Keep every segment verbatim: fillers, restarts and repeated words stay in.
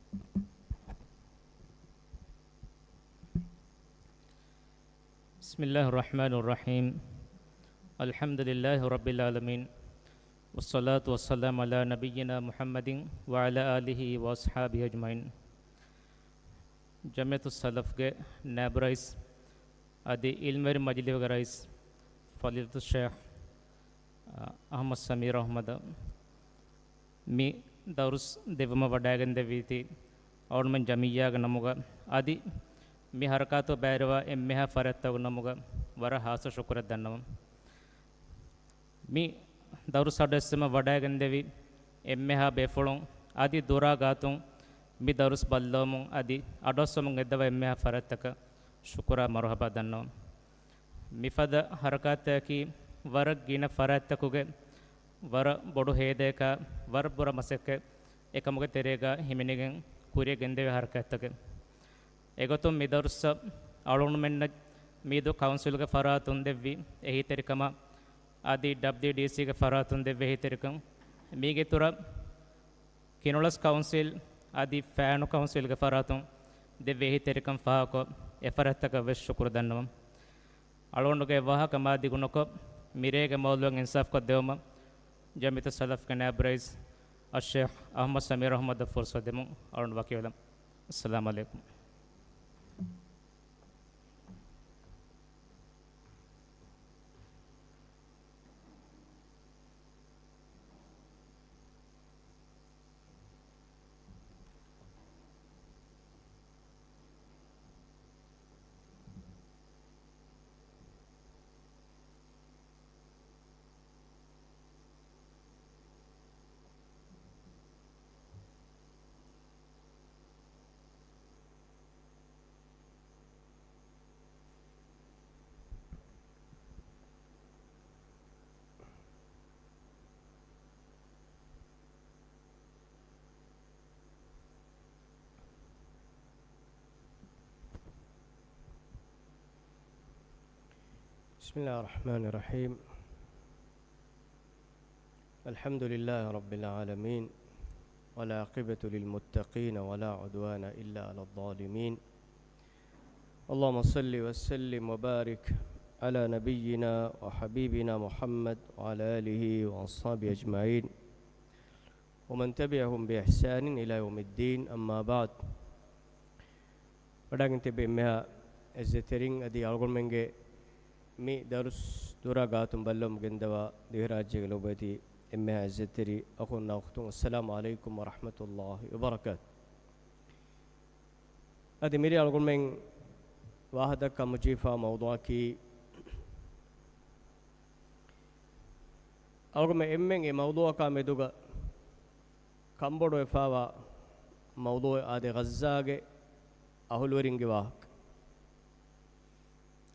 بسم الله الرحمن الرحيم. الحمد لله رب العالمين. والصلاة والسلام على نبينا محمد وعلى آله وأصحابه أجمعين. ޖަމިއްޔަތުއްސަލަފްގެ ނާއިބު ރައީސް އަދި އިލްމުވެރި މަޖިލީހުގެ ރައީސް ފަޟީލަތުއްޝޭޚް އަޙްމަދު ސަމީރު އަޙްމަދަށް މި ދަރުސް ދެއްވުމަށް ވަޑައިގެންދެއްވީތީ އަޅުގަނޑުމެން ޖަމިއްޔާގެ ނަމުގަ އަދި މި ހަރަކާތު ބައިވެރިވާ އެންމެހާ ފަރާތްތަކުގެ ނަމުގަ ވަރަށް ހާއްސަ ޝުކުރެއް ދަންނަވަން. މި ދަރުސް އަޑުއެއްސުމަށް ވަޑައިގެންދެވި އެންމެހާ ބޭފުޅުން އަދި ދުރާ ގާތުން މި ދަރުސް ބައްލަވަމުން އަދި އަޑުއައްސަމުން އެއްދަވާ އެންމެހާ ފަރާތްތަކަށް ޝުކުރާ މަރުޙަބާ ދަންނަވަން. މިފަދަ ހަރަކާތަކީ ވަރަށް ގިނަ ފަރާތްތަކުގެ ވަރަށް ބޮޑު ހޭދަޔަކާ ވަރަށް ބުރަ މަސައްކަތް އެކަމުގެ ތެރޭގަ ހިމެނިގެން ކުރިޔަށް ގެންދެވޭ ހަރަކާތްތަކެއް. އެގޮތުން މި ދަރުސްއަށް އަޅުގަނޑުމެންނަށް މިއަދު ކައުންސިލްގެ ފަރާތުން ދެއްވި އެހީތެރިކަމަށް އަދި ޑަބްލިއުޑީސީގެ ފަރާތުން ދެއްވި އެހީތެރިކަން މީގެ އިތުރަށް ކިނުޅަސް ކައުންސިލް އަދި ފާނު ކައުންސިލްގެ ފަރާތުން ދެއްވި އެހީތެރިކަން ފާހަގަކޮށް، އެފަރާތްތަކަށް ވެސް ޝުކުރު ދަންނަވަން. އަޅުގަނޑުގެ ވާހަކަ މާ ދިގުނުކޮށް، މިރޭގެ މައުޟޫޢަށް އިންސާފްކޮށްދެވުމަށް، ޖަމިއްޔަތުއްސަލަފްގެ ނާއިބު ރައީސް އައްޝޭޚް އަޙްމަދު ސަމީރު އަޙްމަދަށް ފުރުޞަތު ދެމުން އަޅުގަނޑު ވަކިވެލަން. އައްސަލާމު ޢަލައިކުމް. بسم الله الرحمن الرحيم. الحمد لله رب العالمين، والعاقبة للمتقين، ولا عدوان إلا على الظالمين. اللهم صل وسلم وبارك على نبينا وحبيبنا محمد وعلى آله وأصحابه أجمعين، ومن تبعهم بإحسان إلى يوم الدين، أما بعد. ވަޑައިގެން ތިބި އެންމެހާ އިއްޒަތްތެރިން އަދި އަޅުގަނޑުމެންގެ މި ދަރުސް ދުރާ ގާތުން ބައްލަވަމުން ގެންދަވާ ދިވެހިރާއްޖޭގެ ލޮބުވެތި އެންމެހާ އިއްޒަތްތެރި އަޚުންނާ އުޚްތުން، އައްސަލާމު ޢަލައިކުމް ވަރަޙްމަތުﷲ ވަބަރަކާތު. އަދި މިރޭ އަޅުގަނޑުމެން ވާހަކަދައްކަމުން ޖެހިފާ މައުޟޫޢަކީ، އަޅުގަނޑުމެން އެންމެން އެ މައުޟޫޢަކާ މެދުގަ ކަންބޮޑުވެފާވާ މައުޟޫޢެއް އާދޭ، ޣައްޒާގެ އަހުލުވެރިންގެ ވާހަކަ.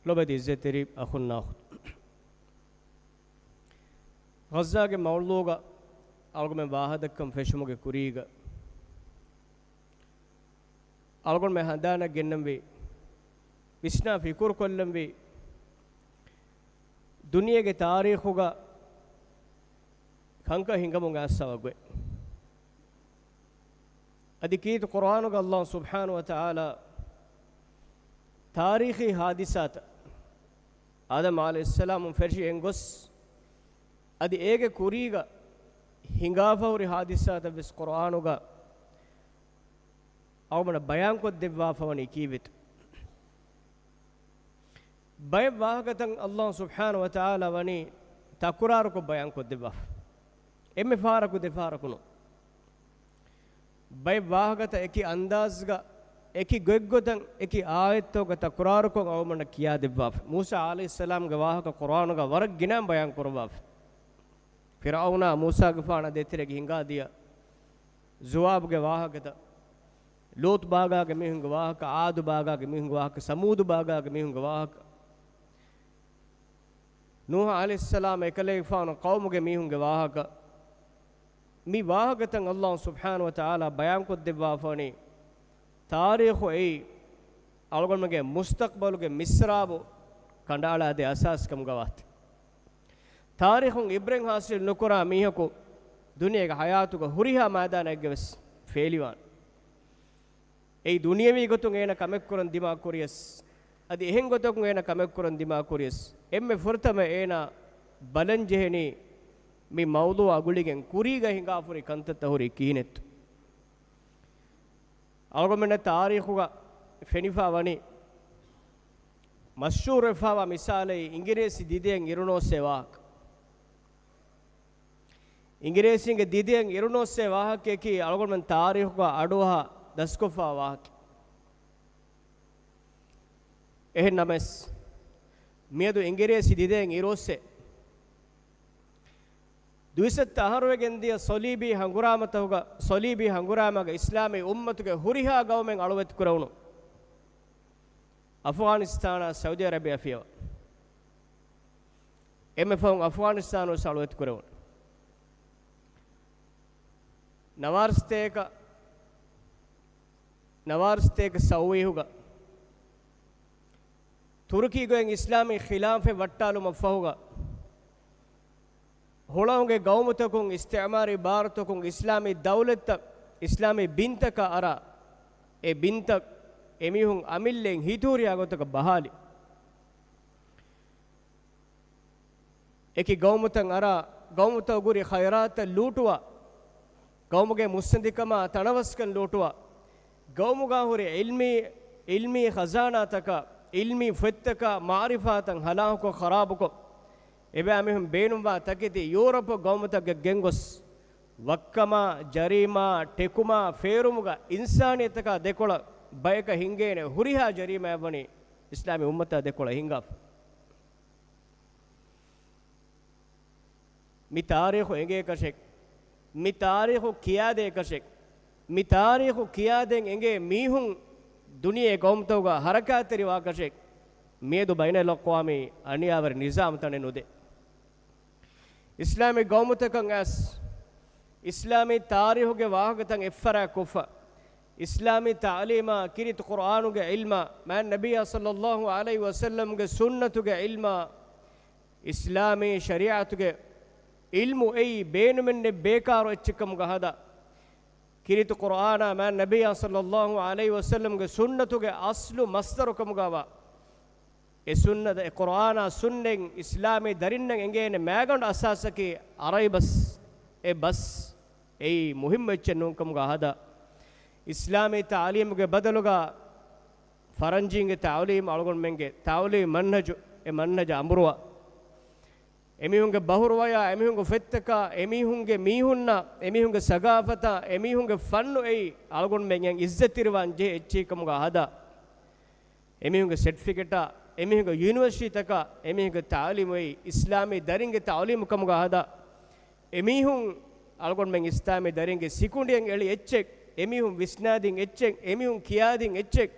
ލޮބުވެތި އިއްޒަތްތެރި އަޚުންނާ އުޚްތުން، ޣައްޒާގެ މައުޟޫޢުގަ އަޅުގަނޑުމެން ވާހަކަދައްކަން ފެށުމުގެ ކުރީގަ، އަޅުގަނޑުމެން ހަނދާނަށް ގެންނަންވީ، ވިސްނާ ފިކުރުކޮށްލަންވީ، ދުނިޔޭގެ ތާރީޚުގަ ކަންކަން ހިނގަމުން އައިސްފަވާ ގޮތް. އަދި ކީރިތި ޤުރްއާނުގަ ﷲ ސުބްޙާނަހޫ ވަތަޢާލާ ތާރީޚީ ޙާދިސާތައް، އާދަމް ޢަލައިހިއްސަލާމުން ފެށި އެންގޮސް، އަދި އޭގެ ކުރީގަ ހިނގާފަ ހުރި ޙާދިސާތައް ވެސް ޤުރްއާނުގަ އަޅުގަނޑަށް ބަޔާންކޮށްދެއްވާފަވަނީ ކީއްވެތަ؟ ބައެއް ވާހަކަތައް ﷲ ސުބްޙާނަހޫ ވަތަޢާލާ ވަނީ ތަކުރާރުކޮށް ބަޔާންކޮށްދެއްވާފަ. އެންމެ ފަހަރަކު ދެފަހަރަކު ނޫން. ބައެއް ވާހަކަތައް އެކި އަންދާޒްގަ، އެކި ގޮތްގޮތަށް، އެކި އާޔަތްތަކުގަ ތަކުރާރުކޮށް އަޅުގަނޑަށް ކިޔާދެއްވާފަ. މޫސާ ޢަލައިހިއްސަލާމްގެ ވާހަކަ ޤުރްއާނުގަ ވަރަށް ގިނައިން ބަޔާންކުރައްވާފަ. ފިރްޢައުނާ މޫސާގެފާނާ ދޭތެރޭގަ ހިނގާދިޔަ ޒުވާބުގެ ވާހަކަތައް، ލޫޠު ބާގާގެ މީހުންގެ ވާހަކަ، ޢާދު ބާގާގެ މީހުންގެ ވާހަކަ، ސަމޫދު ބާގާގެ މީހުންގެ ވާހަކަ، ނޫޙު ޢަލައިހިއްސަލާމް އެކަލޭގެފާނު ޤައުމުގެ މީހުންގެ ވާހަކަ، މި ވާހަކަތައް ﷲ ސުބްޙާނަހޫ ވަތަޢާލާ ބަޔާންކޮށްދެއްވާފަވަނީ، ތާރީޚު އެއީ އަޅުގަނޑުމެންގެ މުސްތަޤްބަލުގެ މިސްރާބު ކަނޑައަޅާދޭ އަސާސް ކަމުގަ ވާތީ. ތާރީޚުން ޢިބްރަތް ޙާޞިލް ނުކުރާ މީހަކު ދުނިޔޭގެ ޙަޔާތުގަ ހުރިހާ މައިދާނެއްގަ ވެސް ފޭލިވާނެ. އެއީ ދުނިޔަވީ ގޮތުން އޭނަ ކަމެއްކުރަން ދިމާކުރިޔަސް، އަދި އެހެން ގޮތަކުން އޭނަ ކަމެއްކުރަން ދިމާކުރިޔަސް، އެންމެ ފުރަތަމަ އޭނަ ބަލަން ޖެހެނީ މި މައުޟޫޢާ ގުޅިގެން ކުރީގަ ހިނގާފަ ހުރި ކަންތައްތައް ހުރީ ކިހިނެއްތޯ. އަޅުގަނޑުމެންނަށް ތާރީޚުގަ ފެނިފަ ވަނީ، މަޝްހޫރުވެފަވާ މިސާލެއް އިނގިރޭސި ދިދައަށް އިރުނޯސޭ ވާހަކަ. އިނގިރޭސީންގެ ދިދައަށް އިރުނޯސޭ ވާހަކައަކީ އަޅުގަނޑުމެން ތާރީޚުގަ އަޑުއަހާ ދަސްކޮށްފަވާ ވާހަކަ. އެހެން ނަމަވެސް، މިއަދު އިނގިރޭސި ދިދައަށް އިރުއޮއްސޭ. ދުއިސައްތަ އަހަރުވެގެން ދިޔަ ޞަލީބީ ހަނގުރާމަތަކުގަ، ޞަލީބީ ހަނގުރާމަގަ އިސްލާމީ އުއްމަތުގެ ހުރިހާ ގައުމެއް އަޅުވެތި ކުރެވުނު އަފްޣާނިސްތާނާ ސައުދީ އަރަބިއާ ފިޔަވާ. އެންމެ ފަހުން އަފްޣާނިސްތާނު ވެސް އަޅުވެތި ކުރެވުނު. ނަވާރަސްތޭކަ، ނަވާރަސްތޭކަ ސައުވީހުގަ ތުރުކީ ގޮތް އިސްލާމީ ޚިލާފަތް ވައްޓާލުމަށް ފަހުގަ، ހުޅަނގުގެ ގައުމުތަކުން، އިސްތިޢުމާރީ ބާރުތަކުން އިސްލާމީ ދައުލަތްތައް، އިސްލާމީ ބިންތަކަށް އަރާ، އެ ބިންތައް އެމީހުން އަމިއްލައިން ހިތުހުރިހާ ގޮތަކަށް ބަހާލި. އެކި ގައުމުތައް އަރާ، ގައުމުތަކުގަ ހުރި ޚައިރާތްތައް ލޫޓުވާ، ގައުމުގެ މުއްސަނދިކަމާ ތަނަވަސްކަން ލޫޓުވާ، ގައުމުގަ ހުރި ޢިލްމީ، ޢިލްމީ ޚަޒާނާތަކާ، ޢިލްމީ ފޮތްތަކާ، މަޢުރިފާތައް ހަލާކުކޮށް، ޚަރާބުކޮށް، އެބައިމީހުން ބޭނުންވާ ތަކެތި ޔޫރަޕު ގައުމުތަކަށް ގެންގޮސް، ވައްކަމާ، ޖަރީމާ، ޓެކުމާ، ފޭރުމުގަ އިންސާނިއްޔަތަކާ ދެކޮޅަށް ބަޔަކަށް ހިނގޭނެ ހުރިހާ ޖަރީމާއެއް ވަނީ އިސްލާމީ އުއްމަތާ ދެކޮޅަށް ހިނގާފަ. މި ތާރީޚު އެނގޭ ކަށެއް، މި ތާރީޚު ކިޔާދޭ ކަށެއް، މި ތާރީޚު ކިޔާދޭން އެނގޭ މީހުން ދުނިޔޭ ގައުމުތަކުގަ ހަރަކާތްތެރިވާ ކަށެއް މިއަދު ބައިނަލްއަޤްވާމީ އަނިޔާވެރި ނިޒާމު ތަނެއް ނުދޭ. އިސްލާމީ ގައުމުތަކަށް އައިސް، އިސްލާމީ ތާރީޚުގެ ވާހަކަތައް އެއްފަރާތް ކޮށްފަ، އިސްލާމީ ތަޢުލީމާ، ކީރިތި ޤުރްއާނުގެ ޢިލްމާ، މާތް ނަބިއްޔާ ޞައްލައްލާހު ޢަލައިހި ވަސައްލަމްގެ ސުންނަތުގެ ޢިލްމާ، އިސްލާމީ ޝަރީޢަތުގެ ޢިލްމު އެއީ ބޭނުމެއް ނެތް ބޭކާރު އެއްޗެއް ކަމުގަ ހަދާ، ކީރިތި ޤުރްއާނާ، މާތް ނަބިއްޔާ ޞައްލައްލާހު ޢަލައިހި ވަސައްލަމްގެ ސުންނަތުގެ އަޞްލު މަޞްދަރު ކަމުގަވާ، އެ ސުންނަތަށް، އެ ޤުރްއާނާ ސުންނަތް އިސްލާމީ ދަރިންނަށް އެނގޭނެ މައިގަނޑު އަސާސަކީ އަރަބިބަސް، އެ ބަސް އެއީ މުހިއްމު އެއްޗެއް ނޫން ކަމުގަ ހަދާ، އިސްލާމީ ތަޢުލީމުގެ ބަދަލުގަ ފަރަންޖީންގެ ތަޢުލީމު، އަޅުގަނޑުމެންގެ ތަޢުލީމު މަންހަޖު، އެ މަންހަޖަށް އަނބުރުވާ، އެމީހުންގެ ބަހުރުވަޔާ، އެމީހުންގެ ފޮތްތަކާ، އެމީހުންގެ މީހުންނާ، އެމީހުންގެ ސަގާފަތާ، އެމީހުންގެ ފަންނު އެއީ އަޅުގަނޑުމެން އިއްޒަތްތެރިވާން ޖެހޭ އެއްޗެއް ކަމުގަ ހަދާ، އެމީހުންގެ ސެޓްފިކެޓާ، އެމީހުންގެ ޔުނިވަރސިޓީތަކާ، އެމީހުންގެ ތަޢުލީމު އެއީ އިސްލާމީ ދަރިންގެ ތަޢުލީމު ކަމުގަ ހަދާ، އެމީހުން އަޅުގަނޑުމެން އިސްލާމީ ދަރިންގެ ސިކުނޑިއަށް އެޅި އެއްޗެއް، އެމީހުން ވިސްނާދިން އެއްޗެއް، އެމީހުން ކިޔާދިން އެއްޗެއް،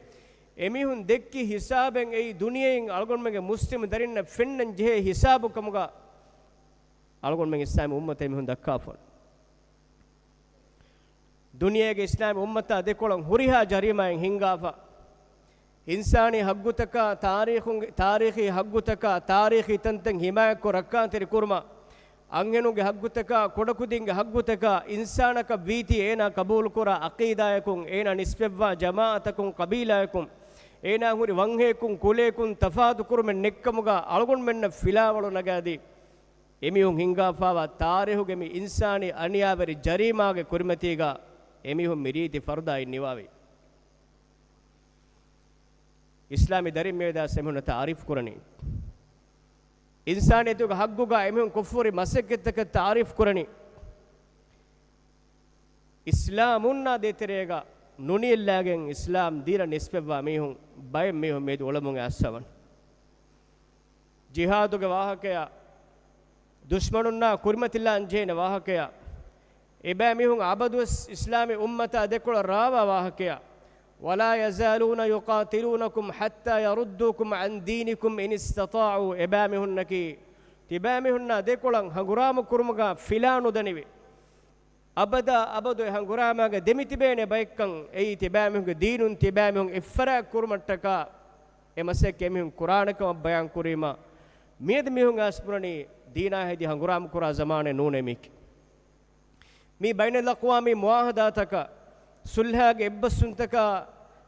އެމީހުން ދެއްކި ހިސާބެއް އެއީ ދުނިޔެއިން އަޅުގަނޑުމެންގެ މުސްލިމު ދަރިންނަށް ފެންނަން ޖެހޭ ހިސާބު ކަމުގަ އަޅުގަނޑުމެން އިސްލާމީ އުއްމަތަށް އެމީހުން ދައްކާފަ. ދުނިޔޭގެ އިސްލާމީ އުއްމަތާ ދެކޮޅަށް ހުރިހާ ޖަރީމާއެއް ހިންގާފަ. އިންސާނީ ހައްގުތަކާ، ތާރީޚުން-، ތާރީޚީ ހައްގުތަކާ، ތާރީޚީ ތަންތަން ހިމާޔަތްކޮށް ރައްކާތެރި ކުރުމަށް، އަންހެނުންގެ ހައްގުތަކާ، ކުޑަކުދިންގެ ހައްގުތަކާ، އިންސާނަކަށް ވީތީ އޭނާ ޤަބޫލުކުރާ ޢަޤީދާޔަކުން، އޭނާ ނިސްބަތްވާ ޖަމާޢަތަކުން، ޤަބީލާޔަކުން، އޭނާ ހުރި ވަންހަޔަކުން، ކުލަޔަކުން ތަފާތު ކުރުމެއް ނެތްކަމުގަ އަޅުގަނޑުމެންނަށް ފިލާވަޅު ނަގާދީ، އެމީހުން ހިންގާފާވާ ތާރީޚުގެ މި އިންސާނީ އަނިޔާވެރި ޖަރީމާގެ ކުރިމަތީގަ އެމީހުން މި ރީތި ފަރުދާއިން ނިވާވީ. އިސްލާމީ ދަރިން މިއަދާސް އެމީހުންނަށް ތަޢާރީފް ކުރަނީ، އިންސާނިއްޔަތުގެ ހައްގުގަ އެމީހުން ކޮށްފަހުރި މަސައްކަތްތަކަށް ތަޢާރީފް ކުރަނީ، އިސްލާމުންނާ ދޭތެރޭގަ ނުނިޔައްލާގެން އިސްލާމް ދީނަށް ނިސްބަތްވާ މީހުން ބައެއް މީހުން މިއަދު އުޅެމުން އައިސްފަވަން. ޖިހާދުގެ ވާހަކަޔާ، ދުޝްމަނުންނާ ކުރިމަތިލާން ޖެހޭނެ ވާހަކަޔާ، އެބައިމީހުން އަބަދުވެސް އިސްލާމީ އުއްމަތާ ދެކޮޅަށް ރާވާ ވާހަކަޔާ، ولا يزالون يقاتلونكم حتى يردوكم عن دينكم إن استطاعوا، އެބައިމީހުންނަކީ ތިބައިމީހުންނާ ދެކޮޅަށް ހަނގުރާމަ ކުރުމުގަ ފިލާ ނުދަނިވި. އަބަދާ އަބަދު އެ ހަނގުރާމާގަ ދެމިތިބޭނެ ބައެއްކަން އެއީ ތިބާމީހުންގެ ދީނުން ތިބާމީހުން އެއްފަރާތް ކުރުމަށްޓަކާ އެ މަސައްކަތް އެމީހުން ކުރާނެ ކަމަށް ބަޔާން ކުރީމަ، މިއަދު މީހުން އައިސް ބުނަނީ ދީނާ ހެދި ހަނގުރާމަ ކުރާ ޒަމާނެއް ނޫނޭ މީކީ. މީ ބައިނަލްއަޤްވާމީ މުޢާހަދާތަކާ، ސުލްހާގެ އެއްބަސްވުންތަކާ،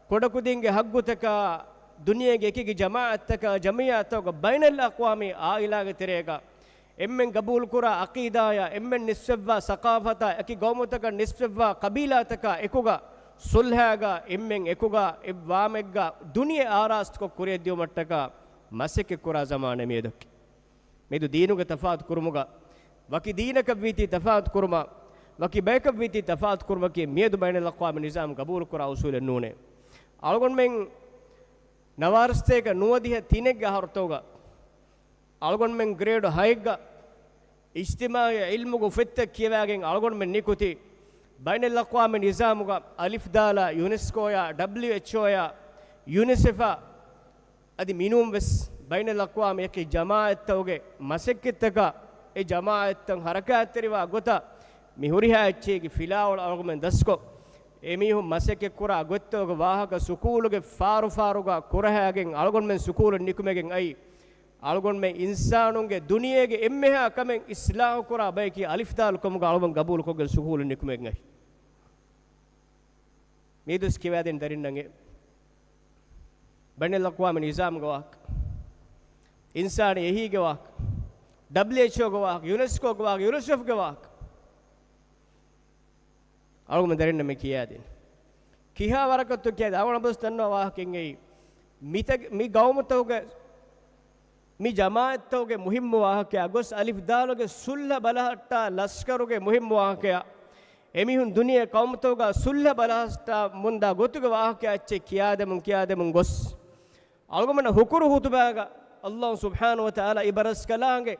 ކުޑަކުދިންގެ ހައްގުތަކާ، ދުނިޔޭގެ އެކިއެކި ޖަމާއަތްތަކާ، ޖަމިއްޔާތަކުގަ ބައިނަލްއަޤްވާމީ އާއިލާގެ ތެރޭގަ އެންމެން ގަބޫލުކުރާ ޢަޤީދާޔާ، އެންމެން ނިސްބަތްވާ ސަޤާފަތާ، އެކި ގައުމުތަކަށް ނިސްބަތްވާ ޤަބީލާތަކާ އެކުގަ، ޞުލްޙާގަ އެންމެން އެކުގަ އެއްވާމެއްގަ ދުނިޔެ އާރާސްތުކޮށް ކުރިއަށްދިޔުމަށްޓަކާ މަސައްކަތްކުރާ ޒަމާނެއް މިއަދަކީ. މިއަދު ދީނުގެ ތަފާތު ކުރުމުގަ، ވަކި ދީނަކަށްވީތީ ތަފާތު ކުރުމާ، ވަކި ބަޔަކަށްވީތީ ތަފާތު ކުރުމަކީ މިއަދު ބައިނަލްއަޤްވާމީ ނިޒާމް ގަބޫލުކުރާ އުސޫލެއް ނޫނޭ. އަޅުގަނޑުމެން ނަވާރަސަތޭކަ ނުވަދިހަ ތިނެއްގެ އަހަރުތަކުގަ، އަޅުގަނޑުމެން ގްރޭޑު ހައެއްގަ އިޖްތިމާޢީ ޢިލްމުގެ އުފެއްތައް ކިޔަވާގެން އަޅުގަނޑުމެން ނިކުތީ، ބައިނަލްއަޤްވާމީ ނިޒާމުގަ އަލިފްދާލާ، ޔުނެސްކޯޔާ، ޑަބްލިއުއެޗްއޯޔާ، ޔުނިސެފާ، އަދި މިނޫން ވެސް ބައިނަލްއަޤްވާމީ އެކި ޖަމާޢަތްތަކުގެ މަސައްކަތްތަކާ، އެ ޖަމާޢަތްތައް ޙަރަކާތްތެރިވާ ގޮތަށް މި ހުރިހާ އެއްޗެއްގެ ފިލާވަޅު އަޅުގަނޑުމެން ދަސްކޮށް، އެމީހުން މަސައްކަތްކުރާ ގޮތްތަކުގެ ވާހަކަ ސުކޫލުގެ ފާރުފާރުގަ ކުރަހައިގެން އަޅުގަނޑުމެން ސުކޫލަށް ނިކުމެގެން އައީ، އަޅުގަނޑުމެން އިންސާނުންގެ ދުނިޔޭގެ އެންމެހާ ކަމެއް އިޞްލާޙުކުރާ ބަޔަކީ އަލިފްދާލު ކަމުގަ އަޅުގަނޑު ގަބޫލުކޮށްގެން ސުކޫލަށް ނިކުމެގެން އައީ. މިއަދުވެސް ކިޔަވާދޭން ދަރިންނަށް އެ ބައިނަލްއަޤްވާމީ ނިޒާމުގެ ވާހަކަ، އިންސާނީ އެހީގެ ވާހަކަ، ޑަބްލިއުއެޗްއޯގެ ވާހަކަ، ޔުނެސްކޯގެ ވާހަކަ، ޔުނިސެފްގެ ވާހަކަ. އަޅުގަނޑު ދަރިންނަށް މި ކިޔާދިން. ކިހާ ވަރަކަށްތޯ ކިޔާދިން. އަޅުގަނޑު ވެސް ދަންނަވާ ވާހަކައެއް އެއީ. މިތަގ-، މި ގައުމުތަކުގެ، މި ޖަމާޢަތްތަކުގެ މުހިއްމު ވާހަކައާ ގޮސް އަލިފްދާލުގެ ޞުލްޙަ ބަލަހައްޓާ ލަޝްކަރުގެ މުހިއްމު ވާހަކައާ، އެމީހުން ދުނިޔެ ޤައުމުތަކުގަ ޞުލްޙަ ބަލަހައްޓާ މުންދާ ގޮތުގެ ވާހަކައާ އެއްޗެއް ކިޔާދެމުން، ކިޔާދެމުން ގޮސް، އަޅުގަނޑުމެންނަށް ހުކުރު ޚުޠުބާގަ ﷲ ސުބްޙާނަހޫ ވަތަޢާލާ އިބަރަސްކަލާނގެ،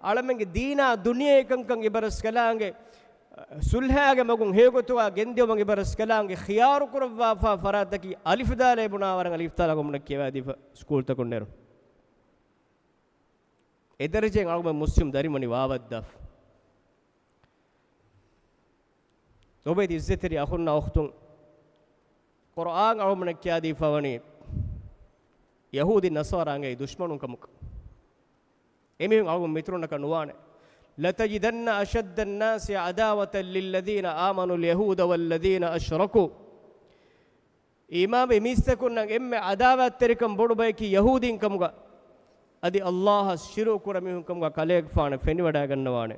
އަޅަމެންގެ ދީނާ ދުނިޔޭ ކަންކަން އިބަރަސްކަލާނގެ، ޞުލްޙާގެ މަގުން ހެޔޮގޮތުގަ ގެންދިޔުމަށް އިބަރަސްކަލާނގެ ޚިޔާރުކުރައްވާފާ ފަރާތަކީ އަލިފްދާލޭ ބުނާވަރަށް އަލިފްދާލާ އަޅުގަނޑުމެންނަށް ކިޔަވާދީފަ ސްކޫލްތަކުން ނެރުނު. އެ ދަރަޖައިން އަޅުގަނޑު މުސްލިމް ދަރިން ވަނީ ވާވައްދާފަ. ލޮބުވެތި އިއްޒަތްތެރި އަޚުންނާ އުޚްތުން، ޤުރްއާން އަޅުގަނޑުމެންނަށް ކިޔާދީފަ ވަނީ ޔަހޫދީ ނަޞާރާ އަނގައި ދުޝްމަނުން ކަމުގަ. އެމީހުން އަޅުގަނޑު މިތުރުންނަކަށް ނުވާނެ. لتجدن أشد الناس عداوة للذين آمنوا اليهود والذين أشركوا. އީމާންވި މީސްތަކުންނަށް އެންމެ ޢަދާވާތްތެރިކަން ބޮޑު ބަޔަކީ ޔަހޫދީން ކަމުގަ، އަދި ﷲ އަށް ޝިރުކު ކުރަ މީހުން ކަމުގަ ކަލޭގެފާނަށް ފެނިވަޑައިގަންނަވާނެ.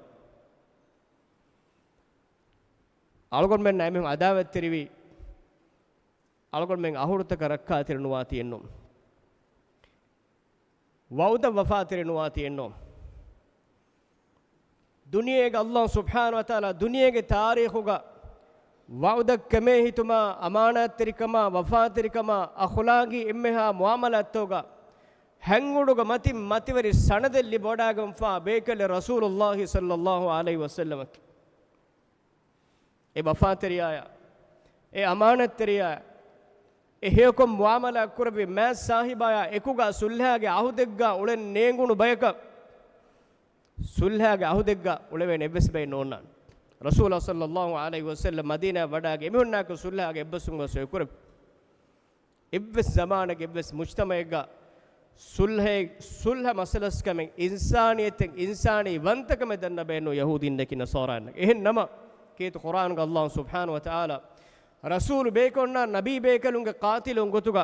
އަޅުގަނޑުމެންނާ އެމީހުން ޢަދާވާތްތެރިވީ، އަޅުގަނޑުމެން އަހުރުތަކަށް ރައްކާތެރި ނުވާތީ އެއްނު. ވަޢުދަށް ވަފާތެރި ނުވާތީ އެއްނު. ދުނިޔޭގަ ﷲ ސުބްޙާނަހޫ ވަތަޢާލާ ދުނިޔޭގެ ތާރީޚުގަ ވަޢުދަށް ކެމޭ ހިތުމާ، އަމާނާތްތެރިކަމާ، ވަފާތެރިކަމާ، އަޚުލާގީ އެންމެހާ މުޢާމަލާތްތަކުގަ ހަތް އުޑުގަ މަތިން މަތިވެރި ސަނަދެއް ލިބިވަޑައިގެންފާ ބޭކަލެއް ރަސޫލުﷲ ޞައްލަﷲ ޢަލައިހި ވަސައްލަމަކީ. އެ ވަފާތެރިޔާޔާ، އެ އަމާނަތްތެރިޔާ، އެ ހެޔޮކޮށް މުޢާމަލާތް ކުރެއްވި މާތް ސާހިބާޔާ އެކުގަ ޞުލްޙާގެ ޢަހުދެއްގަ އުޅެން ނޭނގުނު ބަޔަކަށް، ޞުލްޙާގެ ޢަހުދެއްގަ އުޅެވޭނެ އެއްވެސް ބައެއް ނޯންނާނެ. ރަސޫލާ ޞައްލަﷲ ޢަލައިހި ވަސައްލަމް މަދީނާއަށް ވަޑައިގެން އެމީހުންނާއެކު ޞުލްޙާގެ އެއްބަސްވުން ވެސް އޮތްކުރެއްވި. އެއްވެސް ޒަމާނެއްގެ އެއްވެސް މުޖްތަމަޢެއްގަ ޞުލްޙެއް، ޞުލްޙަ މަސަލަސްކަމެއް، އިންސާނިއްޔަތެއް، އިންސާނީ ވަންތަކަމެއް ދަންނަ ބައެއް ނޫން ޔަހޫދީންނަކީ ނަޞާރާއިންނަކީ. އެހެން ނަމަ، ކީރިތި ޤުރްއާނުގަ ﷲ ސުބްޙާނަހޫ ވަތަޢާލާ ރަސޫލު ބޭކަލުންނާ ނަބީ ބޭކަލުންގެ ޤާތިލުން ގޮތުގަ،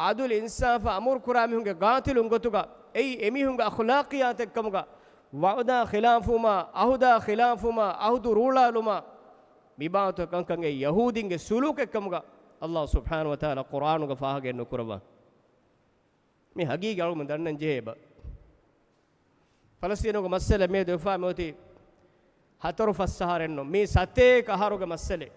ޢަދުލު އިންސާފަށް އަމުރު ކުރާ މީހުންގެ ޤާތިލުން ގޮތުގަ، އެއީ އެމީހުންގެ އަޚްލާޤިއްޔާތެއް ކަމުގަ، ވަޢުދާ ޚިލާފުވުމާ، ޢަހުދާ ޚިލާފުވުމާ، ޢަހުދު ރޫޅާލުމާ، މި ބާވަތު ކަންކަން އެއީ ޔަހޫދީންގެ ސުލޫކެއް ކަމުގަ ﷲ ސުބްޙާނަހޫ ވަތަޢާލާ ޤުރްއާނުގަ ފާހަގައެއް ނުކުރައްވާ. މި ހަގީގީ އަޅުގަނޑު ދަންނަން ޖެހޭ އެބަ. ފަލަސްޠީނުގެ މައްސަލަ މިއަދު އެފާ މިއޮތީ ހަތަރު ފަސް އަހަރެއްނު، މީ ސަތޭކަ އަހަރުގެ މައްސަލެއް.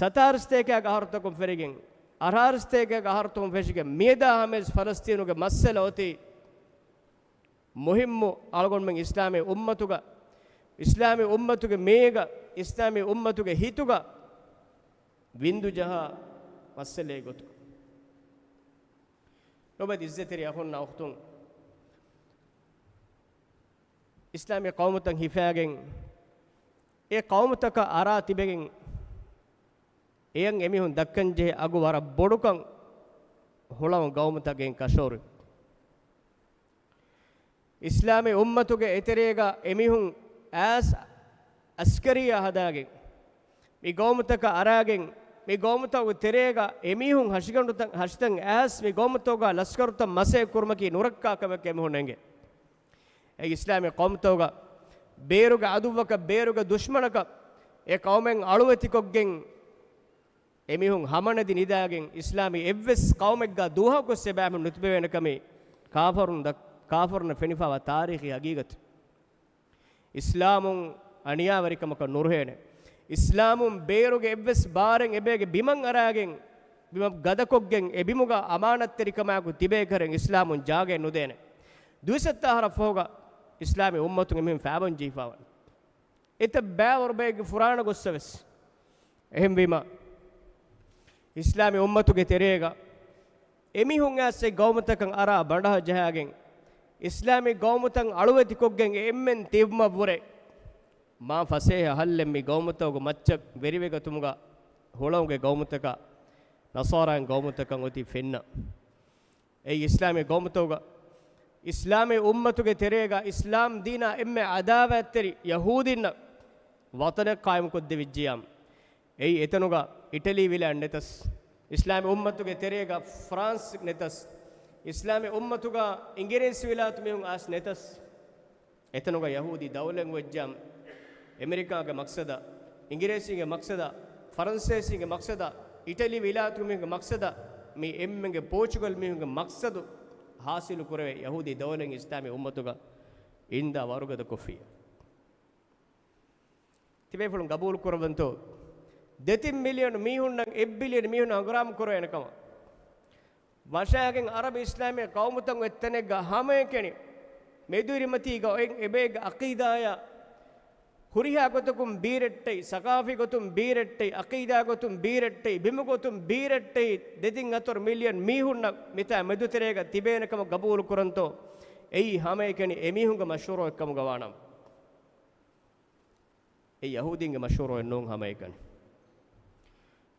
ސަތާރަ ސަތޭކައިގެ އަހަރުތަކުން ފެށިގެން، އަށާރަ ސަތޭކައިގެ އަހަރުތަކުން ފެށިގެން، މިއަދާ ހަމަޔަސް ފަލަސްޠީނުގެ މައްސަލަ އޮތީ މުހިއްމު އަޅުގަނޑުމެން އިސްލާމީ އުއްމަތުގަ، އިސްލާމީ އުއްމަތުގެ މޭގަ، އިސްލާމީ އުއްމަތުގެ ހިތުގަ ވިންދު ޖަހާ މައްސަލައެއް ގޮތުގަ. ލޮބުވެތި އިއްޒަތްތެރި އަޚުންނާ އުޚްތުން، އިސްލާމީ ޤައުމުތައް ހިފާގެން، އެ ޤައުމުތަކަށް އަރާ ތިބެގެން، އެޔަށް އެމީހުން ދައްކަންޖެހޭ އަގު ވަރަށް ބޮޑުކަން ހުޅަވަން ޤައުމުތަކަށް ކަށަވަރު. އިސްލާމީ އުއްމަތުގެ އެތެރޭގަ އެމީހުން އައިސް އަސްކަރިއްޔާ ހަދާގެން، މި ޤައުމުތަކަށް އަރާގެން، މި ގައުމުތަކުގެ ތެރޭގަ އެމީހުން ހަށިގަނޑުތައް، ހަށިތައް އައިސް މި ގައުމުތަކުގަ ލަސްކަރުތައް މަސައްކަތް ކުރުމަކީ ނުރައްކާ ކަމެކޭ އެމީހުން އެނގޭ. އެ އިސްލާމީ ގައުމުތަކުގަ ބޭރުގެ އަދުއްވަކަށް، ބޭރުގެ ދުޝްމަނަކަށް އެ ޤައުމެއް އަޅުވެތިކޮށްގެން، އެމީހުން ހަމަނެތި ނިދާގެން، އިސްލާމީ އެއްވެސް ޤައުމެއްގަ ދުވަހަކުވެސް އެބައިމީހުން ނުތިބެވޭނެ ކަމީ ކާފަރުން ދަ-، ކާފަރުންނަށް ފެނިފައިވާ ތާރީޚީ ހަގީގަތެއް. އިސްލާމުން އަނިޔާވެރިކަމަކަށް ނުރުހޭނެ. އިސްލާމުން ބޭރުގެ އެއްވެސް ބާރެއް އެބޭގެ ބިމަށް އަރާގެން، ބިމަށް ގަދަކޮށްގެން، އެ ބިމުގަ އަމާނަތްތެރިކަމާއެކު ތިބޭކަށް އިސްލާމުން ޖާގައެއް ނުދޭނެ. ދުއިސައްތަ އަހަރަށް ފަހުގަ އިސްލާމީ އުއްމަތުން އެމީހުން ފައިބަންޖެހިފައިވަނީ. އެތައް ބައިވަރު ބައެއްގެ ފުރާނަ ގޮއްސަވެސް. އެހެންވީމަ، އިސްލާމީ އުއްމަތުގެ ތެރޭގަ އެމީހުން އައިސް އެ ގައުމުތަކަށް އަރާ ބަނޑަހަ ޖަހާގެން، އިސްލާމީ ގައުމުތައް އަޅުވެތިކޮށްގެން އެ އެންމެން ތިބުމަށްވުރެ، މާ ފަސޭހަ ހައްލެއް މި ގައުމުތަކުގެ މައްޗަށް ވެރިވެގަތުމުގަ ހުޅަނގުގެ ގައުމުތަކާ ނަޞާރާގެ ގައުމުތަކަށް އޮތީ ފެންނަ. އެއީ އިސްލާމީ ގައުމުތަކުގަ، އިސްލާމީ އުއްމަތުގެ ތެރޭގަ އިސްލާމް ދީނާ އެންމެ އަދާވާތްތެރި ޔަހޫދީންނަށް ވަޠަނެއް ޤާއިމުކޮށްދެވިއްޖިޔާމު، އެއީ އެތަނުގަ އިޓަލީ ވިލާތް ނެތަސް، އިސްލާމީ އުއްމަތުގެ ތެރޭގަ ފްރާންސް ނެތަސް، އިސްލާމީ އުއްމަތުގަ އިނގިރޭސި ވިލާތު މީހުން އައިސް ނެތަސް، އެތަނުގަ ޔަހޫދީ ދައުލަތް އޮތްޖާމު، އެމެރިކާގެ މަޤްޞަދަށް، އިނގިރޭސީންގެ މަޤްޞަދަށް، ފަރަންސޭސީންގެ މަޤްޞަދަށް، އިޓަލީ ވިލާތު މީހުންގެ މަޤްޞަދަށް، މި އެންމެންގެ ޕޯޗުގަލް މީހުންގެ މަޤްޞަދު ހާސިލު ކުރެވޭ ޔަހޫދީ ދައުލަތް އިސްލާމީ އުއްމަތުގަ އިންދާ ވަރުގަދަ ކޮށްފިއްޔާ. ތިބޭފުޅުން ގަބޫލު ކުރައްވަންތޯ؟ ދެތިން މިލިއަން މީހުންނަށް އެއް ބިލިއަން މީހުން ހަނގުރާމަ ކުރެވޭނެ ކަމަށް. ވަށާގެން އަރަބި އިސްލާމީ ޤައުމުތައް އޮތް ތަނެއްގަ ހަމައެކަނި މެދުއިރުމަތީގަ އޮތް އެބައެއްގެ އަޤީދާޔާ ހުރިހާ ގޮތަކުން ބީރައްޓެއް، ސަޤާފީ ގޮތުން ބީރައްޓެއް، އަޤީދާ ގޮތުން ބީރައްޓެއް، ބިމު ގޮތުން ބީރައްޓެއް، ދެތިން ހަތަރު މިލިއަން މީހުންނަށް މިތާ މެދުތެރޭގަ ތިބޭނެ ކަމަށް ގަބޫލު ކުރަންތޯ؟ އެއީ ހަމައެކަނި އެމީހުންގެ މަޝްވަރާއެއް ކަމުގަ ވާނަމަ. އެ ޔަހޫދީންގެ މަޝްވަރާއެއް ނޫން ހަމައެކަނި.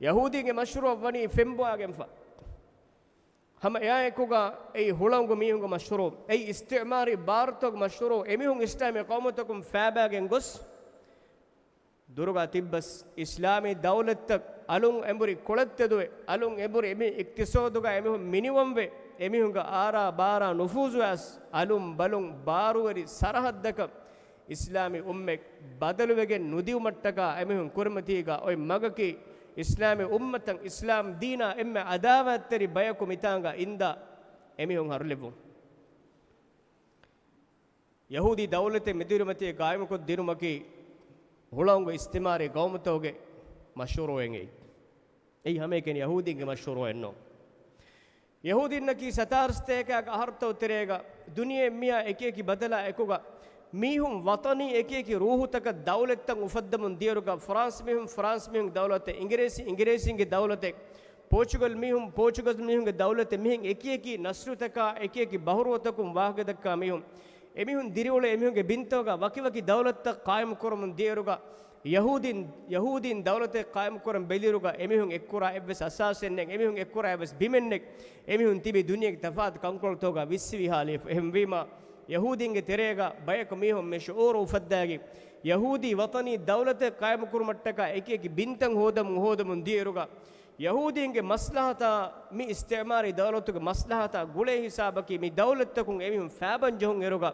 ޔަހޫދީންގެ މަޝްވަރާ ވަނީ ފެންބޮއާގެންފަ. ހަމަ އެއާއެކުގަ އެއީ ހުޅަނގު މީހުންގެ މަޝްވަރާ، އެއީ އިސްތިޢުމާރީ ބާރުތަކުގެ މަޝްވަރާ، އެމީހުން އިސްލާމީ ޤައުމުތަކުން ފައިބައިގެން ގޮސް، ދުރުގަ ތިއްބަސް އިސްލާމީ ދައުލަތްތައް އަލުން އެނބުރި ކޮޅަށް ތެދުވެ، އަލުން އެނބުރި އެމީ އިޤްތިޞާދުގަ އެމީހުން މިނިވަންވެ، އެމީހުންގެ އާރާ ބާރާ ނުފޫޒު އައިސް އަލުން ބަލުން ބާރުވެރި ސަރަހައްދަކަށް އިސްލާމީ އުއްމަތް ބަދަލުވެގެން ނުދިއުމަށްޓަކާ އެމީހުން ކުރިމަތީގަ އޮތް މަގަކީ، އިސްލާމީ އުއްމަތަށް އިސްލާމް ދީނާ އެންމެ އަދާވާތްތެރި ބަޔަކު މިތާނގަ އިންދާ އެމީހުން ހަރުލެއްވުން. ޔަހޫދީ ދައުލަތެއް މެދުއިރުމަތީ ގާއިމުކޮށްދިނުމަކީ ހުޅަނގު އިސްތިޢުމާރީ ގައުމުތަކުގެ މަޝްވަރާއެއް އެއީ. އެއީ ހަމައެކަނި ޔަހޫދީންގެ މަޝްވަރާއެއް ނޫން. ޔަހޫދީންނަކީ ސަތާރަ ސަތޭކައިގެ އަހަރުތައް ތެރޭގަ ދުނިޔެ މިއާ އެކިއެކި ބަދަލާ އެކުގަ މީހުން ވަޠަނީ އެކިއެކި ރޫހުތަކަށް ދައުލަތްތައް އުފައްދަމުން ދިޔައިރުގަ، ފްރާންސް މީހުން ފްރާންސް މީހުންގެ ދައުލަތެއް، އިނގިރޭސި އިނގިރޭސީންގެ ދައުލަތެއް، ޕޯޗުގަލް މީހުން ޕޯޗުގަލް މީހުންގެ ދައުލަތެއް، މިހެން އެކިއެކި ނަސްލުތަކާ އެކިއެކި ބަހުރުވަތަކުން ވާހަކަދައްކާ މީހުން، އެމީހުން ދިރިއުޅޭ އެމީހުންގެ ބިންތަކުގަ ވަކިވަކި ދައުލަތްތައް ޤާއިމުކުރަމުން ދިޔައިރުގަ، ޔަހޫދީން، ޔަހޫދީން ދައުލަތެއް ޤާއިމުކުރަން ބެލިއިރުގަ އެމީހުން އެއްކުރާ އެއްވެސް އަސާސެއް ނެތް، އެމީހުން އެއްކުރާ އެއްވެސް ބިމެއް ނެތް، އެމީހުން ތިބީ ދުނިޔޭގެ ތަފާތު ކަންކޮޅުތަކުގަ ވިއްސިވިހާލި. އެހެންވީމަ، ޔަހޫދީންގެ ތެރޭގަ ބަޔަކު މީހުން މި ޝުޢޫރު އުފައްދާގެން، ޔަހޫދީ ވަޠަނީ ދައުލަތެއް ޤާއިމުކުރުމަށްޓަކާ އެކިއެކި ބިންތައް ހޯދަމުން ހޯދަމުން ދިޔައިރުގަ، ޔަހޫދީންގެ މަސްލަހަތާ މި އިސްތިޢުމާރީ ދައުލަތުގެ މަސްލަހަތާ ގުޅޭ ހިސާބަކީ މި ދައުލަތްތަކުން އެމީހުން ފައިބަން ޖެހުން އިރުގަ،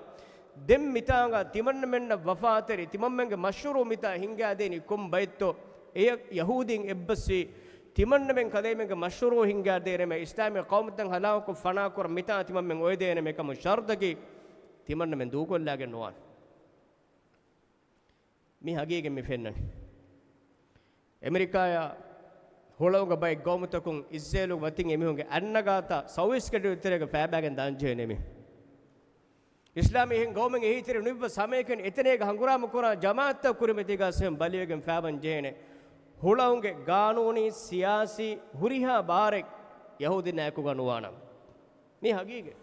ދެން މިތާނގަ ތިމަންނަމެންނަށް ވަފާތެރި، ތިމަންމެންގެ މަޝްވަރާ މިތާ ހިންގާދޭނީ ކޮން ބައެއްތޯ؟ އެޔަށް ޔަހޫދީން އެއްބަސްވީ، ތިމަންނަމެން ކަލޭމެންގެ މަޝްވަރާ ހިންގާދޭނަމޭ، އިސްލާމީ ޤައުމުތައް ހަލާކުކޮށް ފަނާކުރަން މިތާ ތިމަންމެން އޮވެދޭނަމޭ ކަމުން ޝަރުޠަކީ ތިމަންނަމެން ދޫކޮށްލާގެން ނުވާނެ. މި ހަގީގަތް މި ފެންނަނީ. އެމެރިކާޔާ ހުޅަނގު ބައެއް ގައުމުތަކުން އިސްރޭލު މަތިން އެމީހުންގެ އަންނަގާތައް ސައުވީސް ގަޑިއުޅުން ތެރޭގަ ފައިބައިގެން ދާން ޖެހޭނެ މީ. އިސްލާމީ އެހެން ގައުމެއް އެހީތެރެ ނުއިއްވަސް ހަމައެކަނި އެތަނޭގަ ހަނގުރާމަ ކުރާ ޖަމާއަތްތައް ކުރިމަތީގަ ސެހެން ބަލިވެގެން ފައިބަން ޖެހޭނެ. ހުޅަނގުގެ ގާނޫނީ، ސިޔާސީ ހުރިހާ ބާރެއް ޔަހޫދީންނާ އެކުގަ ނުވާނަމަ. މީ ހަގީގަތް.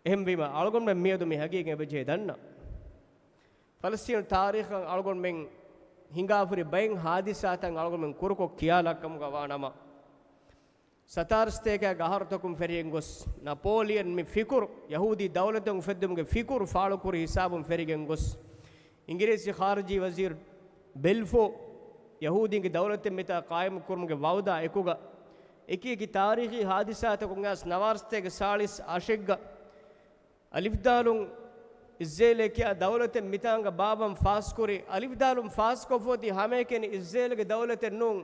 އެހެންވީމަ، އަޅުގަނޑުމެން މިއަދު މި ހަގީގަތް އެބަޖެހޭ ދަންނަ. ފަލަސްތީނު ތާރީޚަށް އަޅުގަނޑުމެން ހިނގާފުރި ބައެއް ހާދިސާތައް އަޅުގަނޑުމެން ކުރުކޮށް ކިޔާލާ ކަމުގަ ވާނަމަ، ސަތާރަ ސަތޭކައިގެ އަހަރުތަކުން ފެށިގެން ގޮސް، ނަޕޯލިއަން މި ފިކުރު، ޔަހޫދީ ދައުލަތެއް އުފެއްދުމުގެ ފިކުރު ފާޅުކުރި ހިސާބުން ފެށިގެން ގޮސް، އިނގިރޭސި ޚާރިޖީ ވަޒީރު ބެލްފޯ ޔަހޫދީންގެ ދައުލަތެއް މިތާ ޤާއިމު ކުރުމުގެ ވައުދާ އެކުގަ، އެކި އެކި ތާރީޚީ ހާދިސާތަކުން އައިސް ނަވާރަސަތޭކަ ސާޅީސް އަށެއްގަ، އަލިފްދާލުން އިސްރޭލޭ ކިޔާ ދައުލަތެއް މިތާނގަ ބާވަން ފާސްކުރި، އަލިފްދާލުން ފާސްކޮށްފަ އޮތީ ހަމައެކަނި އިސްރޭލުގެ ދައުލަތެއް ނޫން،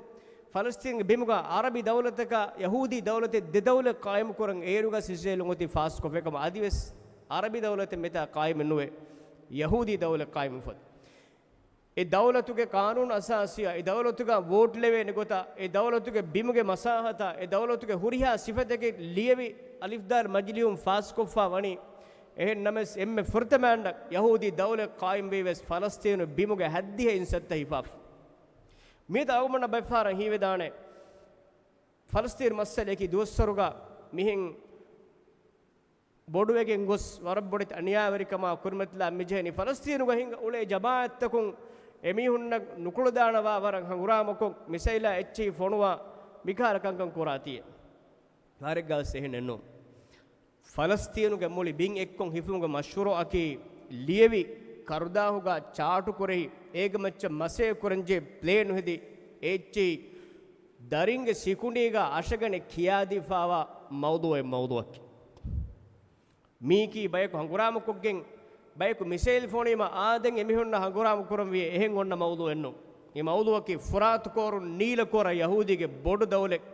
ފަލަސްތީންގެ ބިމުގަ އަރަބި ދައުލަތަކާ ޔަހޫދީ ދައުލަތެއް ދެ ދައުލަތް ޤާއިމުކުރަން އޭރުގަ އިސްރޭލުން އޮތީ ފާސްކޮށްފަ. އެކަމަ އަދިވެސް އަރަބި ދައުލަތެއް މިތާ ޤާއިމެއް ނުވޭ، ޔަހޫދީ ދައުލަތް ޤާއިމު ފަދަ. އެ ދައުލަތުގެ ޤާނޫނު އަސާސީއާ، އެ ދައުލަތުގަ ވޯޓް ލެވޭނެ ގޮތާ، އެ ދައުލަތުގެ ބިމުގެ މަސާހަތާ، އެ ދައުލަތުގެ ހުރިހާ ސިފަތަކެއް ލިޔެވި އަލިފްދާލް މަޖިލީހުން ފާސްކޮށްފަ ވަނީ. އެހެން ނަމަވެސް އެންމެ ފުރަތަމައިންނަށް ޔަހޫދީ ދައުލަތް ޤާއިމްވީވެސް ފަލަސްތީނު ބިމުގެ ހައްދިހަ އިންސައްތަ ހިފާފަ. މިއަދު އަޅުގަނޑަށް ބައެއްފަހަރަށް ހީވެދާނެ، ފަލަސްތީނު މައްސަލައަކީ ދުވަސްވަރުގަ މިހެން ބޮޑުވެގެން ގޮސް، ވަރަށް ބޮޑެތި އަނިޔާވެރިކަމާ ކުރިމަތިލާ މިޖެހެނީ. ފަލަސްތީނުގަ ހިނގަ އުޅޭ ޖަމާއަތްތަކުން އެމީހުންނަށް ނުކުޅަދާނަވާ ވަރަށް ހަނގުރާމަކޮށް، މިސައިލާ އެއްޗެހި ފޮނުވާ، މިކަހަލަ ކަންކަން ކުރާތީ. ވާރެއްގަވެސް އެހެނެއްނު. ފަލަސްތީނުގެ މުޅި ބިން އެއްކޮށް ހިފުމުގެ މަޝްރޫޢަކީ ލިޔެވި، ކަރުދާހުގަ ޗާޓު ކުރެހި، އޭގެ މައްޗަށް މަސައްކަތް ކުރަންޖެހޭ ޕްލޭނު ހެދި، އެއްޗެހި ދަރިންގެ ސިކުނޑީގަ އަށަގަނޑެއް ކިޔާދީފާވާ މައުޟޫޢެއް މައުޟޫޢަކީ. މީކީ ބަޔަކު ހަނގުރާމަކޮށްގެން، ބަޔަކު މިސައިލް ފޮނުވީމަ އާދެން އެމީހުންނަށް ހަނގުރާމަ ކުރަންވީ އެހެން އޮންނަ މައުޟޫޢެއްނު. މި މައުޟޫޢަކީ ފުރާތު ކޯރުން ނީލަ ކޯރަށް ޔަހޫދީގެ ބޮޑު ދައުލަތް.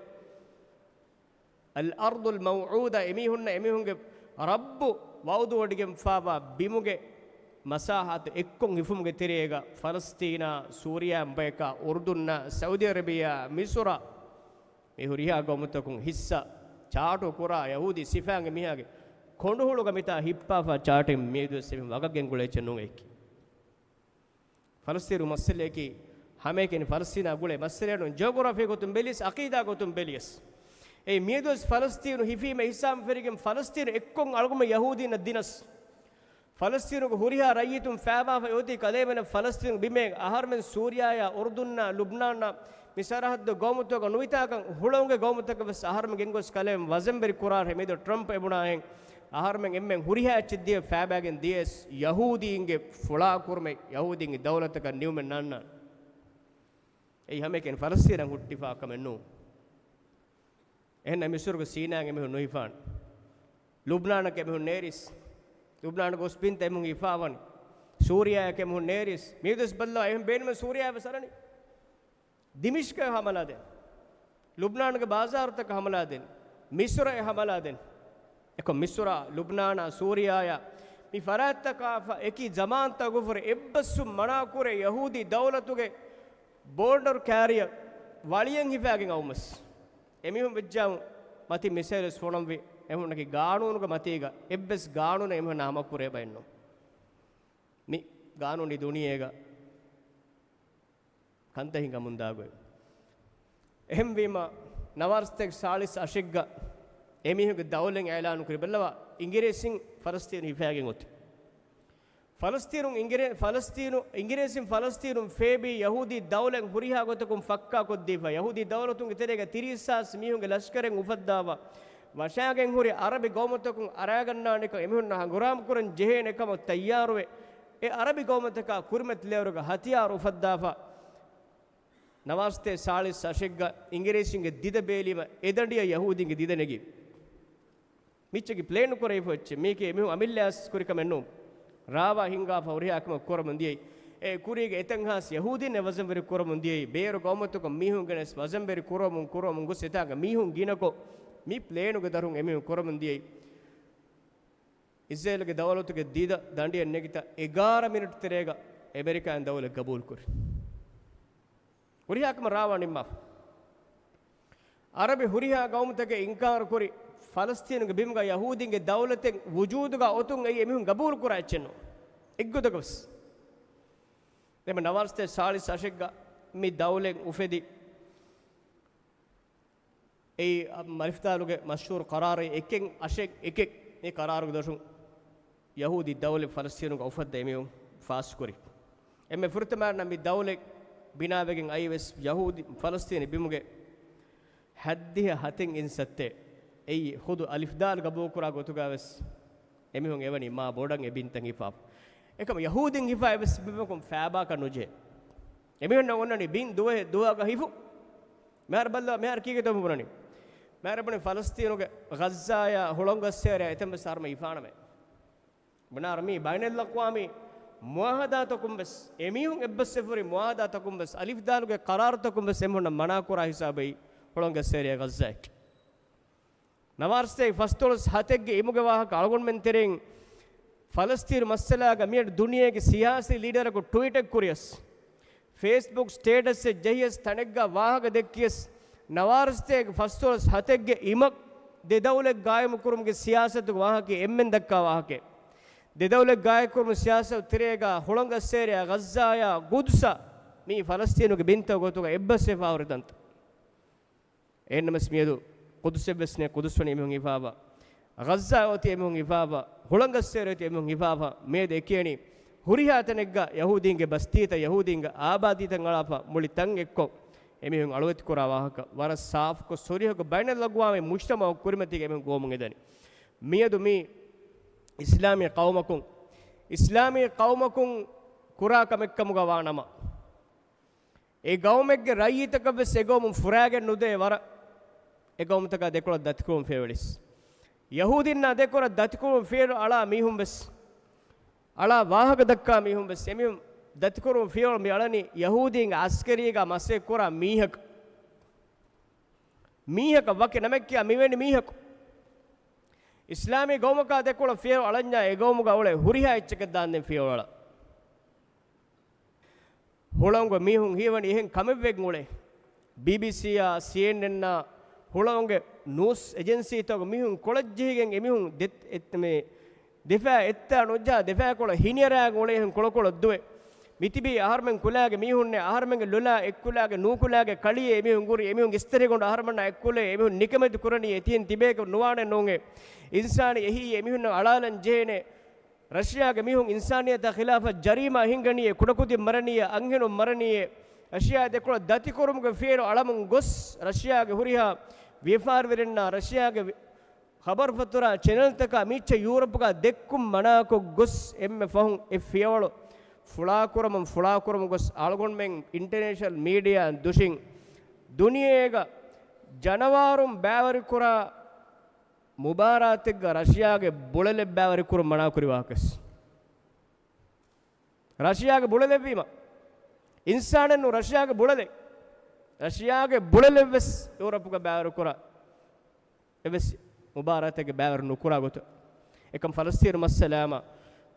އަލްއަރްޟުލް މައުޢޫދާ، އެމީހުންނަށް އެމީހުންގެ ރައްބު ވަޢުދުވޮޑިގެންފާވާ ބިމުގެ މަސާހަތު އެއްކޮށް ހިފުމުގެ ތެރޭގަ ފަލަސްތީނާ، ސޫރިޔާ އެއްބަޔަކާ، އުރުދުންނާ، ސައުދީ އަރަބިޔާ، މިސުރާ، މި ހުރިހާ ގައުމުތަކުން ހިއްސާ ޗާޓު ކުރާ ޔަހޫދީ ސިފައިން އެމީހާގެ ކޮނޑުހުޅުގަ މިތާ ހިއްޕާފާ ޗާޓެއް މިއަދުވެސް އެމީހުން ވަގަށް ގެންގުޅޭ އެއްޗެއް ނޫން އެއީ. ފަލަސްތީނު މައްސަލައަކީ ހަމައެކަނި ފަލަސްތީނާ ގުޅޭ މައްސަލައެއް ނޫން، ޖިއޮގްރަފީ ގޮތުން ބެލިޔަސް، ޢަޤީދާ ގޮތުން ބެލިޔަސް. އެއީ މިއަދުވެސް ފަލަސްތީނު ހިފީމަ އިހްސާން ފެށިގެން ފަލަސްތީނު އެއްކޮށް އަޅުގަނޑުމެން ޔަހޫދީންނަށް ދިނަސް، ފަލަސްތީނުގެ ހުރިހާ ރައްޔިތުން ފާބާފަ އޮތީ ކަލޭމެނަށް ފަލަސްތީނު ބިމޭ އަހަރުމެން ސޫރިޔާޔާ، އުރުދުންނާ، ލުބްނާނާ، މި ސަރަހައްދު ގައުމުތަކަށް ނުވިތާކަން ހުޅަނގުގެ ގައުމުތަކަށް ވެސް އަހަރުމެން ގެންގޮސް ކަލޭމެން ވަޒަންވެރި ކުރާށޭ. މިއަދު ޓްރަމްޕް އެބުނާހެން އަހަރުމެން އެންމެން ހުރިހާ އެއްޗެއް ދިޔަ ފާބާގެން ދިޔަސް ޔަހޫދީންގެ ފުޅާ ކުރުމެއް ޔަހޫދީންގެ ދައުލަތަކަށް ނިމުމެއް ނާންނާނެ. އެއީ ހަމައެކަނި ފަލަސްތީނަށް ހުއްޓިފާ ކަމެއް ނޫން. އެހެންނަމަ މިސުރުގެ ސީނާއަށް އެމީހުން ނުހިފާނެ. ލުބްނާނަކަށް އެމީހުން ނޭރިސް. ލުބްނާނުގެ އޮސް ބިންތައް އެމީހުން ހިފާވަނީ. ސޫރިޔާއަކަށް އެމީހުން ނޭރިސް. މިއަދުވެސް ބައްލަވާ އެހެން ބޭނުމެއް ސޫރިޔާއަށް ވެސް އަރަނީ. ދިމިޝްޤަށް ހަމަލާ ދޭން. ލުބްނާނުގެ ބާޒާރުތަކަށް ހަމަލާ ދޭން. މިސުރަށް ހަމަލާ ދޭން. އެކަމަ މިސުރާ، ލުބްނާނާ، ސޫރިޔާޔާ މި ފަރާތްތަކާފަ އެކި ޒަމާންތަކުގެ ފުރެ އެއްބަސްވުން މަނާކުރޭ ޔަހޫދީ ދައުލަތުގެ ބޯޑަރު ކެރިއަރ ވަޅިއެއް ހިފާގެން އައުމަސް. އެމީހުން ވެއްޖާމު މަތި މިސައިލް ވެސް ފޮނަންވި. އެމީހުންނަކީ ގާނޫނުގެ މަތީގަ އެއްވެސް ގާނޫނެއް އެމީހުންނާ ހަމަ ކުރޭ ބައެއްނު. މި ގާނޫނީ ދުނިޔޭގަ ކަންތައް ހިނގަމުންދާ ގޮތް. އެހެންވީމަ، ނަވާރަސަތޭކަ ސާޅީސް އަށެއްގަ އެމީހުންގެ ދައުލަތް އިޢުލާނު ކުރި ބައްލަވާ، އިނގިރޭސިން ފަލަސްތީނު ހިފާގެން އޮތީ. ފަލަސްތީނުން އިނގިރޭ-، ފަލަސްތީނު، އިނގިރޭސިން ފަލަސްތީނުން ފޭބީ ޔަހޫދީ ދައުލަތް ހުރިހާ ގޮތަކުން ފައްކާ ކޮށްދީފަ، ޔަހޫދީ ދައުލަތުންގެ ތެރޭގަ ތިރީސް ހާސް މީހުންގެ ލަޝްކަރެއް އުފައްދާފަ، ވަށާގެން ހުރި އަރަބި ގައުމުތަކުން އަރާގަންނާނެކަން އެމީހުންނަށް ހަނގުރާމަ ކުރަން ޖެހޭނެ ކަމަށް ތައްޔާރުވެ، އެ އަރަބި ގައުމުތަކާ ކުރިމަތިލެއިރުގަ ހަތިޔާރު އުފައްދާފަ، ނަވާރަސަތޭކަ ސާޅީސް އަށެއްގަ އިނގިރޭސިންގެ ދިދަ ބޭލީމަ އެދަނޑިއަށް ޔަހޫދީންގެ ދިދަ ނެގި. މިއްޗަކީ ޕްލޭން ކުރެވިފަ އެއްޗެއް. މީކީ އެމީހުން އަމިއްލަޔަސް ކުރި ކަމެއް ނޫން. ރާވާ ހިންގާފަ ހުރިހާ ކަމެއް ކުރަމުން ދިޔައީ. އެ ކުރީގެ އެތަން ހާސް ޔަހޫދީންނެއް ވަޒަންވެރި ކުރަމުން ދިޔައީ. ބޭރު ގައުމުތަކުން މީހުން ގެނެސް ވަޒަންވެރި ކުރަމުން، ކުރަމުން ގޮސް އެތާނގަ މީހުން ގިނަކޮށް، މި ޕްލޭނުގެ ދަށުން އެމީހުން ކުރަމުން ދިޔައީ. އިސްރޭލުގެ ދައުލަތުގެ ދިދަ ދަނޑިއަށް ނެގިތާ އެގާރަ މިނެޓް ތެރޭގަ އެމެރިކާއިން ދައުލަތް ގަބޫލުކުރި. ހުރިހާ ކަމަށް ރާވާ ނިންމާފަ. އަރަބި ހުރިހާ ގައުމުތަކެއް އިންކާރު ކުރި، ފަލަސްތީނުގެ ބިމުގަ ޔަހޫދީންގެ ދައުލަތެއް ވުޖޫދުގަ އޮތުން އެއީ އެމީހުން ގަބޫލު ކުރާ އެއްޗެއް ނޫން. އެއްގޮތަކަށް ވެސް. ދެން ނަވާރަސަތޭކަ ސާޅީސް އަށެއްގަ މި ދައުލަތް އުފެދި، އެއީ އަ-، އަލިފްދާލުގެ މަޝްހޫރު ޤަރާރު އެކެއް އަށެއް އެކެއް. މި ޤަރާރުގެ ދަށުން ޔަހޫދީ ދައުލަތް ފަލަސްތީނުގަ އުފައްދަ އެމީހުން ފާސްކުރި. އެންމެ ފުރަތަމައަށް މި ދައުލަތް ބިނާވެގެން އައީވެސް ޔަހޫދީ ފަލަސްތީނީ ބިމުގެ ހައްދިހަ ހަތެއް އިންސައްތޭ. އެއީ ޚުދު އަލިފްދާލު ގަބޫލުކުރާ ގޮތުގަވެސް އެމީހުން އެވަނީ މާ ބޮޑަށް އެ ބިންތައް ހިފާފަ. އެކަމަ ޔަހޫދީން ހިފާ އެއްވެސް ބިމަކުން ފާބާކަށް ނުޖެހޭ. އެމީހުންނަށް އޮންނަނީ ބިން ދުވަހެއް ދުވަހަކަށް ހިފު. މިހާރު ބައްލަވާ، މިހާރު ކީކޭތޯ ބުނަނީ؟ މިހާރު ބުނި ފަލަސްތީނުގެ ޣައްޒާޔާ ހުޅަނގު އައްސޭރިޔާ އެތަން ވެސް އަހަރުމެން ހިފާނަމޭ. ބުނާރަ މީ ބައިނަލްއަޤްވާމީ މުޢާހަދާތަކުން ވެސް، އެމީހުން އެއްބަސްވެފަ ހުރި މުޢާހަދާތަކުން ވެސް، އަލިފް ދާލުގެ ޤަރާރުތަކުން ވެސް އެމީހުންނަށް މަނާކުރާ ހިސާބައި ހުޅަނގު އައްސޭރިޔާ ޣައްޒާއެކޭ. ނަވާރަސަތޭކަ ފަސްދޮޅަސް ހަތެއްގެ އިމުގެ ވާހަކަ އަޅުގަނޑުމެން ތެރެއިން ފަލަސްތީނު މައްސަލާގަ މިއަދު ދުނިޔޭގެ ސިޔާސީ ލީޑަރަކު ޓްވީޓެއް ކުރިޔަސް، ފޭސްބުކް ސްޓޭޓަސްއެއް ޖެހިޔަސް، ތަނެއްގަ ވާހަކަ ދެއްކިޔަސް، ނަވާރަސަތޭކަ ފަސްދޮޅަސް ހަތެއްގެ އިމަށް ދެ ދައުލަތް ގާއިމުކުރުމުގެ ސިޔާސަތުގެ ވާހަކަ އެންމެން ދައްކާ ވާހަކަ. ދެ ދައުލަތް ގާއިމުކުރުމުގެ ސިޔާސަތު ތެރޭގަ ހުޅަނގު އައްސޭރިޔާ ޣައްޒާޔާ ގުދުސަށް މީ ފަލަސްތީނުގެ ބިންތައް ގޮތުގަ އެއްބަސްވެފަ ހުރި ތަންތަން. އެހެންނަމަސް މިއަދު ޤުދުސެއްވެސް ނެތް، ޤުދުސް ވަނީ އެމީހުން ހިފާފަ. ޣައްޒާ އޮތީ އެމީހުން ހިފާފަ. ހުޅަނގައްސޭރި އޮތީ އެމީހުން ހިފާފަ. މިއަދު އެކިޔަނީ ހުރިހާ ތަނެއްގަ ޔަހޫދީންގެ ބަސްތީތައް، ޔަހޫދީންގެ އާބާދީތައް އަޅާފަ މުޅި ތަން އެއްކޮށް އެމީހުން އަޅުވެތިކުރާ ވާހަކަ ވަރަށް ސާފުކޮށް ސޮރީހަކޮށް ބައިނަލްއަޤްވާމީ މުޖްތަމަޢު ކުރިމަތީގަ އެމީހުން ގޮވަމުން އެދަނީ. މިއަދު މި އިސްލާމީ ޤައުމަކުން، އިސްލާމީ ޤައުމަކުން ކުރާ ކަމެއްކަމުގަ ވާނަމަ، އެ ގައުމެއްގެ ރައްޔިތަކަށް ވެސް އެ ގައުމުން ފުރާގެން ނުދޭ ވަރަށް އެ ގައުމުތަކާ ދެކޮޅަށް ދަތިކުރުން ފިޔަވަޅިސް. ޔަހޫދީންނާ ދެކޮޅަށް ދަތިކުރުން ފިޔަވަޅު އަޅާ މީހުން ވެސް، އަޅާ ވާހަކަ ދައްކާ މީހުން ވެސް، އެމީހުން ދަތިކުރުން ފިޔަވަޅު މި އަޅަނީ ޔަހޫދީންގެ އަސްކަރީގަ މަސައްކަތް ކުރާ މީހަކަށް. މީހަކަށް ވަކި ނަމެއް ކިޔާ މިވެނި މީހަކު. އިސްލާމީ ގައުމަކާ ދެކޮޅަށް ފިޔަވަޅު އަޅަންޏާ އެ ގައުމުގަ އުޅޭ ހުރިހާ އެއްޗަކަށް ދާންދެން ފިޔަވަޅަށް. ހުޅަނގު މީހުން ހީވަނީ އެހެން ކަމެއްވެގެން އުޅޭ. ބީބީސީއާ، ސީއެންއެންއާ، ހުޅަނގުގެ ނޫސް އެޖެންސީތަކުގެ މީހުން ކޮޅަށް ޖެހިގެން އެމީހުން ދެ-، އެ-، މެ-، ދެފާ އެއްތާ ނުޖަހާ ދެފާކޮޅަށް ހިނިއަރާގެން އުޅޭ އެހެން ކޮޅަކޮޅަށް ދުވެ. މިތިބީ އަހަރުމެން ކުލާގެ މީހުންނޭ، އަހަރުމެންގެ ލޮލާ އެއްކުލާގެ ނޫކުލާގެ ކަޅިއޭ އެމީހުން ގުރި، އެމީހުން އިސްތަށިގަނޑު އަހަރުމެންނާ އެއްކުލޭ، އެމީހުން ނިކަމެތި ކުރަނީ އެތިއެން ތިބޭކަށް ނުވާނެ ނޫނޭ. އިންސާނީ އެހީ އެމީހުންނަށް އަޅާލަން ޖެހޭނެ. ރަޝިޔާގެ މީހުން އިންސާނިއްޔަތާ ޚިލާފަށް ޖަރީމާ ހިންގަނީއޭ، ކުޑަކުދިން މަރަނީއޭ، އަންހެނުން މަރަނީއޭ، ރަޝިޔާ ދެކޮޅަށް ދަތިކުރުމުގެ ފިޔަވަޅު އަޅަމުން ގޮސް، ރަޝިޔާގެ ހުރިހާ ވިޔަފާރިވެރިންނާ ރަޝިޔާގެ ވި-، ޚަބަރުފަތުރާ ޗެނެލްތަކާ މީއްޗަށް ޔޫރަޕުގަ ދެއްކުން މަނާކޮށް ގޮސް، އެންމެ ފަހުން އެ ފިޔަވަޅު ފުޅާކުރަމުން ފުޅާކުރަމުން ގޮސް، އަޅުގަނޑުމެން އިންޓަރނޭޝަނަލް މީޑިއާއިން ދުށިން ދުނިޔޭގަ ޖަނަވާރުން ބައިވެރިކުރާ މުބާރާތެއްގަ ރަޝިޔާގެ ބުޅެލެއް ބައިވެރިކުރުން މަނާކުރި ވާހަކަސް. ރަޝިޔާގެ ބުޅެލެއްވީމަ، އިންސާނެއްނު ރަޝިޔާގެ ބުޅެލެއް، ރަޝިޔާގެ ބުޅެލެއްވެސް ޔޫރަޕުގަ ބައިވެރިކުރާ އެއްވެސް މުބާރާތެއްގެ ބައިވެރި ނުކުރާ ގޮތަށް. އެކަމް ފަލަސްތީނު މައްސަލާމަ،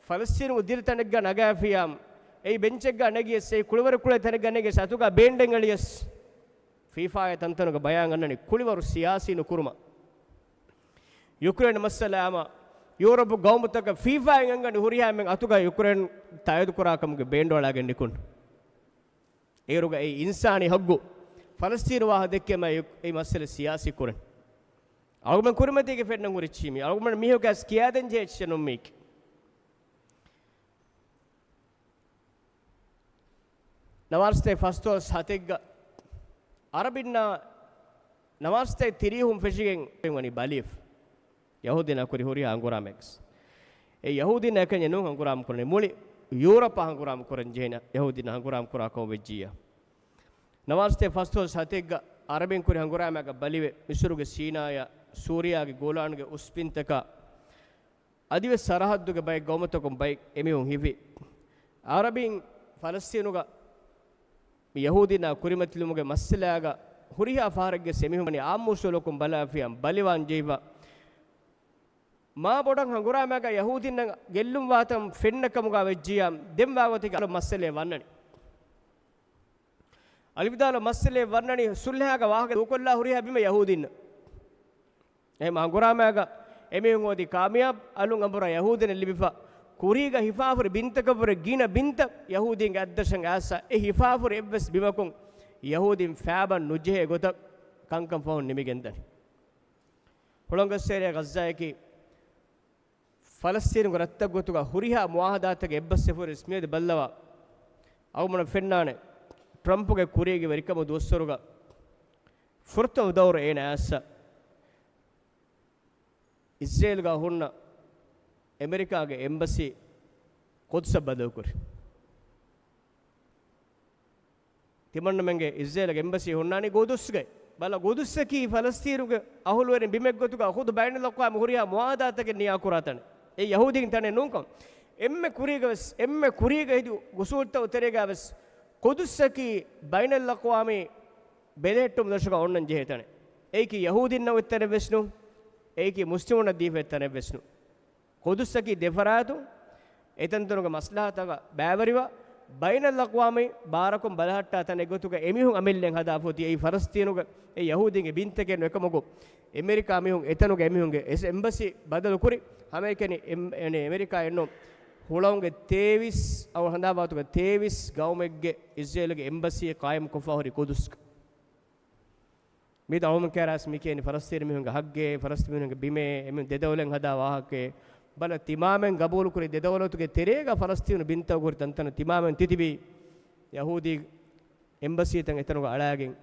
ފަލަސްތީނުގެ ދިރި ތަނެއްގަ ނަގާފިޔާ، އެއީ ބެންޗެއްގަ ނެގިޔަސް، އެއީ ކުޅިވަރު ކުޅޭ ތަނެއްގަ ނެގިޔަސް، އަތުގަ ބޭންޑެއް އެޅިޔަސް، ފީފާއޭ ތަންތަނުގެ ބަޔާން އަންނަނީ ކުޅިވަރު ސިޔާސީ ނުކުރުމަށް. ޔުކްރޭން މައްސަލާއާމަ، ޔޫރަޕު ގައުމުތަކަށް ފީފާއިން އަންގަނީ ހުރިހާ އެންމެން އަތުގަ ޔުކްރޭން ތާއީދު ކުރާ ކަމުގެ ބޭންޑު އަޅާގެން ނިކުން. އޭރުގަ އެއީ އިންސާނީ ހައްގު. ފަލަސްތީނު ވާހަކަ ދެއްކީމަ އެ، އެ މައްސަލަ ސިޔާސީ ކުރަން. އަޅުގަނޑު ކުރިމަތީގެ ފެންނަން ހުރި އެއްޗެއް މީ. އަޅުގަނޑު މީހަކަސް ކިޔާދޭން ޖެހޭ އެއްޗެއް ނޫން މީކީ. ނަވާރަސަތޭކަ ފަސްދޮޅަސް ހަތެއްގަ އަރަބިންނާ ނަވާރަސަތޭކަ ތިރީހުން ފެށިގެން ވަނީ ބަލިވެފަ. ޔަހޫދީންނާ ކުރި ހުރިހާ ހަނގުރާމައެއް. އެ ޔަހޫދީންނާ އެކަންޏެއް ނޫން ހަނގުރާމަ ކުރަނީ. މުޅި ޔޫރަޕަށް ހަނގުރާމަ ކުރަން ޖެހޭނެ ޔަހޫދީންނާ ހަނގުރާމަ ކުރާ ކަމަށް ވެއްޖިއްޔާ. ނަވާރަސަތޭކަ ފަސްދޮޅަސް ހަތެއްގަ އަރަބިން ކުރި ހަނގުރާމައިގަ ބަލިވެ، މިސުރުގެ ސީނާޔަށް، ސޫރިޔާގެ ގޯލާންގެ އުސްބިންތަކަށް، އަދިވެސް ސަރަހައްދުގެ ބައެއް ގައުމުތަކުން ބައެއް އެމީހުން ހިފި. އަރަބިން ފަލަސްތީނުގަ މި ޔަހޫދީންނާ ކުރިމަތިލުމުގެ މައްސަލާގަ ހުރިހާ ފަހަރެއްގެ އެމީހުން ވަނީ އާއްމު އުސޫލަކުން ބަލާފިޔާ ބަލިވާން ޖެހިފަ. މާ ބޮޑަށް ހަނގުރާމައިގަ ޔަހޫދީންނަށް ގެއްލުންވާތަން ފެންނަ ކަމުގަ ވެއްޖިއްޔާ، ދެން ވާގޮތެއްގަ މައްސަލައެއް ވަންނަނީ. އަލިފްދާލު މައްސަލައެއް ވަންނަނީ ސުލްހައިގަ ވާހަކަ ދޫކޮށްލާ ހުރިހާ ބިމެއް ޔަހޫދީންނަށް. އެހެން ހަނގުރާމައިގަ އެމީހުން އޮތީ ކާމިޔާބު. އަލުން އަނބުރާ ޔަހޫދީންނަށް ލިބިފަ. ކުރީގަ ހިފާފަހުރި ބިންތަކަށްވުރެ ގިނަ ބިންތައް ޔަހޫދީންގެ އަތްދަށަށް އައިސް، އެ ހިފާފަހުރި އެއްވެސް ބިމަކުން ޔަހޫދީން ފާބަން ނުޖެހޭ ގޮތަށް ކަންކަން ފަހުން ނިމިގެންދަނީ. ހުޅަނގައްސޭރިޔާ ޣައްޒާއަކީ ފަލަސްތީނުގެ ރަށްތައް ގޮތުގަ ހުރިހާ މުޢާހަދާތެއްގެ އެއްބަސްވެފަ ހުރި އިސް މިއަދު ބައްލަވާ. އަޅުގަނޑަށް ފެންނާނެ، ޓްރަމްޕުގެ ކުރީގެ ވެރިކަމުގެ ދުވަސްވަރުގަ ފުރަތަމަ ދައުރު އޭނަ އައިސް އިސްރޭލުގަ ހުންނަ އެމެރިކާގެ އެމްބަސީ ޤުދުސަށް ބަދަލުކުރި. ތިމަންނަމެންގެ އިސްރޭލުގެ އެމްބަސީ ހުންނާނީ ގުދުސްގައި. ބަލަ، ގުދުއްސަކީ ފަލަސްތީނުގެ އަހުލުވެރިން ބިމެއްގޮތުގަ ޚުދު ބައިނަލްއަޤްވާމް ހުރިހާ މުއާދާތަކެއް ނިޔާކުރާ ތަނެއް. އެ ޔަހޫދީން ތަނެއް ނޫންކަން. އެންމެ ކުރީގަ ވެސް، އެންމެ ކުރީގަ ހެދި ގުސޫލްތައް ތެރޭގަ ވެސް ގުދުއްސަކީ ބައިނަލްއަޤްވާމީ ބެލެހެއްޓުމުގެ ދޮށުގަ އޮންނަން ޖެހޭ ތަނެއް. އެއީކީ ޔަހޫދީންނަށް އޮތް ތަނެއް ވެސް ނޫން. އެއީކީ މުސްލިމުންނަށް ދީފަ އޮތް ތަނެއް ވެސް ނޫން. ގުދުއްސަކީ ދެފަރާތުން އެތަންތަނުގެ މަސްލަހަތަކަށް ބައިވެރިވާ، ބައިނަލްއަޤްވާމީ ބާރަކުން ބަލަހައްޓާ ތަނެއް ގޮތުގަ އެމީހުން އަމިއްލައިން ހަދާފަ އޮތީ. އެއީ ފަލަސްތީނުގެ އެ ޔަހޫދީންގެ ބިންތަކެއް ނޫން. އެކަމަކު އެމެރިކާ މީހުން އެތަނުގެ އެމީހުންގެ އެސް އެމްބަސީ ބަދަލު ކުރި. ހަމައެކަނި އެމް-، އެނެ އެމެރިކާ އެއްނު ހުޅަނގުގެ ތޭވީސް، އަޅު ހަނދާން ވާގޮތުގަ ތޭވީސް ގައުމެއްގެ އިސްރޭލުގެ އެމްބަސީ ޤާއިމް ކޮށްފަ ހުރި ގުދުސްގަ. މި ދައުމަކާރާސް މި ކިޔަނީ ފަލަސްތީނު މީހުންގެ ހައްގޭ، ފަލަސްތީނު މީހުންގެ ބިމޭ، އެމީހުން ދެ ދައުލަތް ހަދާ ވާހަކައޭ. ބަލަ، ތިމާމެން ގަބޫލުކުރި ދެ ދައުލަތުގެ ތެރޭގަ ފަލަސްތީނު ބިންތައް ހުރި ތަންތަނަށް ތިމާމެން ތިތިބީ ޔަހޫދީ އެމްބަސީތައް އެތަނުގަ އަޅާގެން،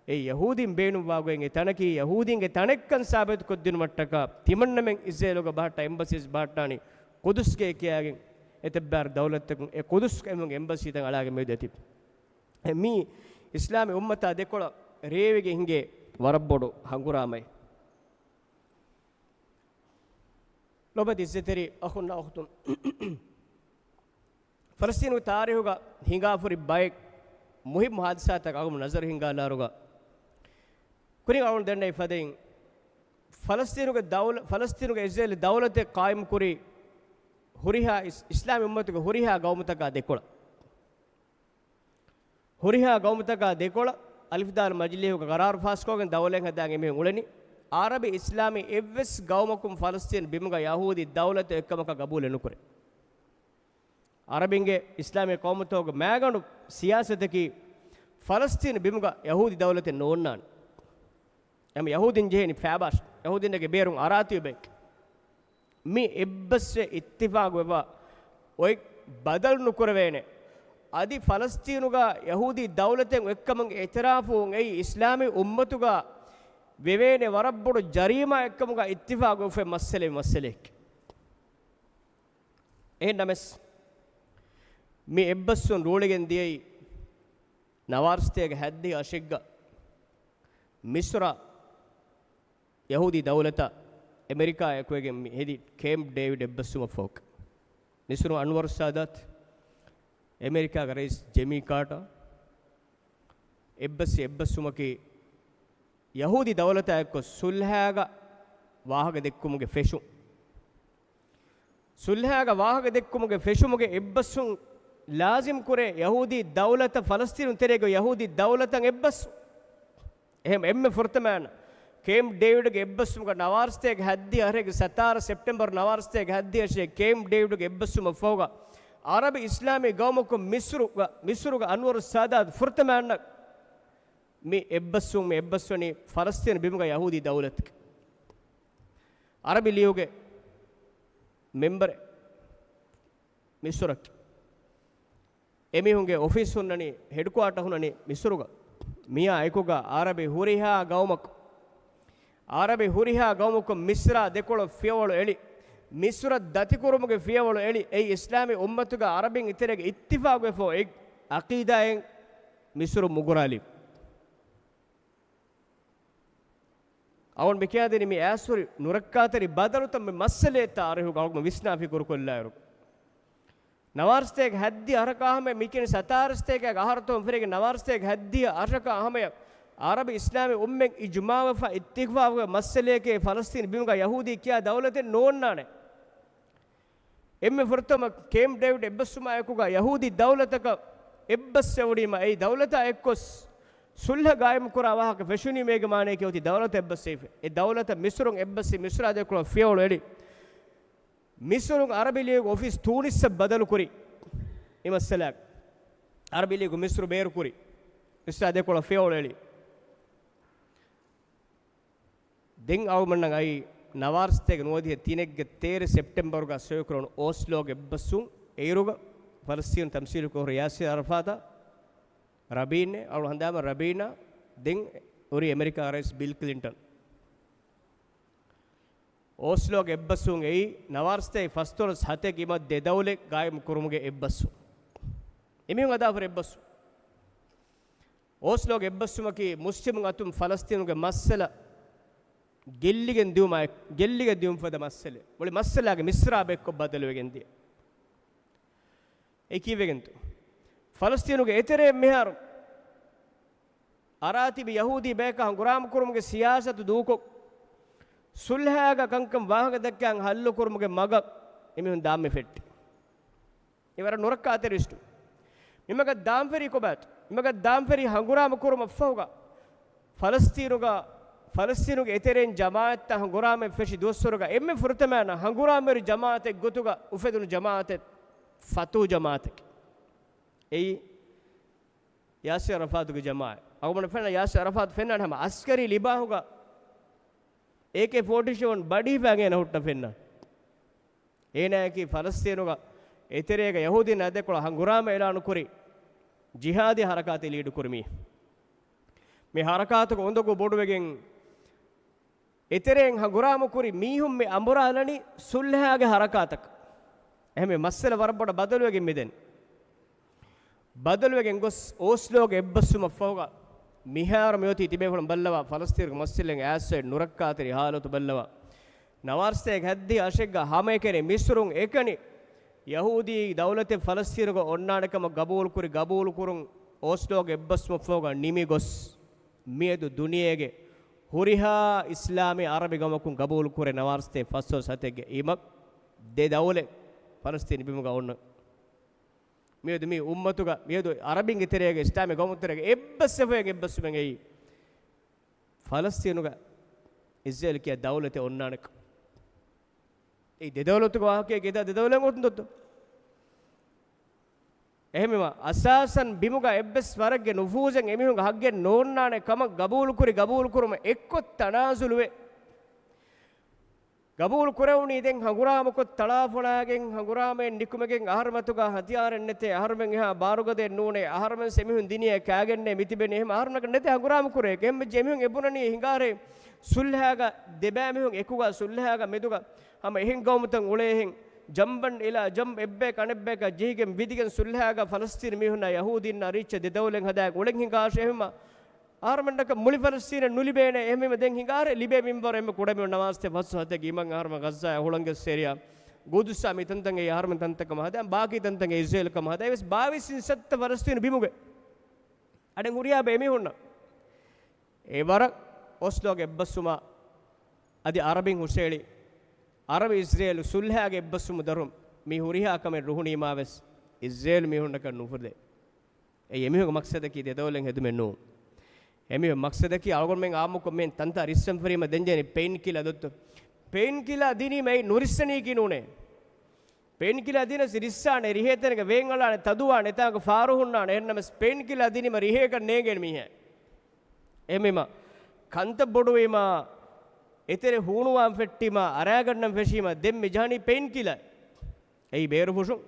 އެ ޔަހޫދީން ބޭނުންވާ ގޮތް އެ ތަނަކީ ޔަހޫދީންގެ ތަނެއްކަން ސާބިތުކޮށްދިނުމަށްޓަކާ، ތިމަންނަމެން އިސްރޭލުގަ ބަހައްޓާ އެމްބަސީސް ބަހައްޓާނީ ޤުދުސްގައި ކިޔާގެން. އެތައްބާރު ދައުލަތްތަކުން އެ ޤުދުސްގައި އެމީހުންގެ އެމްބަސީތައް އަޅާގެން މިއަދު އެތިބި. މީ އިސްލާމީ އުއްމަތާ ދެކޮޅަށް ރޭވިގެން ހިނގޭ ވަރަށް ބޮޑު ހަނގުރާމައެއް. ލޮބުވެތި އިއްޒަތްތެރި އަޚުންނާ އުޚްތުން، ފަލަސްތީނުގެ ތާރީޚުގަ ހިނގާފަހުރި ބައެއް މުހިއްމު ހާދިސާތައް އަޅުގަނޑު ނަޒަރު ހިންގާލާއިރުގަ، ކުރިން އަޅުގަނޑު ދެންނެވި ފަދައިން، ފަލަސްތީނުގެ ދައުލަ-، ފަލަސްތީނުގެ އިސްރޭލު ދައުލަތެއް ޤާއިމްކުރި ހުރިހާ އިސް-، އިސްލާމީ އުއްމަތުގެ ހުރިހާ ގައުމުތަކާ ދެކޮޅަށް. ހުރިހާ ގައުމުތަކާ ދެކޮޅަށް އަލިފްދާލު މަޖިލީހުގަ ޤަރާރު ފާސްކޮށްގެން ދައުލަތް ހަދާން އެމީހުން އުޅެނީ. އަރަބި އިސްލާމީ އެއްވެސް ގައުމަކުން ފަލަސްތީނު ބިމުގަ ޔަހޫދީ ދައުލަތެއް އޮތްކަމަކަށް ގަބޫލެއް ނުކުރޭ. އަރަބިންގެ އިސްލާމީ ޤައުމުތަކުގެ މާގަނޑު ސިޔާސަތަކީ ފަލަސްތީނު ބިމުގަ ޔަހޫދީ ދައުލަތެއް ނޯންނާނެ. އެހެން ޔަހޫދީން ޖެހޭނީ ފައިބާސް، ޔަހޫދީންގެ ބޭރުން އަރާތީ ބައެއް. މި އެއްބަސްވެ އިއްތިފާގުވެފަ އޮތް ބަދަލު ނުކުރެވޭނެ. އަދި ފަލަސްތީނުގަ ޔަހޫދީ ދައުލަތެއް އޮތްކަމުގެ އިއުތިރާފު އެއީ އިސްލާމީ އުއްމަތުގަ ވެވޭނެ ވަރަށް ބޮޑު ޖަރީމާއެއްކަމުގަ އިއްތިފާގުވެފަ އޮތް މައްސަލައެއް، މައްސަލައެއް. އެހެން ނަމަވެސް، މި އެއްބަސްވުން ރޫޅިގެން ދިޔައީ ނަވާރަ ސަތޭކަ ހައްދިހަ އަށެއްގަ މިސްރަށް ޔަހޫދީ ދައުލަތާ އެމެރިކާ އެކުވެގެން މި ހެދި ކޭމްޕް ޑޭވިޑް އެއްބަސްވުމަށްފަހު، މިސްރު އަންވަރު ސާދާތް، އެމެރިކާގެ ރައީސް ޖެމީ ކާޓާ، އެއްބަސް އެއްބަސްވުމަކީ ޔަހޫދީ ދައުލަތާ އެއްކޮށް ސުލްހައިގަ ވާހަކަ ދެއްކުމުގެ ފެށުން. ސުލްހައިގަ ވާހަކަ ދެއްކުމުގެ ފެށުމުގެ އެއްބަސްވުން ލާޒިމް ކުރޭ ޔަހޫދީ ދައުލަތަށް ފަލަސްތީނު ތެރޭގަ ޔަހޫދީ ދައުލަތަށް އެއްބަސް. އެހެން އެންމެ ފުރަތަމަ ކޭމްޕް ޑޭވިޑްގެ އެއްބަސްވުމުގަ ނަވާރަ ސަތޭކަ ހައްދިހަ އަށެއްގެ ސަތާރަ ސެޕްޓެމްބަރު ނަވާރަ ސަތޭކަ ހައްދިހަ އަށެއް ކޭމްޕް ޑޭވިޑްގެ އެއްބަސްވުމަށްފަހުގަ އަރަބި އިސްލާމީ ގައުމަކުން މިސްރުގަ، މިސްރުގަ އަންވަރު ސާދާތް ފުރަތަމަ މި އެއްބަސްވުން، މި އެއްބަސްވަނީ ފަލަސްތީނު ބިމުގަ ޔަހޫދީ ދައުލަތުގެ. އަރަބި ލީގުގެ މެމްބަރެއް މިސުރަކީ. އެމީހުންގެ އޮފީސް ހުންނަނީ، ހެޑްކުއާޓަ ހުންނަނީ މިސުރުގަ. މިއާ އެކުގަ އަރަބި ހުރިހާ ގައުމަކު، އަރަބި ހުރިހާ ގައުމަކުން މިސްރާ ދެކޮޅަށް ފިޔަވަޅު އެޅި، މިސުރަށް ދަތިކުރުމުގެ ފިޔަވަޅު އެޅި، އެއީ އިސްލާމީ އުއްމަތުގަ އަރަބިން އެތެރޭގަ އިއްތިފާގުވެފަ އޮތް އަޤީދާއެއް މިސުރު މުގުރާލި. އަޅުގަނޑު މިކިޔާދިނީ މި އައިސްހުރި ނުރައްކާތެރި ބަދަލުތައް މި މައްސަލައެއް ތާރީޚުގަ އަޅުގަނޑު ވިސްނާފި ކުރުކޮށްލާއިރު. ނަވާރަ ސަތޭކަ ހައްދިހަ އަށަކާ ހަމަޔަށް މިކިޔަނީ ސަތާރަ ސަތޭކަ އަހަރު ތޯ ފިރިގެން ނަވާރަ ސަތޭކަ ހައްދިހަ އަށަކާ ހަމަޔަށް އަރަބި އިސްލާމީ އުއްމަތް އިޖުމާވެފަ އިއްތިފާގުވެ މައްސަލައެކޭ ފަލަސްތީން ބިމުގަ ޔަހޫދީ ކިޔާ ދައުލަތެއް ނޯންނާނެ. އެންމެ ފުރަތަމަ ކޭމްޕް ޑޭވިޑް އެއްބަސްވުމާ އެކުގަ ޔަހޫދީ ދައުލަތަކަށް އެއްބަސްވެވުނީމަ އެއީ ދައުލަތާ އެއްކޮށް ސުލްހަ ގާއިމްކުރާ ވާހަކަ ފެށުނީމޭގެ މާނަޔަކީ އޮތީ ދައުލަތަށް އެއްބަސްވެފަ. އެ ދައުލަތަށް މިސުރުން އެއްބަސްވި މިސުރާ ދެކޮޅަށް ފިޔަވަޅު އެޅި. މިސުރުން އަރަބި ލީގު އޮފީސް ތޫނިސްއަށް ބަދަލުކުރި މި މައްސަލާ. އަރަބި ލީގު މިސުރު ބޭރުކުރި. މިސްރާ ދެކޮޅަށް ފިޔަވަޅު އެޅި. ދެން އަޅުގަނޑަށް އައީ ނަވާރަ ސަތޭކަ ނުވަދިހަ ތިނެއްގެ ތޭރަ ސެޕްޓެމްބަރުގަ ސޮއިކުރުނު އޯސްލޯގެ އެއްބަސްވުން. އޭރުގަ ފަލަސްތީނު ތަމްސީލު ކުރި ޔާސިރް އަރަފާތާ، ރަބީން، އަޅު ހަނދާމަ ރަބީނާ، ދެން ހުރި އެމެރިކާ ރައީސް ބިލް ކްލިންޓަން. އޯސްލޯގެ އެއްބަސްވުން އެއީ ނަވާރަ ސަތޭކަ ފަސްދޮޅަސް ހަތެއް އިމަ ދެ ދައުލަތް ގާއިމް ކުރުމުގެ އެއްބަސްވުން. އެމީހުން ހަދާފަ އެއްބަސްވުން. އޯސްލޯގެ އެއްބަސްވުމަކީ މުސްލިމުން އަތުން ފަލަސްތީނުގެ މައްސަލަ ގެއްލިގެން ދިއުމާ، ގެއްލިގެން ދިއުން ފަދަ މައްސަލެއް. މުޅި މައްސަލާގެ މިސްރާބެއްކޮށް ބަދަލުވެގެން ދިޔަ. އެ ކީއްވެގެންތޯ؟ ފަލަސްތީނުގެ އެތެރެއިން މިހާރު އަރާތިބި ޔަހޫދީ ބޭކަށް ހަނގުރާމަ ކުރުމުގެ ސިޔާސަތު ދޫކޮށް، ސުލްހައިގަ ކަންކަން ވާހަކަ ދައްކާ ހައްލު ކުރުމުގެ މަގަށް އެމީހުން ދާން މި ފެއްޓި. އެ ވަރަށް ނުރައްކާތެރި ސްޓެޕް. މިމަގަށް ދާން ފެރީ ކޮބާތު؟ މިމަގަށް ދާން ފެރީ ހަނގުރާމަ ކުރުމަށްފަހުގަ، ފަލަސްތީނުގަ، ފަލަސްތީނުގެ އެތެރެއިން ޖަމާއަތްތައް ހަނގުރާމައެއް ފެށި ދުވަސްވަރުގަ އެންމެ ފުރަތަމައިން ހަނގުރާމަވެރި ޖަމާއަތެއް ގޮތުގަ އުފެދުނު ޖަމާއަތެއް ފަތޫ ޖަމާއަތެކޭ. އެއީ ޔާސިރް އަރަފާތުގެ ޖަމާއަތް. އަޅުގަނޑަށް ފެންނަ ޔާސިރް އަރަފާތު ފެންނާނެ ހަމަ އަސްކަރީ ލިބާހުގަ އޭކޭ ފޯޓީ ސެވަން ބަޑި ހިފާ އޭނަ ހުއްޓަ ފެންނަ. އޭނާއަކީ ފަލަސްތީނުގަ އެތެރޭގަ ޔަހޫދީން އަދެކޮޅަށް ހަނގުރާމަ އިލާނުކުރި ޖިހާދީ ހަރަކާތެއް ލީޑު ކުރި މީހެއް. މި ހަރަކާތުގަ އުނދަގޫ ބޮޑުވެގެން އެތެރޭން ހަނގުރާމަ ކުރި މީހުން މި އަނބުރާލަނީ ސުލްހާގެ ހަރަކާތަކަށް. އެހެންވެ މައްސަލަ ވަރަށް ބޮޑަށް ބަދަލުވެގެން މިދެން. ބަދަލުވެގެން ގޮސް އޯސްލޯގެ އެއްބަސްވުމަށްފަހުގަ މިހާރު މިއޮތީ ތިބޭފުޅުން ބައްލަވާ ފަލަސްތީނުގެ މައްސަލައިން އައިސް ނުރައްކާތެރި ހާލަތު ބައްލަވާ. ނަވާރަސަތޭކަ ހައްދިހަ އަށެއްގަ ހަމައެކަނި މިސުރުން އެކަނި ޔަހޫދީ ދައުލަތެއް ފަލަސްތީނުގަ އޮންނާނެ ކަމަށް ގަބޫލުކުރި، ގަބޫލުކުރުން އޯސްލޯގެ އެއްބަސްވުމަށްފަހުގަ ނިމިގޮސް މިއަދު ދުނިޔޭގެ ހުރިހާ އިސްލާމީ އަރަބި ގަމަކުން ގަބޫލުކުރޭ ނަވާރަސަތޭކަ ފަސްވަނަ ސަތޭކަ އިމަ ދެ ދައުލަތް ފަލަސްތީން ބިމުގަ އޮންނަ. މިއަދު މި އުއްމަތުގަ، މިއަދު އަރަބިންގެ ތެރޭގަ، އިސްލާމީ ގައުމުތެރޭގަ އެއްބަސްވެފައި އެއްބަސްވުމެއް އެއީ ފަލަސްތީނުގަ އިސްރޭލް ކިޔާ ދައުލަތެއް އޮންނާނެކަން. އެއީ ދެ ދައުލަތުގެ ވާހަކައެއް އެތާ ދެ ދައުލަތް އޮތުން ދޮއްތޯ؟ އެހެންވީމަ، އަސާސަން ބިމުގަ އެއްވެސް ވަރެއްގެ ނުފޫޒެއް އެމީހުންގެ ހައްގެއް ނޯންނާނެ ކަމަށް ގަބޫލުކުރި، ގަބޫލުކުރުމަށް އެއްކޮށް ތަނާޒުލުވެ، ގަބޫލު ކުރެވުނީ ދެން ހަނގުރާމަކޮށް ތަޅާފޮޅާގެން ހަނގުރާމައެއް ނިކުމެގެން އަހަރުމަތުގަ ހަތިޔާރެއް ނެތޭ، އަހަރުމެން އެހާ ބާރުގަދައެއް ނޫނޭ، އަހަރުމެންސް އެމީހުން ދިނިޔެއަށް ކާގެންނޭ މިތިބެނީ އެހެން އަހަރުމެންނަކަށް ނެތޭ ހަނގުރާމަ ކުރޭ. އެހެންވެއްޖެ އެމީހުން އެބުނަނީ ހިނގާރޭ ސުލްހާގަ ދެބައިމީހުން އެކުގަ ސުލްހާގަ މެދުގަ ހަމަ އެހެން ގައުމުތައް އުޅޭހެން ޖަނބަން އިލާ ޖަނބް އެއްބަޔަކަށް އަނެއްބަޔަކަށް ޖެހިގެން ވިދިގެން ސުލްހާގަ ފަލަސްތީން މީހުންނާ ޔަހޫދީންނާ ރީއްޗަށް ދެ ދައުލަތް ހަދާ އުޅެން ހިނގާށޭ އެހެންމަ އަހަރުމެންނަކަށް މުޅި ފަލަސްތީނެއް ނުލިބޭނެ. އެހެންވީމަ ދެން ހިނގާރޭ ލިބޭ މިންވަރު އެންމެ ކުޑަމިނުން ނަވާރަސަތޭކަ ފަސްވަނަ ސަތޭކަ އިމަން އަހަރުމެން ޣައްޒާއާ ހުޅަނގަށް ސޭރިޔާ ގުދުސްއާ މި ތަންތަންގައި އަހަރުމެން ތަންތަން ކަމަށް ހަދާ، ބާކީ ތަންތަންގައި އިސްރޭލް ކަމަށް ހަދާ، އެވެސް ބާވީސް އިން ސައްތަ ފަލަސްތީނު ބިމުގައި އަޑެއް ހުރިހާ އެމީހުންނަށް އެ ވަރަށް އޮސްލޯގެ އެއްބަސްވުމާ އަދި އަރަބިން ހުށައެޅި އަރަބި އިސްރޭލު ސުލްހާގެ އެއްބަސްވުމުގެ ދަށުން މި ހުރިހާ ކަމެއް ރުހުނީމާވެސް އިސްރޭލު މީހުންނަކަށް ނުފުދޭ. އެއީ އެމީހުންގެ މަޤްޞަދަކީ ދެ ދައުލަތް ހެދުމެއް ނޫން. އެމީހުންގެ މަޤްޞަދަކީ އަޅުގަނޑުމެން އާއްމުކޮށް މިހެން ތަންތާ ރިއްސަން ފެށީމަ ދެން ޖެހެނީ ޕެއިން ކިލާ ދޮއްތޯ؟ ޕެއިން ކިލާ ދިނީމަ އެއީ ނުރިއްސަނީކީ ނޫނޭ. ޕެއިން ކިލާ ދިނަސް ރިއްސާނެ، ރިހޭ ތަނެއްގަ ވޭން އަޅާނެ، ތަދުވާނެ، އެތާނގަ ފާރު ހުންނާނެ. އެހެންނަމަސް ޕެއިން ކިލާ ދިނީމަ ރިހޭކަށް ނޭނގޭނެ މީހާ. އެހެންވީމަ ކަންތައް ބޮޑުވީމަ، އެތެރެ ހޫނުވާން ފެއްޓީމަ، އަރާގަންނަން ފެށީމަ، ދެން މި ޖަހަނީ ޕެއިން ކިލާ. އެއީ ބޭރު ފުށުން،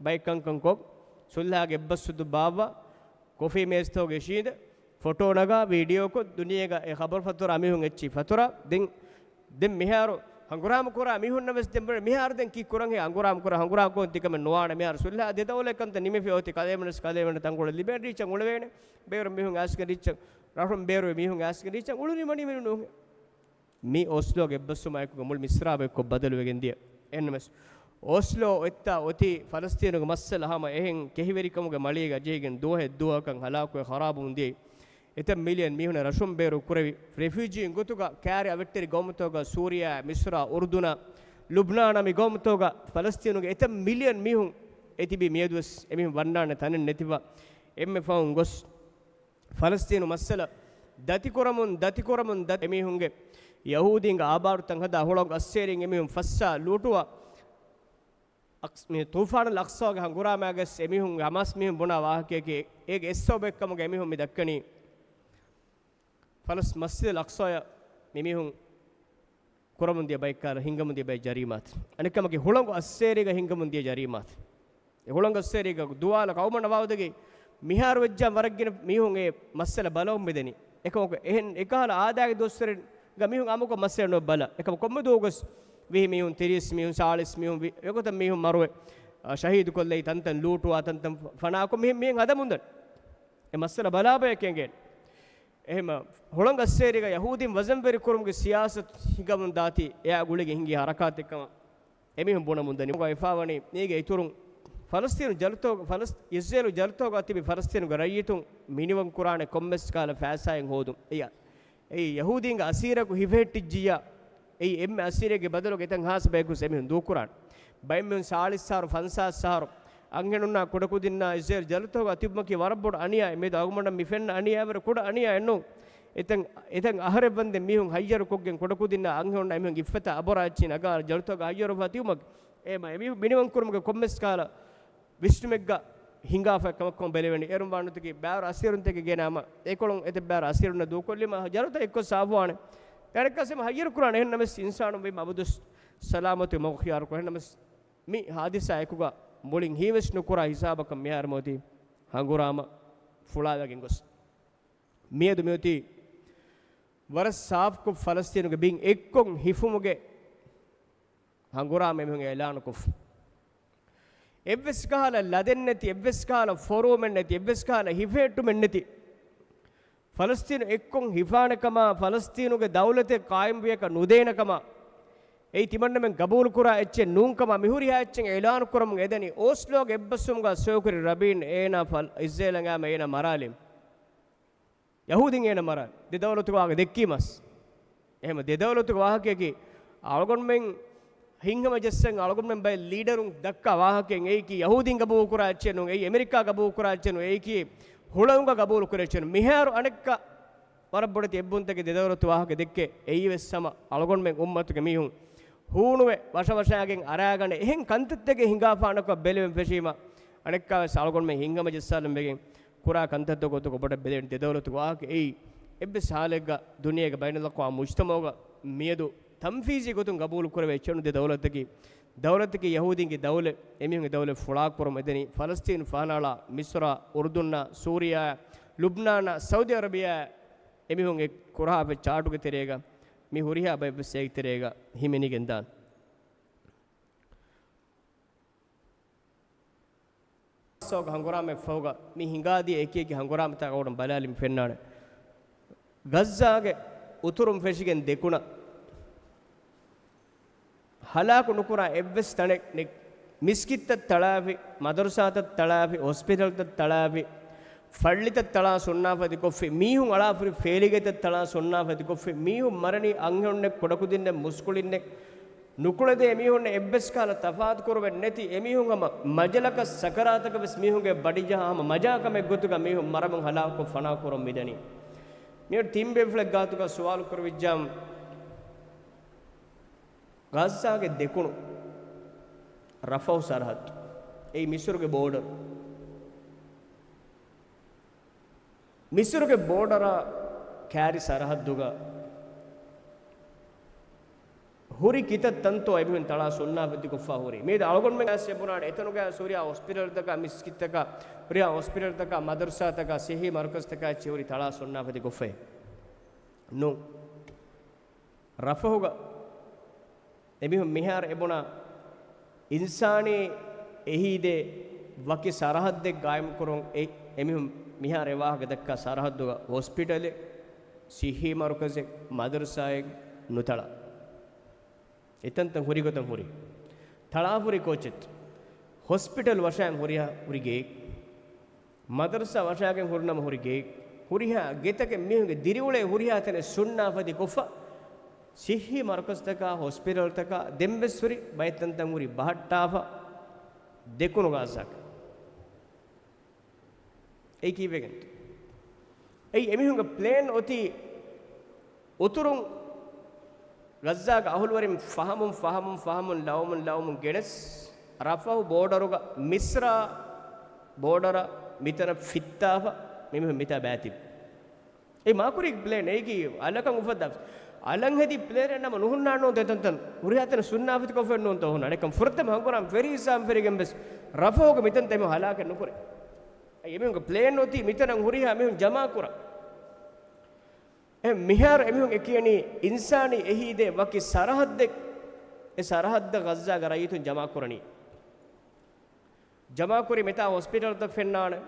ބައެއް ކަންކަން ކޮށް، ސުލްހާގެ އެއްބަސްވަދު ބާއްވާ، ކޮފީ މޭޒްތަކުގެ އިށީނދެ، ފޮޓޯ ނަގާ، ވީޑިއޯކޮށް، ދުނިޔޭގަ އެ ޚަބަރު ފަތުރާ މީހުން އެއްޗި ފަތުރާ. ދެން، ދެން މިހާރު ހަނގުރާމަ ކުރާ މީހުންނަށް ވެސް ދެން ބުނޭ، މިހާރު ދެން ކީއްކުރަންހޭ؟ ހަނގުރާމަ ކުރާ، ހަނގުރާމަ ކުރަން ތިކަމެއް ނުވާނެ. މިހާރު ސުލްހާ ދެ ދައުލަތް ކަންތައް ނިމިފި އޮތީ ކަލޭމެންވެސް ކަލޭމެން ތަންކޮޅެއް ލިބޭނެ ރީއްޗަށް އުޅެވޭނެ. ބޭރު މީހުން އައިސްގެން ރީއްޗަށް، ރަށުން ބޭރުވި މީހުން އައިސްގެން ރީއްޗަށް އުޅުނީ މަނީ މިނުނޫހެ. މި އޮސްލޯގެ އެއްބަސްވުމާއެކުގަ މުޅި މިސްރާބެއްކޮށް ބަދަލުވެގެން ދިޔަ. އެހެންނަމަސް، އޮސްލޯ އޮތްތާ އޮތީ ފަލަސްތީނުގެ މައްސަލަ ހަމަ އެހެން ކެހިވެރިކަމުގެ މަޅީގަ ޖެހިގެން ދުވަހެއް ދުވަހަކަށް ހަލާކުވެ ޚަރާބުވުން ދިޔައީ. އެތައް މިލިއަން މީހުންނަށް ރަށުން ބޭރު ކުރެވި، ރެފިއުޖީން ގޮތުގަ ކާރި އަވެއްޓެރި ގައުމުތަކުގަ ސޫރިޔާ، މިސްރާ، އުރުދުނާ، ލުބްނާނާ މި ގައުމުތަކުގަ ފަލަސްތީނުގެ އެތައް މިލިއަން މީހުން އެތިބީ މިއަދުވެސް އެމީހުން ވަންނާނެ ތަނެއް ނެތިފަ އެންމެ ފަހުން ގޮސް، ފަލަސްތީނު މައްސަލަ ދަތިކުރަމުން، ދަތިކުރަމުން، ދަތި އެމީހުންގެ ޔަހޫދީންގެ އާބާރުތައް ހަދާ ހުޅަނގު އައްސޭރިން އެމީހުން ފައްސާ ލޫޓުވާ، އަޤްސް-، މި ޠޫފާނުލް އަޤްޞާގެ ހަނގުރާމާގަސް އެމީހުންގެ ހަމާސް މީހުން ބުނާ ވާހަކަޔަކީ، އޭގެ އެއް ސަބަބެއްކަމުގަ އެމީހުން މި ދައްކަނީ. ފަލަސް މަސްޖިދުލް އަޤްޞާޔަށް މިމީހުން ކުރަމުން ދިޔަ ބައެއް ކަހަލަ ހިންގަމުން ދިޔަ ބައެއް ޖަރީމާތައް. އަނެއްކަމަކީ ހުޅަނގު އައްސޭރީގަ ހިންގަމުން ދިޔަ ޖަރީމާތައް. އެ ހުޅަނގު އައްސޭރީގަ ދުވާލަކަށް އައުމަށް ނަވާވަދެގެ މިހާރު ވެއްޖާ ވަރަށް ގިނަ މީހުން އެ މައްސަލަ ބަލަމުން މިދެނީ. އެކަމަކު އެހެން އެކަހަލަ އާދައިގެ ދުވަސްވަރެއްގަ މީހުން އާއްމުކޮށް މައްސަލަ ނު ބަލަ. އެކަމަކު ކޮންމެ ދުވަހުގަސް ވިހި މީހުން، ތިރީސް މީހުން، ސާޅީސް މީހުން ވި-، އެގޮތަށް މީހުން މަރުވެ، އަ، ޝަހީދު ކޮށްލައި ތަންތަން ލޫޓުވާ ތަންތަން ފަނާކޮށް މި-، މިހެން ހަދަމުން ދަން. އެ މައްސަލަ ބަލާބަޔަކީ އެނގޭނެ. އެހެން ހުޅަނގައްސޭރީގަ ޔަހޫދީން ވަޒަންވެރި ކުރުމުގެ ސިޔާސަތު ހިނގަމުން ދާތީ އެއާ ގުޅިގެން ހިނގި ހަރަކާތެއްކަމަށް އެމީހުން ބުނަމުން ދަނީ. އެފާވަނީ މީގެ އިތުރުން ފަލަސްތީނު ޖަލުތޯ-، ފަލަސް-، އިޒްރޭލު ޖަލުތޯގަ ތިބި ފަލަސްތީނުގެ ރައްޔިތުން މިނިވަން ކުރާނެ ކޮންމެސް ކަހަލަ ފައިސާއެއް ހޯދުން. އެއީ އެ ޔަހޫދީންގެ އަސީރަކު ހިފެހެއްޓިއްޖިއްޔާ، އެއީ އެންމެ އަސީރެއްގެ ބަދަލުގަ އެތަން ހާސް ބަޔަކުވެސް އެމީހުން ދޫކުރާނެ. ބައެއްމީހުން ސާޅީސް އަހަރު، ފަންސާސް އަހަރު އަންހެނުންނާ ކުޑަކުދިންނާ އިޒްރޭލް ޖަލުތޯގަ ތިބުމަކީ ވަރަށް ބޮޑު އަނިޔާއެއް. މިއަދު އަޅުގަނޑަށް މި ފެންނަ އަނިޔާވެރި ކުޑަ އަނިޔާއެއް ނޫން. އެތަން، އެތަން އަހަރެއް ވަންދެން މީހުން ހައްޔަރުކޮށްގެން ކުޑަކުދިންނާ އަންހެނުންނާ އެމީހުން އިއްފަތާ އަބޮރާ އެއްޗިހި ނަގާ ޖަލުތޯގަ ހައްޔަރުވެފަ ތިބުމަކީ އެ މަ-، އެމީހުން މިނިވަން ކުރުމުގެ ކޮންމެސް ކަހަލަ ވިސްނުމެއްގަ ހިނގާފަ ކަމަށްކަމަށް ބެލެވެނީ. އޭރުން ވާންނުތަކީ ބާރު އަސީރުންތަކެއް ގެނައިމަ އެކޮޅުން އެތައް ބާރު އަސީރުންނަށް ދޫކޮށްލީމަ ޖަލުތައް އެއްކޮށް ސާފުވާނެ. އަނެއްކާސް އެމީހުން ހައްޔަރު ކުރާނެ. އެހެންނަމަވެސް އިންސާނުން ވީމަ އަބަދުވެސް ސަލާމަތުގެ މަގު ޚިޔާރުކޮށް. އެހެންނަމަވެސް މި ހާދިސާ އެކުގަ މުޅިން ހީވެސް ނުކުރާ ހިސާބަކަށް މިހާރު މިއޮތީ ހަނގުރާމަ ފުޅާވެގެން ގޮސް. މިއަދު މިއޮތީ ވަރަށް ސާފުކޮށް ފަލަސްތީނުގެ ބިން އެއްކޮށް ހިފުމުގެ ހަނގުރާމަ އެމީހުން އިޢުލާނުކޮށްފަ. އެއްވެސް ކަހަލަ ލަދެއްނެތި، އެއްވެސް ކަހަލަ ފޯރުވުމެއްނެތި، އެއްވެސް ކަހަލަ ހިފެހެއްޓުމެއްނެތި، ފަލަސްތީނު އެއްކޮށް ހިފާނެކަމާ، ފަލަސްތީނުގެ ދައުލަތެއް ޤާއިމްވިޔަކަށް ނުދޭނެކަމާ، އެއީ ތިމަންނަމެން ގަބޫލުކުރާ އެއްޗެއް ނޫންކަމާ، މިހުރިހާ އެއްޗެއް އިޢުލާނު ކުރަމުން އެދަނީ. އޯސްލޯގެ އެއްބަސްވުމުގަ ސޮއިކުރި ރަބީން އޭނާ ފަލް-، އިޒްރޭލަށް އައިމަ އޭނާ މަރާލީމަ. ޔަހޫދީން އޭނަ މަރާ ދެ ދައުލަތުގެ ވާހަކަ ދެއްކީމަސް. އެހެން ދެ ދައުލަތުގެ ވާހަކައަކީ އަޅުގަނޑުމެން ހިތްހަމަޖައްސަން އަޅުގަނޑުމެން ބައެއް ލީޑަރުން ދައްކާ ވާހަކައެއް. އެއީކީ ޔަހޫދީން ގަބޫލުކުރާ އެއްޗެއް ނޫން. އެއީ އެމެރިކާ ގަބޫލުކުރާ އެއްޗެއް ނޫން. އެއީކީ ހުޅަނގު ގަބޫލުކުރާ އެއްޗެއް ނޫން. މިހާރު އަނެއްކާ ވަރަށް ބޮޑެތި އެއްބުންތަކެއް ދެ ދައުލަތު ވާހަކަ ދެއްކޭ. އެއީވެސް ހަމަ އަޅުގަނޑުމެން އުއްމަތުގެ މީހުން ހޫނުވެ ވަށަވަށާގެން އަރާގަނެ އެހެން ކަންތައްތަކެއް ހިނގާފާނަކަށް ބެލެވެން ފެށީމަ، އަނެއްކާވެސް އަޅުގަނޑުމެން ހިތްހަމަޖައްސާލަން ވެގެން ކުރާ ކަންތައްތަކުގެ ގޮތުގަ ބޮޑަށް ބެލެވެން ދެ ދައުލަތުގެ ވާހަކަ އެއީ. އެއްވެސް ހާލެއްގަ ދުނިޔޭގެ ބައިނަލްއަޤްވާމް މުޖްތަމަޢުގަ މިއަދު ތަންފީޒީ ގޮތުން ގަބޫލު ކުރެވޭ އެއްޗެއް ނޫން ދެ ދައުލަތަކީ. ދައުލަތަކީ ޔަހޫދީންގެ ދައުލަތް. އެމީހުންގެ ދައުލަތް ފުޅާކުރަމުން އެދެނީ ފަލަސްތީނު ފަހަނައަޅާ މިސްރާ، އުރުދުންނާ، ސޫރިޔާ، ލުބްނާނާ، ސައުދީ އަރަބިޔާ އެމީހުން އެ ކުރާފަ ޗާޓުގެ ތެރޭގަ މި ހުރިހާ ބައެއްވެސް އޭގެ ތެރޭގަ ހިމެނިގެން ދާނެ. ސޯގ ހަނގުރާމައެއް ފަހުގަ މި ހިނގާދިޔަ އެކި އެކި ހަނގުރާމަތައް އަޅުގަނޑު ބަލާލިން ފެންނާނެ. ޣައްޒާގެ އުތުރުން ފެށިގެން ދެކުނަށް ހަލާކު ނުކުރާ އެއްވެސް ތަނެއް ނެތް. މިސްކިތްތައް ތަޅާފި، މަދަރުސާތައް ތަޅާފި، ހޮސްޕިޓަލްތައް ތަޅާފި، ފައްޅިތައް ތަޅާ ސުންނާފަތިކޮށްފި، މީހުން އަޅާފުރި ފޭލިގަތައް ތަޅާ ސުންނާފަތިކޮށްފި، މީހުން މަރަނީ އަންހެނުންނެއް، ކުޑަކުދިންނެއް، މުސްކުޅިންނެއް، ނުކުޅެދޭ މީހުންނެއް އެއްވެސް ކަހަލަ ތަފާތުކުރުމެއް ނެތި. އެމީހުން ހަމަ މަޖަލަކަށް ސަކަރާތަކަށް ވެސް މީހުންގެ ބަޑިޖަހާ ހަމަ މަޖާ ކަމެއް ގޮތުގަ މީހުން މަރަމުން ހަލާކުކޮށް ފަނާ ކުރަމުން މިދަނީ. މިއޮތް ތިން ބޭފުޅެއް ގާތުގަ ސުވާލު ކުރެވިއްޖާމު، ޣައްޒާގެ ދެކުނު ރަފަހު ސަރަހައްދު. އެއީ މިސުރުގެ ބޯޑަރު. މިސުރުގެ ބޯޑަރާ ކާރި ސަރަހައްދުގަ ހުރި ކިތައް ތަންތޯ އެމީހުން ތަޅާ ސުންނާފަތިކޮށްފަ ހުރީ. މިއަދު އަޅުގަނޑުމެން އައިސް ބުނާނެ އެތަނުގަ ހުރިހާ ހޮސްޕިޓަލްތަކާ، މިސްކިތްތަކާ، ހުރިހާ ހޮސްޕިޓަލްތަކާ، މަދަރުސާތަކާ، ސިއްހީ މަރުކަޒްތަކާ އެއްޗެއް ހުރި ތަޅާ ސުންނާފަތިކޮށްފައޭ. ނޫން. ރަފަހުގަ އެމީހުން މިހާރު އެބުނާ އިންސާނީ އެހީދޭ ވަކި ސަރަހައްދެއް ގާއިމްކުރުން. އެ، އެމީހުން މިހާރު އެ ވާހަކަ ދައްކާ ސަރަހައްދުގަ ހޮސްޕިޓަލެއް، ސިއްހީ މަރުކަޒެއް، މަދަރުސާއެއް ނުތަޅާ. އެތަންތަން ހުރިގޮތަށް ހުރި. ތަޅާފުރި ކޯޗެއް؟ ހޮސްޕިޓަލް ވަށައިން ހުރިހާ ހުރި ގެއެއް. މަދަރުސާ ވަށާގެން ހުރިނަމަ ހުރި ގެއެއް. ހުރިހާ ގެތަކެއް މީހުންގެ ދިރިއުޅޭ ހުރިހާ ތަނެއް ސުންނާފަތި ކޮށްފަ، ސިއްހީ މަރުކަޒުތަކާ، ހޮސްޕިޓަލްތަކާ، ދެންވެސް ހުރި ބައެއް ތަންތަން ހުރި ބަހައްޓާފަ، ދެކުނު ޣާޒާގަ. އެއީ ކީއްވެގެންތޯ؟ އެއީ އެމީހުންގެ ޕްލޭން އޮތީ އުތުރުން ޣައްޒާގެ އަހުލުވެރިން ފަހަމުން، ފަހަމުން، ފަހަމުން، ލަވަމުން، ލަވަމުން ގެނެސް، ރަފަހު ބޯޑަރުގަ، މިސްރާ ބޯޑަރަށް މިތަނަށް ފިއްތާފަ މިމީހުން މިތާ ބައިތިބި. އެ މާކުރީ ޕްލޭން އެއީކީ އަލަކަށް އުފައްދާ. އަލަށް ހެދި ޕްލޭނެއް ނަމަ ނުހުންނާނެ ނޫންތަ އެތަންތަން. ހުރިހާ ތަނެއް ސުންނާފަތިކޮށްފައެއް ނޫންތަ ހުންނާނެ. އެކަމް ފުރަތަމަ ހަނގުރާމަ ފެރީ ހިސާބުން ފެރިގެން ވެސް ރަފަހުގެ މިތަންތައް އެމީހުން ހަލާކެއް ނުކުރޭ. އެމީހުންގެ ޕްލޭން އޮތީ މިތަނަށް ހުރިހާ މީހުން ޖަމާކުރަން. އެ މިހާރު އެމީހުން އެ ކިޔަނީ އިންސާނީ އެހީދޭ ވަކި ސަރަހައްދެއް، އެ ސަރަހައްދަށް ޣައްޒާގެ ރައްޔިތުން ޖަމާކުރަނީ. ޖަމާކުރި މިތާ ހޮސްޕިޓަލްތައް ފެންނާނެ،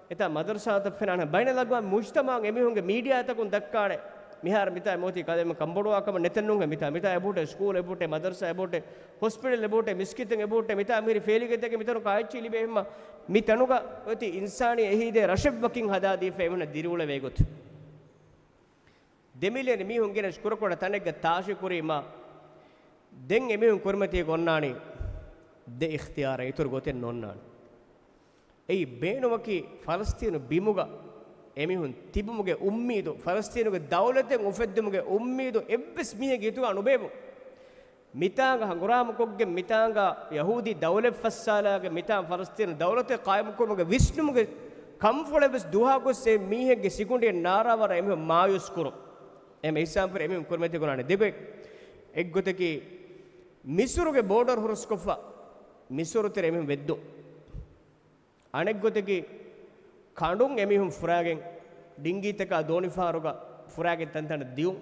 އެތާ މަދަރުސާތައް ފެނާނެ، ބައިނަލްއަގްވާމީ މުޖްތަމަޢުން އެމީހުންގެ މީޑިއާތަކުން ދައްކާނެ. މިހާރު މިތާ އެބައޮތީ ކަލޭމެން ކަންބޮޑުވާ ކަމަށް ނެތަން ނޫންހޭ މިތާ. މިތާ އެބަހުއްޓޭ ސްކޫލް އެބަހުއްޓޭ، މަދަރުސާ އެބަހުއްޓޭ، ހޮސްޕިޓަލް އެބަހުއްޓޭ، މިތާ މިހިރި ފޭލިގެތަކެއް މިތަނު ކާއެއްޗި ލިބޭ ހެންމަ މި ތަނުގަ އޮތީ އިންސާނީ އެހީދޭ ރަށެއް ވަކިން ހަދާދީފަ އެމީހުންނަށް ދިރިއުޅެވޭ ގޮތު. ދެ މިލިއަން މީހުން ގެނެސް ކުރަކުޑަ ތަނެއްގަ ތާށި ކުރީމާ، ދެން އެމީހުން ކުރިމަތީގަ އޮންނާނީ ދެ އިޚްތިޔާރެއް އިތުރު ގޮތެއް ނޯންނާނެ. އެއީ ބޭނުމަކީ ފަލަސްތީނު ބިމުގަ އެމީހުން ތިބުމުގެ އުއްމީދު، ފަލަސްތީނުގެ ދައުލަތެއް އުފެއްދުމުގެ އުއްމީދު އެއްވެސް މީހެއްގެ ހިތުގަ ނުބޭއްވުން. މިތާނގަ ހަނގުރާމަކޮށްގެން، މިތާނގަ ޔަހޫދީ ދައުލަތް ފައްސާލާގެން، މިތާން ފަލަސްތީނު ދައުލަތެއް ޤާއިމުކުރުމުގެ ވިސްނުމުގެ ކަންފުޅެއް ވެސް ދުވަހަކުވެސް އެ މީހެއްގެ ސިކުނޑިއެއް ނާރާވަރަށް އެމީހުން މާޔޫސްކުރުން. އެހެން ހިސާބުން އެމީހުން ކުރިމަތީ ކުރާނެ ދެގޮތް. އެއްގޮތަކީ މިސުރުގެ ބޯޑަރު ހުރަސްކޮށްފަ، މިސުރު ތެރެ އެމީހުން ވެއްދުން. އަނެއްގޮތަކީ، ކަނޑުން އެމީހުން ފުރާގެން، ޑިންގީތަކާ ދޯނިފަހަރުގަ ފުރާގެން ތަންތަނަށް ދިޔުން،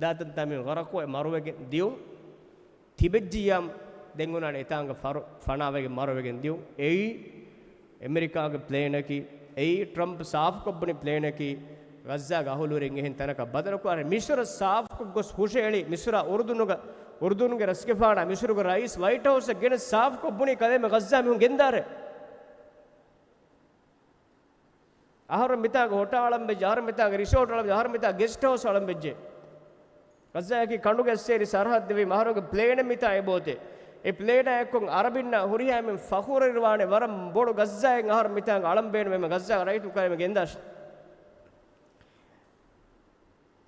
ދާތަންތާ މީހުން ޣަރަޤުވެ މަރުވެގެން ދިޔުން، ތިބެއްޖިއްޔާމް ދެން އޮންނާނެ އެތާނގަ ފަރު ފަނާވެގެން މަރުވެގެން ދިޔުން. އެއީ އެމެރިކާގެ ޕްލޭނަކީ، އެއީ ޓްރަމްޕް ސާފުކޮށްބުނި ޕްލޭނަކީ، ޣައްޒާގެ އަހުލުވެރިން އެހެން ތަނަކަށް ބަދަލުކުރާނެ. މިސުރަށް ސާފުކޮށް ގޮސް ހުށައެޅި، މިސުރާ އުރުދުނުގަ، އުރުދުނުގެ ރަސްގެފާނާ މިސުރުގެ ރައީސް ވައިޓް ހައުސްއަށް ގެނެސް ސާފުކޮށް ބުނީ ކަލޭމެން ޣައްޒާ މީހުން ގެންދާށޭ. އަހަރުން މިތާގެ ހޮޓާ އަޅަން ވެއްޖެ، އަހަރުން މިތާގެ ރިސޯޓް އަޅަން ވެއްޖެ، އަހަރުން މިތާ ގެސްޓް ހައުސް އަޅަން ވެއްޖެ. ޣައްޒާއަކީ ކަނޑުގެ އައްސޭރި ސަރަހައްދެވީމަ އަހަރުންގެ ޕްލޭނެއް މިތާ އެބައޮތޭ. އެ ޕްލޭނާ އެއްކޮށް އަރަބިންނާ ހުރިހާ އެންމެން ފަޚުރުވެރިވާނެ ވަރަށް ބޮޑު ޣައްޒާއެއް އަހަރުން މިތާގަ އަޅަން ބޭނުމޭ މެ ޣައްޒާގެ ރައްޔިތުން ކަލޭމެން ގެންދާށޭ.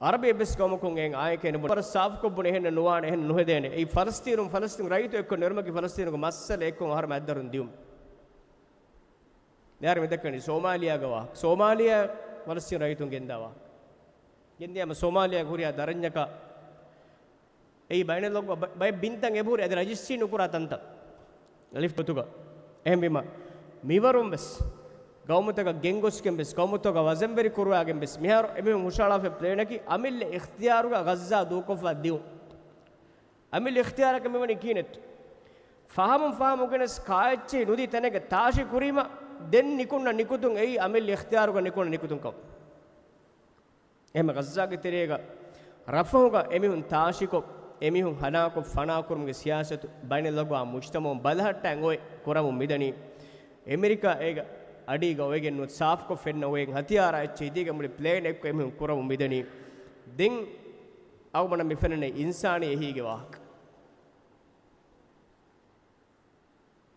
އަރަބި އެއްވެސް ޤައުމަކުން އެއިން އާނއެކޭ ނުބުނެ. ވަރަށް ސާފުކޮށް ބުނެ އެހެން ނުވާނެ، އެހެން ނުހެދޭނެ. އެއީ ފަލަސްތީނުން، ފަލަސްތީނު ރައްޔިތު އެއްކޮށް ނެރުމަކީ ފަލަސްތީނުގެ މައްސަލަ އެއްކޮށް އަހަރުމެން އަތްދަރުން ދިޔުން. ދެން އަހަރުމެން ދައްކަނީ ސޯމާލިޔާގެ ވާހަކަ. ސޯމާލިޔާ ފަލަސްތީނު ރައްޔިތުން ގެންދާ ވާހަކަ. ގެންދިޔާމަ ސޯމާލިޔާގެ ހުރިހާ ދަރަންޏަކަށް އެއީ ބައިނަލްއަގްވާ ބަ-، ބައެއް ބިންތައް އެބަހުރި އަދި ރަޖިސްޓްރީ ނުކުރާ ތަންތަން. އަލިފް ގޮތުގަ. އެހެންވީމަ، މިވަރުން ވެސް ގައުމުތަކަށް ގެންގޮސްގެން ވެސް، ގައުމުތަކަށް ވަޒަންވެރި ކުރުވާގެން ވެސް، މިހާރު އެމީހުން ހުށައަޅާފައި ޕްލޭނަކީ އަމިއްލަ އިޚްތިޔާރުގަ ޣައްޒާ ދޫކޮށްފަ ދިޔުން. އަމިއްލަ އިޚްތިޔާރަކަށް މިވަނީ ކިހިނެއްތޯ؟ ފަހަމުން ފަހަމުން ގެނެސް ކާއެއްޗެހި ނުދީ ތަނެއްގަ ތާށި ކުރީމަ، ދެން ނިކުންނަ ނިކުތުން އެއީ އަމިއްލަ އިޚްތިޔާރުގަ ނިކުންނަ ނިކުތުން ކަމަށް. އެހެން ޣައްޒާގެ ތެރޭގަ ރަފަހުގަ އެމީހުން ތާށިކޮށް، އެމީހުން ހަލާކު ފަނާކުރުމުގެ ސިޔާސަތު ބައިނަލްއަގްވާ މުޖްތަމަޢުން ބަލަހައްޓަން އޮތް ކުރަމުން މިދަނީ. އެމެރިކާ އޭގަ އަޑީގަ އޮވެގެން ނުވަތަ ސާފުކޮށް ފެންނަ އޮވެގެން ހަތިޔާރާ އެއްޗެއް އިދީގެން މުޅި ޕްލޭން އެއްކޮށް އެމީހުން ކުރަމުން މިދަނީ. ދެން އަޅުގަނޑަށް މި ފެންނަނީ އިންސާނީ އެހީގެ ވާހަކަ.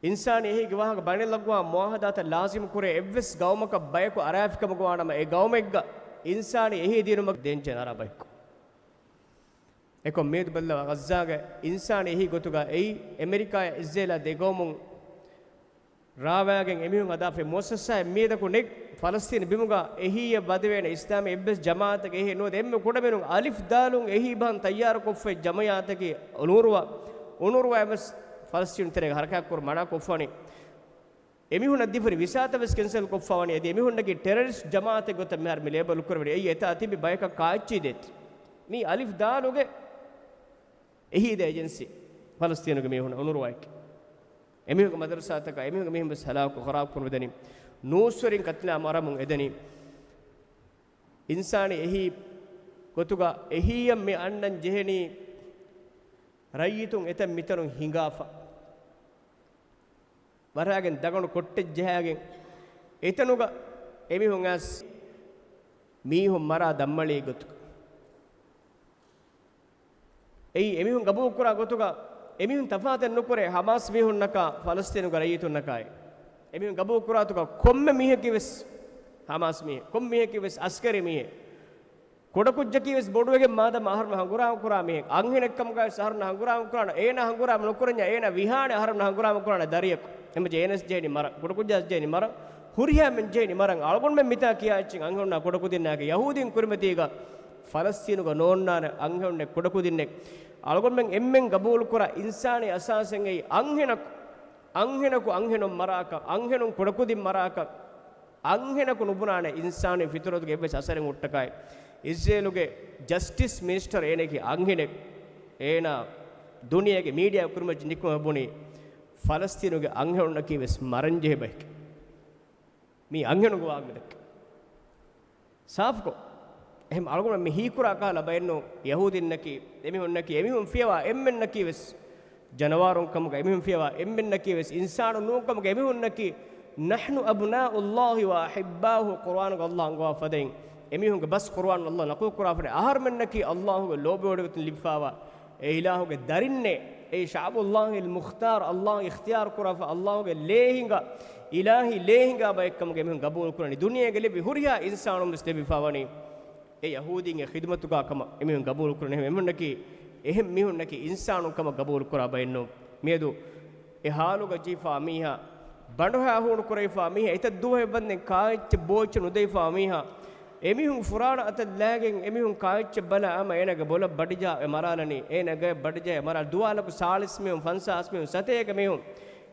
އިންސާނީ އެހީގެ ވާހަކަ ބައިނަލްއަގްވާ މުޢާހަދާތައް ލާޒިމު ކުރޭ އެއްވެސް ގައުމަކަށް ބަޔަކު އަރާފިކަމުގަ ވާނަމަ، އެ ގައުމެއްގަ އިންސާނީ އެހީ ދިނުމަށް ދޭންޖެހޭ ނާރާ ބަޔަކު. އެކޮށް މިއަދު ބައްލަވާ ޣައްޒާގެ އިންސާނީ އެހީ ގޮތުގަ އެއީ އެމެރިކާއާ އިޒްރޭލާ ދެ ގައުމުން ރާވާގެން އެމީހުން ހަދާފައި މުއައްސަސާއެއް މިއަދަކު ނެތް. ފަލަސްތީން ބިމުގަ އެހީއެއް ވަދެވޭނެ އިސްލާމީ އެއްވެސް ޖަމާއަތެއް އެހީ ނުވަދެ. އެންމެ ކުޑަމިނުން އަލިފް ދާލުން އެހީ ބަހަން ތައްޔާރުކޮށްފައި ޖަމައިއްޔާތަކީ އުނުރުވާ، އުނުރުވާ އެއްވެސް ފަލަސްތީނު ތެރޭގަ ހަރަކާތްކުރުން މަނާކޮށްފަވަނީ. އެމީހުންނަށް ދީފައި ވިސާތައް ވެސް ކެންސަލް ކޮށްފަވަނީ. އަދި އެމީހުންނަކީ ޓެރަރިސްޓް ޖަމާއަތެއް ގޮތަށް މިހާރު މި ލޭބަލް ކުރެވެނީ. އެއީ އެތާ ތިބި ބަޔަކަށް ކާއެއްޗެއް ދޭތި. މީ އަލިފް ދާލުގެ އެހީދޭ އެޖެންސީ ފަލަސްތީނުގެ މީހުން އުނުރުވާއެކީ. އެމީހުންގެ މަދަރުސާތަކާ އެމީހުންގެ މީހުން ވެސް ހަލާކު ޚަރާބު ކުރަމުން މިދަނީ. ނޫސްވެރިން ޤަތްލާ މަރަމުން އެދެނީ. އިންސާނީ އެހީ ގޮތުގަ އެހީއަށް މި އަންނަން ޖެހެނީ ރައްޔިތުން އެތަން މިތަނުން ހިނގާފަ. ވަރާގެން ދަގަނޑު ކޮއްޓެއް ޖަހާގެން އެތަނުގަ އެމީހުން އައިސް މީހުން މަރާ ދަންމަޅީ ގޮތުގަ. އެއީ އެމީހުން ގަބޫލުކުރާ ގޮތުގަ އެމީހުން ތަފާތެއް ނުކުރޭ ހަމާސް މީހުންނަކާ ފަލަސްތީނުގެ ރައްޔިތުންނަކާއި. އެމީހުން ގަބޫލުކުރާ ގޮތުގަ ކޮންމެ މީހަކީ ވެސް ހަމާސް މީހެއް، ކޮން މީހަކީ ވެސް އަސްކަރީ މީހެއް. ކުޑަކުއްޖަކީ ވެސް ބޮޑުވެގެން މާދަމާ އަހަރުމެން ހަނގުރާމަ ކުރާ މީހެއް. އަންހެނެއްކަމުގައި ވެސް އަހަރުމެން ހަނގުރާމަ ކުރާނެ، އޭނާ ހަނގުރާމަ ނުކުރަންޏާ އޭނާ ވިހާނެ އަހަރުމެން ހަނގުރާމަ ކުރާނެ ދަރިޔަކު. އެމަޖެ އޭނަސް ޖެހެނީ މަރަން، ކުޑަކުއްޖާސް ޖެހެނީ މަރަން، ހުރިހާމެން ޖެހެނީ މަރަން. އަޅުގަނޑުމެން މިތާ ކިޔާ އެއްޗެއް އަންހެނުންނާ ކުޑަކުދިންނާކީ ޔަހޫދީން ކުރިމަތީގަ ފަލަސްތީނުގަ ނޯންނާނެ އަންހެނުންނެއް ކުޑަކުދިންނެއް. އަޅުގަނޑުމެން އެންމެން ގަބޫލުކުރާ އިންސާނީ އަސާސެއް އެއީ އަންހެނަކު، އަންހެނަކު އަންހެނުން މަރާކަށް، އަންހެނުން ކުޑަކުދިން މަރާކަށް. އަންހެނަކު ނުބުނާނެ އިންސާނީ ފިތުރަތުގެ އެއްވެސް އަސަރެއް ހުއްޓަކައި. އިޒްރޭލުގެ ޖަސްޓިސް މިނިސްޓަރު އޭނައަކީ އަންހެނެއް. އޭނާ ދުނިޔޭގެ މީޑިއާ ކުރިމައްޗަށް ނިކުމެ ބުނީ ފަލަސްތީނުގެ އަންހެނުންނަކީ ވެސް މަރަންޖެހޭ ބަޔެކޭ. މީ އަންހެނުންގެ ވާހަކަ މިދައްކަ. ސާފުކޮށް. އެހެން އަޅުގަނޑު މި ހީކުރާ ކަހަލަ ބައެއްނު، ޔަހޫދީންނަކީ، އެމީހުންނަކީ، އެމީހުން ފިޔަވާ އެންމެންނަކީ ވެސް، ޖަނަވާރުން ކަމުގަ، އެމީހުން ފިޔަވާ އެންމެންނަކީ ވެސް، އިންސާނު ނޫން ކަމުގަ، އެމީހުންނަކީ، نحن أبناء الله وأحباؤه، ޤުރުއާނުގަ ﷲ އަންގަވާ ފަދައިން، އެމީހުންގެ ބަސް ޤުރުއާނު ﷲ ނަޤުލު ކުރާފަނެ، އަހަރުމެންނަކީ ﷲ ގެ ލޯބިވޮޑިގޮތުން ލިބިފާވާ، އެ އިލާހުގެ ދަރިންނޭ، އެ شعب الله المختار، ﷲ އިޚްތިޔާރު ކުރާފަ، ﷲ ގެ ލޭހިނގާ، އިލާހީ ލޭހިނގާ ބައެއްކަމުގެ އެމީހުން ގަބޫލު ކުރަނީ. ދުނިޔޭގެ ލިބި ހުރިހާ އިންސާނުން ވެސް ލިބިފާވަނީ އެ ޔަހޫދީންގެ ޚިދުމަތުގާ ކަމަށް. އެމީހުން ގަބޫލު ކުރަނީ. އެމީހުންނަކީ، އެހެން މީހުންނަކީ އިންސާނުން ކަމަށް ގަބޫލު ކުރާ ބައެއްނޫން. މިއަދު އެ ހާލުގަ ޖީފާ މީހާ، ބަނޑުހާ ހޫނު ކުރެވިފާ މީހާ، އެތައް ދުވަހެއް ވަންދެން ކާއެއްޗެއް ބޯއެއްޗެއް ނުދެވިފާ މީހާ، އެމީހުން ފުރާނަ އަތަށް ލާގެން އެމީހުން ކާއެއްޗެއް ބަލާ އަމަ އޭނަގެ ބޮލަށް ބަޑިޖާ އެ މަރާލަނީ، އޭނަ ގަޔަށް ބަޑިޖާ އެ މަރާލަ ދުވާލަކު ސާޅީސް މީހުން، ފަންސާސް މީހުން، ސަތޭކަ މީހުން.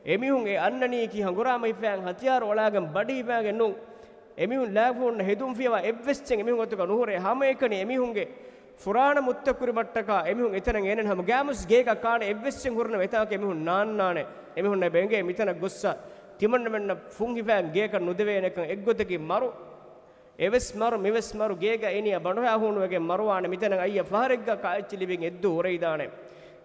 އެމީހުން އެ އަންނަނީކީ ހަނގުރާމަ ހިފާގެން ހަތިޔާރު އޮޅާގެން ބަޑި ހިފާގެން ނޫން. އެމީހުން ލާފުން ހެދުން ފިޔަވާ އެއްވެސް އެއްޗެއް އެމީހުން ގޮތުގަ ނުހުރޭ. ހަމައެކަނި އެމީހުންގެ ފުރާނަ މުއްތަކުރިމަށްޓަކާ އެމީހުން އެތަނަށް އޭނަން ހަމަ ގާމުސް ގޭގަ ކާނެ އެއްވެސް އެއްޗެއް ހުރުނަމަ އެތާކަށް އެމީހުން ނާންނާނެ. އެމީހުންނަށް އެބަ އެނގޭ މިތަނަށް ގޮއްސަ ތިމަންނަމެންނަށް ފުން ހިފާން ގޭކަށް ނުދެވޭނެކަން. އެއްގޮތަކީ މަރު. އެވެސް މަރު، މިވެސް މަރު، ގޭގަ އިނިޔަ ބަނޑުހާ ހޫނުވެގެން މަރުވާނެ. މިތަނަށް އައްޔަ ފަހަރެއްގަ ކާއެއްޗި ލިބިން އެއްދު އުރެދާނެ.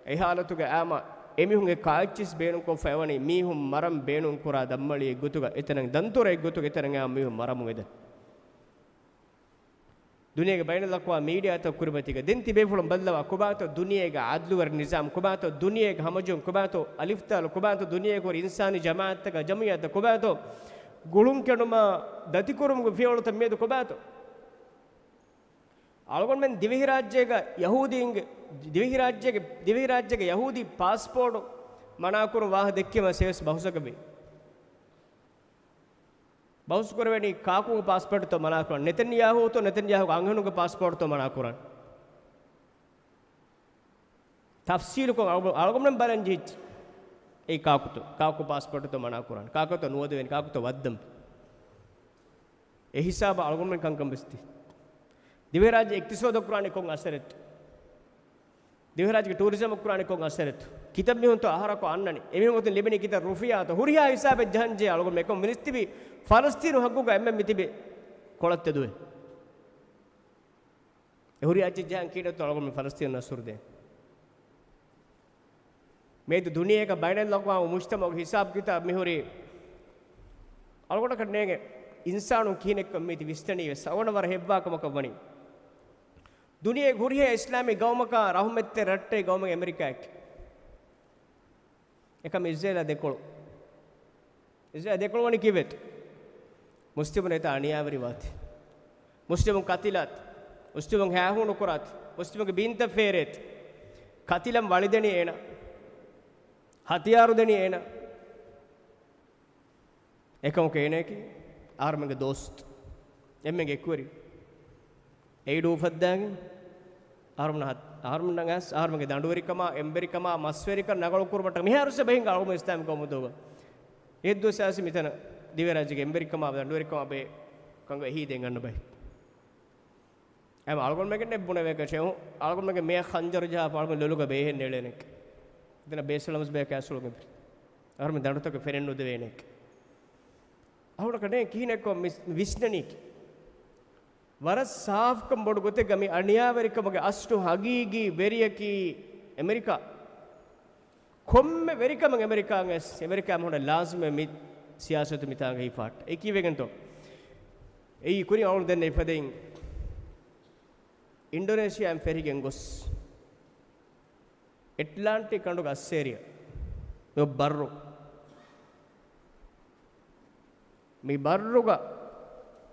އެ ހާލަތުގެ އާމަ އެމީހުންގެ ކާއެއްޗިސް ބޭނުންކޮށްފަ އެވަނީ މީހުން މަރަން ބޭނުން ކުރާ ދަންމަޅި އެއްގޮތުގަ އެތަނަށް ދަންތުރަ އެއްގޮތުގަ އެތަނަށް އާ މީހުން މަރަމުން އެދެން. ދުނިޔޭގެ ބައިނަލްއަޤްވާމް މީޑިއާތައް ކުރިމަތީގަ ދެން ތިބޭފުޅުން ބައްލަވާ ކޮބާތޯ ދުނިޔޭގެ އަދްލުވެރި ނިޒާމް، ކޮބާތޯ ދުނިޔޭގެ ހަމަޖެހުން، ކޮބާތޯ އަލިފްތާލު، ކޮބާތޯ ދުނިޔޭގެ ހުރި އިންސާނީ ޖަމާއަތްތަކާ ޖަމްޢިއްޔާތައް، ކޮބާތޯ ގުޅުން ކެނޑުމާ ދަތިކުރުމުގެ ފިޔަވަޅުތައް މިއަދު ކޮބާތޯ؟ އަޅުގަނޑުމެން ދިވެހިރާއްޖޭގަ ޔަހޫދީންގެ، ދިވެހިރާއްޖޭގެ، ދިވެހިރާއްޖޭގެ ޔަހޫދީ ޕާސްޕޯޓު މަނާކުރުން ވާހަކަ ދެއްކީމަ ސޭވެސް ބަހުސަކަށް ވޭ. ބަހުސް ކުރެވެނީ ކާކުގެ ޕާސްޕޯޓުތޯ މަނާކުރަން، ނެތަންޔާހޫތޯ ނެތަންޔާހޫގެ އަންހެނުންގެ ޕާސްޕޯޓުތޯ މަނާކުރަން. ތަފްސީލުކޮށް އަޅު-، އަޅުގަނޑުމެން ބަލަން ޖެހިއްޖެ. އެއީ ކާކުތޯ، ކާކު ޕާސްޕޯޓުތޯ މަނާކުރަން، ކާކުތޯ ނުވަދެވޭނެ، ކާކުތޯ ވައްދަން. އެ ހިސާބަށް އަޅުގަނޑުމެން ކަންކަން ވެސް ދި. ދިވެހިރާއްޖެ އިޤްތިޞާދަށް ކުރާނީ ކޮން އަސަރެއްތޯ؟ ދިވެހިރާއްޖޭގެ ޓޫރިޒަމަށް ކުރާނީ ކޮން އަސަރެއްތޯ؟ ކިތައް މީހުންތޯ އަހަރަކު އަންނަނީ؟ އެމީހުން ގޮތުން ލިބެނީ ކިތައް ރުފިޔާތޯ؟ ހުރިހާ ހިސާބެއް ޖަހަންޖެހޭ އަޅުގަނޑު މިކަން މިނިސް ތިބީ ފަލަސްތީނު ހައްގުގަ އެންމެން މިތިބި ކޮޅަށް ތެދުވެ. އެ ހުރި އައްޗެއް ޖަހަން ކިހިނެއްތޯ އަޅުގަނޑު މި ފަލަސްތީނު ނަސްރު ދޭން. މިއަދު ދުނިޔޭގަ ބައިނަލްއަޤްވާމު މުޖްތަމަޢުގެ ހިސާބު ކިތާބު މިހުރީ އަޅުގަނޑަކަށް ނޭނގެ އިންސާނުން ކިހިނެއްކަން މީތި ވިސްނަނީ ވެސް އަޅުގަނޑަށް ވަރަށް ހެއްވާ ކަމަކަށް ވަނީ. ދުނިޔޭގެ ހުރިހާ އިސްލާމީ ގައުމަކާ ރަޙުމަތްތެރި ރައްޓެހި ގައުމެއް އެމެރިކާއެކޭ. އެކަމަ އިޒްރޭލާ ދެކޮޅު. އިޒްރޭލާ ދެކޮޅު ވަނީ ކީއްވެތޯ؟ މުސްލިމުން އެތާ އަނިޔާވެރިވާތި. މުސްލިމުން ކަތިލާތި. މުސްލިމުން ހާހޫނު ކުރާތި. މުސްލިމުންގެ ބީންތައް ފޭރޭތި. ކަތިލަން ވަޅިދެނީ އޭނަ. ހަތިޔާރު ދެނީ އޭނަ. އެކަމަކު އޭނައަކީ އަހަރުމެންގެ ދޯސްތު، އެންމެންގެ އެކުވެރި. އެއިޑު އުފައްދާގެން އަހަރުމެން ހަތް-، އަހަރުމެންނަށް އައިސް އަހަރުމެންގެ ދަނޑުވެރިކަމާ، އެނބުރިކަމާ، މަސްވެރިކަން ނަގަޅު ކުރުމަށްޓަކާ މިހާރު ސެބަ ހިނގާ އަޅުގަނޑު އިސްލާމިކް ގައުމުތަކުގަ. އެއްދުވަސް އައިސް މިތަނަށް ދިވެހިރާއްޖޭގެ އެނބުރިކަމާ، ދަނޑުވެރިކަމާ ބޭ ކަންގަ އެހީދޭން އަންނަ ބައި. އެމަ އަޅުގަނޑުމެންގެ ނެއްބުނެވޭ ކަށެއް އަޅުގަނޑުމެންގެ މެޔަށް ޚަންޖަރު ޖަހާފަ އަޅުގަނޑު ލޮލުގަ ބޭހެއް ނެޅޭނެކެ. ދެން ބޭސްއަޅަމުސް ބޭ ކާސްރޫމް އެބިރި. އަހަރުމެން ދަނޑުތަކެއް ފެނެއް ނުދެވޭނެކެ. އަހުނަކަނޭ ކިހިނެއްކޮށް މި ވިސްނަނީކި؟ ވަރަށް ސާފުކަން ބޮޑު ގޮތެއްގަ މި އަނިޔާވެރިކަމުގެ އަސްލު ހަގީގީ ވެރިޔަކީ އެމެރިކާ. ކޮންމެ ވެރިކަމެއް އެމެރިކާގެ، އެމެރިކާ މުހުނަށް ލާޒިމެއް މި ސިޔާސަތު މިތާނގަ ހިފާއްޓަ. އެ ކީއްވެގެންތޯ؟ އެއީ ކުރިން އަޅުގަނޑު ދެންނެވި ފަދައިން އިންޑޮނޭޝިއާއިން ފެށިގެން ގޮސް، އެޓްލާންޓިކް ކަނޑުގެ އައްސޭރިއަށް މި ބައްރު، މި ބައްރުގަ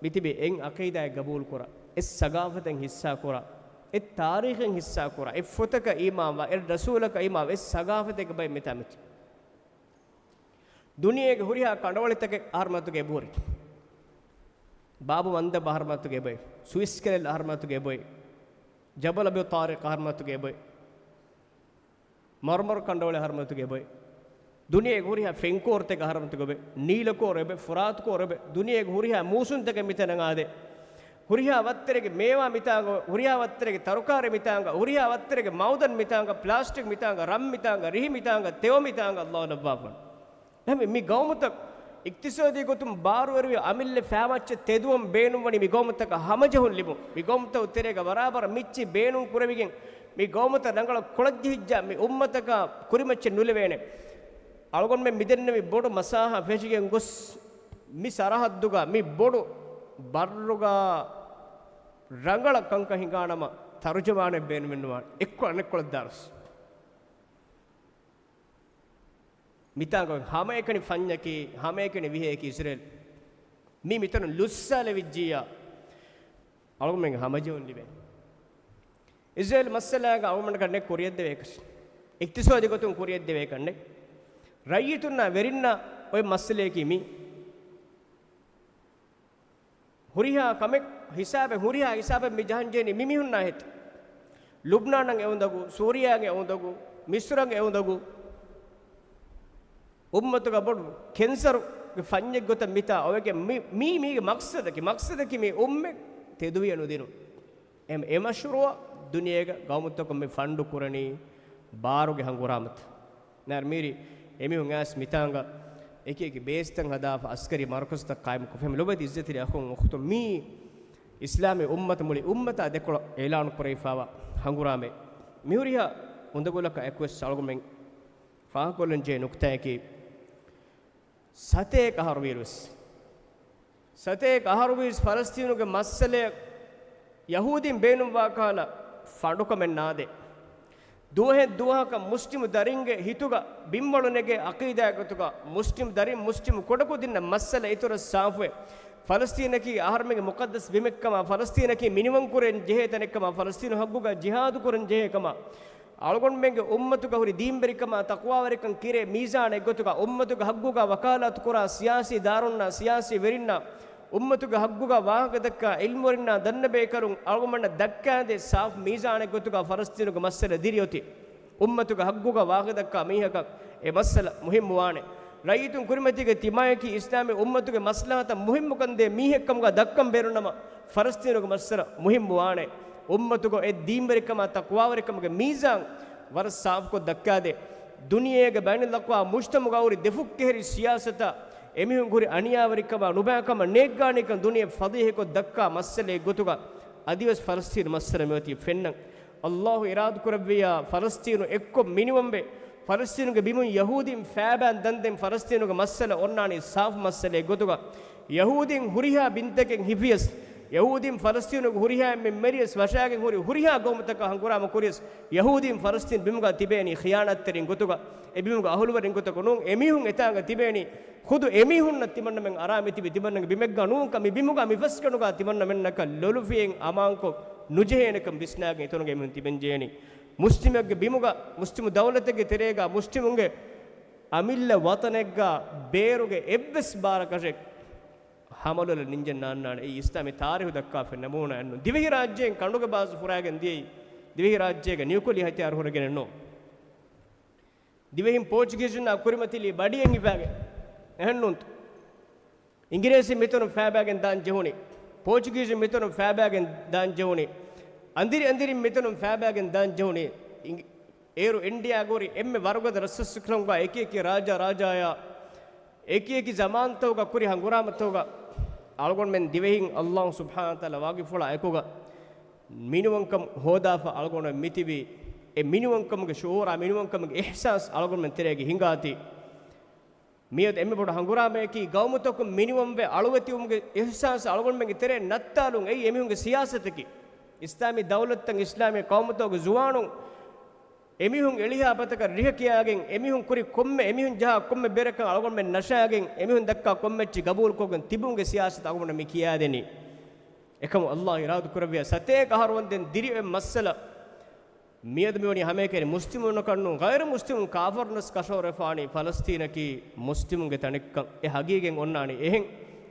މިތިބި އެއް އަޤީދާއެއް ގަބޫލުކުރާ، އެއް ސަގާފަތެއް ހިއްސާކުރާ، އެއް ތާރީޚެއް ހިއްސާކުރާ، އެއް ފޮތަކަށް އީމާންވާ، އެއް ރަސޫލަކަށް އީމާންވާ، އެއް ސަގާފަތެއްގެ ބައެއް މިތާ މިތިބި. ދުނިޔޭގެ ހުރިހާ ކަނޑަވަޅިތަކެއް އަހަރުމަތުގެ އެބަހުރި. ބާބު މަންދަބް އަހަރުމަތުގެ އެބައި. ސުއިސް ކެނަލް އަހަރުމަތުގެ އެބައި. ޖަބަލް އަބީ ޠާރިޤް އަހަރުމަތުގެ އެބައި. މަރުމަރު ކަނޑަވަޅި އަހަރުމަތުގެ އެބައި. ދުނިޔޭގެ ހުރިހާ ފެންކޯރުތަކެއް އަހަރުމަތުގެ އެބައި. ނީލަކޯރު އެބައި، ފުރާތުކޯރު އެބައި. ދުނިޔޭގެ ހުރިހާ މޫސުންތަކެއް މިތަނަށް އާދޭ. ހުރިހާ ވައްތަރެއްގެ މޭވާ މިތާނގަ، ހުރިހާ ވައްތަރެއްގެ ތަރުކާރީ މިތާނގަ، ހުރިހާ ވައްތަރެއްގެ މައުދަން މިތާނގަ، ޕްލާސްޓިކް މިތާނގަ، ރަން މިތާނގަ، ރިހި މިތާނގަ، ތެޔޮ މިތާނގަ، ﷲ ލައްވާފަން. އެހެން މި ގައުމުތައް އިޤްތިޞާދީ ގޮތުން ބާރުވެރިވި އަމިއްލަ ފައިމައްޗަށް ތެދުވަން ބޭނުންވަނީ މި ގައުމުތަކަށް ހަމަޖެހުން ލިބުން. މި ގައުމުތައް ތެރޭގަ ވަރާބަރަށް މިއްޗި ބޭނުން ކުރެވިގެން މި ގައުމުތައް ރަނގަޅަށް ކޮޅަށްޖެހިއްޖާ މި އުއްމަތަކަށް ކުރިމައްޗެއް ނުލެވޭނެ. އަޅުގަނޑުމެން މިދެންނެވި ބޮޑު މަސާހާ ފެށިގެން ގޮސް މި ސަރަހައްދުގަ މި ބޮޑު ބައްރުގަ ރަނގަޅަށް ކަންކަން ހިނގާނަމަ ތަރުޖަމާނެއް ބޭނުމެއްނުވާނެ. އެއްކޮޅަށް އަނެއްކޮޅަށް ދާރުސް. މިތާނގަ ހަމައެކަނި ފަންޏަކީ، ހަމައެކަނި ވިހަޔަކީ އިސްރޭލް. މީ މިތަނުން ލުއްސާލެވިއްޖިއްޔާ، އަޅުގަނޑުމެން ހަމަޖެހުން ލިބޭ. އިސްރޭލް މައްސަލާގަ އަޅުގަނޑަކަށް ނެއް ކުރިޔަށްދެވޭކަށް. އިޤްތިޞާދީ ގޮތުން ކުރިޔަށްދެވޭކަށް ނެއް. ރައްޔިތުންނާ ވެރިންނާ އޮތް މައްސަލަޔަކީ މީ. ހުރިހާ ކަމެއް ހިސާބެއް، ހުރިހާ ހިސާބެއް މި ޖަހަންޖެހެނީ މި މީހުންނާ ހެތި. ލުބްނާނަށް އެއުނދަގޫ، ސޫރިޔާއަށް އެއުނދަގޫ، މިސްރަށް އެއުނދަގޫ، އުއްމަތުގަ ބޮޑު ކެންސަރުގެ ފަންޏެއް ގޮތަށް މިތާ އޮވެގެން މި، މީ، މީގެ މަޤްޞަދަކީ، މަޤްޞަދަކީ މި އުއްމަތް ތެދުވިޔަ ނުދިނުން. އެމަ، އެ މަޝްރޫޢަށް ދުނިޔޭގަ ގައުމުތަކުން މި ފަންޑު ކުރަނީ ބާރުގެ ހަނގުރާމަތައް. ނާރް މީރި އެމީހުން އައިސް މިތާނގަ އެކި އެކި ބޭސްތައް ހަދާފަ އަސްކަރީ މަރުކަޒުތައް ޤާއިމުކޮށްފަ އެހެން. ލޮބުވެތި އިއްޒަތްތެރި އަޚުން އުޚްތުން، މީ އިސްލާމީ އުއްމަތަށް މުޅި އުއްމަތާ ދެކޮޅަށް އިޢުލާނު ކުރެވިފައިވާ ހަނގުރާމައެއް. މިހުރިހާ އުނދަގުލަކާ އެކުވެސް އަޅުގަނޑުމެން ފާހަގަކޮށްލަން ޖެހޭ ނުކުތާއަކީ، ސަތޭކަ އަހަރު ވީއިރުވެސް، ސަތޭކަ އަހަރުވީސް ފަލަސްތީނުގެ މައްސަލައަށް ޔަހޫދީން ބޭނުންވާ ކަހަލަ ފަނޑުކަމެއް ނާދޭ. ދުވަހެއް ދުވަހަކަށް މުސްލިމު ދަރިންގެ ހިތުގަ ބިންވަޅު ނެގޭ އަޤީދާގެ ގޮތުގަ މުސްލިމު ދަރިން މުސްލިމު ކުޑަކުދިންނަށް މައްސަލަ އިތުރަށް ސާފުވެ، ފަލަސްތީނަކީ އަހަރުމެންގެ މުޤައްދަސް ބިމެއްކަމާ، ފަލަސްތީނަކީ މިނިވަންކުރަން ޖެހޭ ތަނެއްކަމާ، ފަލަސްތީނު ހައްގުގަ ޖިހާދު ކުރަން ޖެހޭ ކަމާ، އަޅުގަނޑުމެންގެ އުއްމަތުގަ ހުރި ދީންވެރިކަމާ ތަޤްވާވެރިކަން ކިރޭ މީޒާނެއް ގޮތުގަ އުއްމަތުގެ ހައްގުގަ ވަކާލާތު ކުރާ ސިޔާސީ ދާރުންނާ ސިޔާސީ ވެރިންނާ އުއްމަތުގެ ހައްގުގަ ވާހަކަ ދައްކާ އިލްމުވެރިންނާ ދަންނަބޭކަލުން އަޅުގަނޑަށް ދައްކާދޭ ސާފު މީޒާނެއް ގޮތުގަ ފަލަސްތީނުގެ މައްސަލަ ދިރިއޮތީ. އުއްމަތުގެ ހައްގުގަ ވާހަކަ ދައްކާ މީހަކަށް އެ މައްސަލަ މުހިއްމުވާނެ. ރައްޔިތުން ކުރިމަތީގެ ތިމާޔަކީ އިސްލާމީ އުއްމަތުގެ މަސްލަހަތަށް މުހިއްމުކަންދޭ މީހެއްކަމުގަ ދައްކަން ބޭނުންނަމަ، ފަލަސްތީނުގެ މައްސަލަ މުހިއްމުވާނެ. އުއްމަތުގަ އެ ދީންވެރިކަމާ ތަޤްވާވެރިކަމުގެ މީޒާން ވަރަށް ސާފުކޮށް ދައްކާދޭ. ދުނިޔޭގެ ބައިނަލްއަޤްވާމް މުޖްތަމަޢުގަ ހުރި ދެފުށްކެހެރި ސިޔާސަތަށް އެމީހުން ހުރި އަނިޔާވެރިކަމާ ނުބައިކަމަށް ނޭއްގާނީކަން ދުނިޔެ ފަޟީޙަކޮށް ދައްކާ މައްސަލައެއް ގޮތުގަ އަދިވެސް ފަލަސްތީނު މައްސަލަ މިއޮތީ ފެންނަން. އައްލާހު އިރާދަކުރެއްވިއްޔާ ފަލަސްތީނު އެއްކޮށް މިނިވަންވެ، ފަލަސްތީނުގެ ބިމުން ޔަހޫދީން ފައިބައިން ދަންދެން ފަލަސްތީނުގެ މައްސަލަ އޮންނާނީ ސާފު މައްސަލައެއް ގޮތުގަ، ޔަހޫދީން ހުރިހާ ބިންތަކެއް ހިފިޔަސް، ޔަހޫދީން ފަލަސްތީނުގެ ހުރިހާ އެންމެން މެރިޔަސް ވަށާގެން ހުރި ހުރިހާ ގައުމުތަކާ ހަނގުރާމަ ކުރިޔަސް، ޔަހޫދީން ފަލަސްތީން ބިމުގަ ތިބޭނީ ޚިޔާނާތްތެރިން ގޮތުގަ، އެ ބިމުގެ އަހުލުވެރިން ގޮތަކަށް ނޫން، އެމީހުން އެތާނގަ ތިބޭނީ ޚުދު އެމީހުންނަށް ތިމަންނަމެން އަރާ މިތިބި ތިމަންނަގެ ބިމެއްގަ ނޫންކަން، މި ބިމުގަ މި ފަސްގަނޑުގަ ތިމަންނަމެންނަކަށް ލޮލުފިއެއް އަމާންކޮށް ނުޖެހޭނެކަން ވިސްނާގެން އިތުރުގެ އެމީހުން ތިބެންޖެހޭނީ. މުސްލިމެއްގެ ބިމުގަ މުސްލިމު ދައުލަތެއްގެ ތެރޭގަ މުސްލިމުންގެ އަމިއްލަ ވަޠަނެއްގަ ބޭރުގެ އެއްވެސް ބާރަކަށެއް ހަމަލޮލަށް ނިންޖެއް ނާންނާނެ. އެއީ އިސްލާމީ ތާރީހު ދައްކާފަ ނަމޫނާއެއްނު. ދިވެހިރާއްޖޭން ކަނޑުގެ ބާޒު ފުރާގެން ދިޔައީ ދިވެހިރާއްޖޭގެ ނިއުކުލިއަ ހަތިޔާރު ހުރެގެނެއްނު. ދިވެހިން ޕޯޗުގީޒުންނާ ކުރިމަތިލީ ބަޑިއެއް ހިފާގެން. އެހެންނޫންތަ؟ އިނގިރޭސިން މިތަނުން ފައިބައިގެން ދާން ޖެހުނީ. ޕޯޗުގީޒުން މިތަނުން ފައިބައިގެން ދާން ޖެހުނީ. އަނދިރި އަނދިރިން މިތަނުން ފައިބައިގެން ދާން ޖެހުނީ. އިނގި-، އޭރު އިންޑިއާގަ ހުރި އެންމެ ވަރުގަދަ ރަސްރަސްކަލުންގަ އެކި އެކި ރާޖާ ރާޖާޔާ އެކި އެކި ޒަމާންތަކުގަ ކުރި ހަނގުރާމަތަކުގަ އަޅުގަނޑުމެން ދިވެހިން އައްލާހު ސުބްޙާނަހޫ ވަތަޢާލާ ވަކިފުޅާ އެކުގަ މިނިވަންކަން ހޯދާފަ އަޅުގަނޑުމެން މިތިބީ. އެ މިނިވަންކަމުގެ ޝުޢޫރާ، މިނިވަންކަމުގެ އިޙްސާސް އަޅުގަނޑުމެން ތެރޭގަ ހިނގާތީ. މިއަދު އެންމެ ބޮޑު ހަނގުރާމަޔަކީ ގައުމުތަކުން މިނިވަންވެ އަޅުވެތިވުމުގެ އިޙްސާސް އަޅުގަނޑުމެންގެ ތެރެއިން ނައްތާލުން. އެއީ އެމީހުންގެ ސިޔާސަތަކީ. އިސްލާމީ ދައުލަތްތައް، އިސްލާމީ ޤައުމުތަކުގެ ޒުވާނުން އެމީހުން އެޅިހާ ބަތަކަށް ރިހަ ކިޔާގެން، އެމީހުން ކުރި ކޮންމެ، އެމީހުން ޖަހާ ކޮންމެ ބެރަކަށް އަޅުގަނޑުމެން ނަށާގެން، އެމީހުން ދައްކާ ކޮންމެ އެއްޗެއް ގަބޫލުކޮށްގެން ތިބުމުގެ ސިޔާސަތު އަޅުގަނޑު މި ކިޔާދެނީ. އެކަމު އައްލާހު އިރާދަކުރެއްވިޔާ ސަތޭކަ އަހަރު ވަންދެން ދިރިއޮތް މައްސަލަ މިއަދު މިވަނީ ހަމައެކަނި މުސްލިމުންނަކަށްނޫން، ޣައިރު މުސްލިމުން ކާފަރުންވެސް ކަށަވަރުވެފާނީ ފަލަސްތީނަކީ މުސްލިމުންގެ ތަނެއްކަން. އެ ހަގީގަތް އޮންނާނީ އެހެން.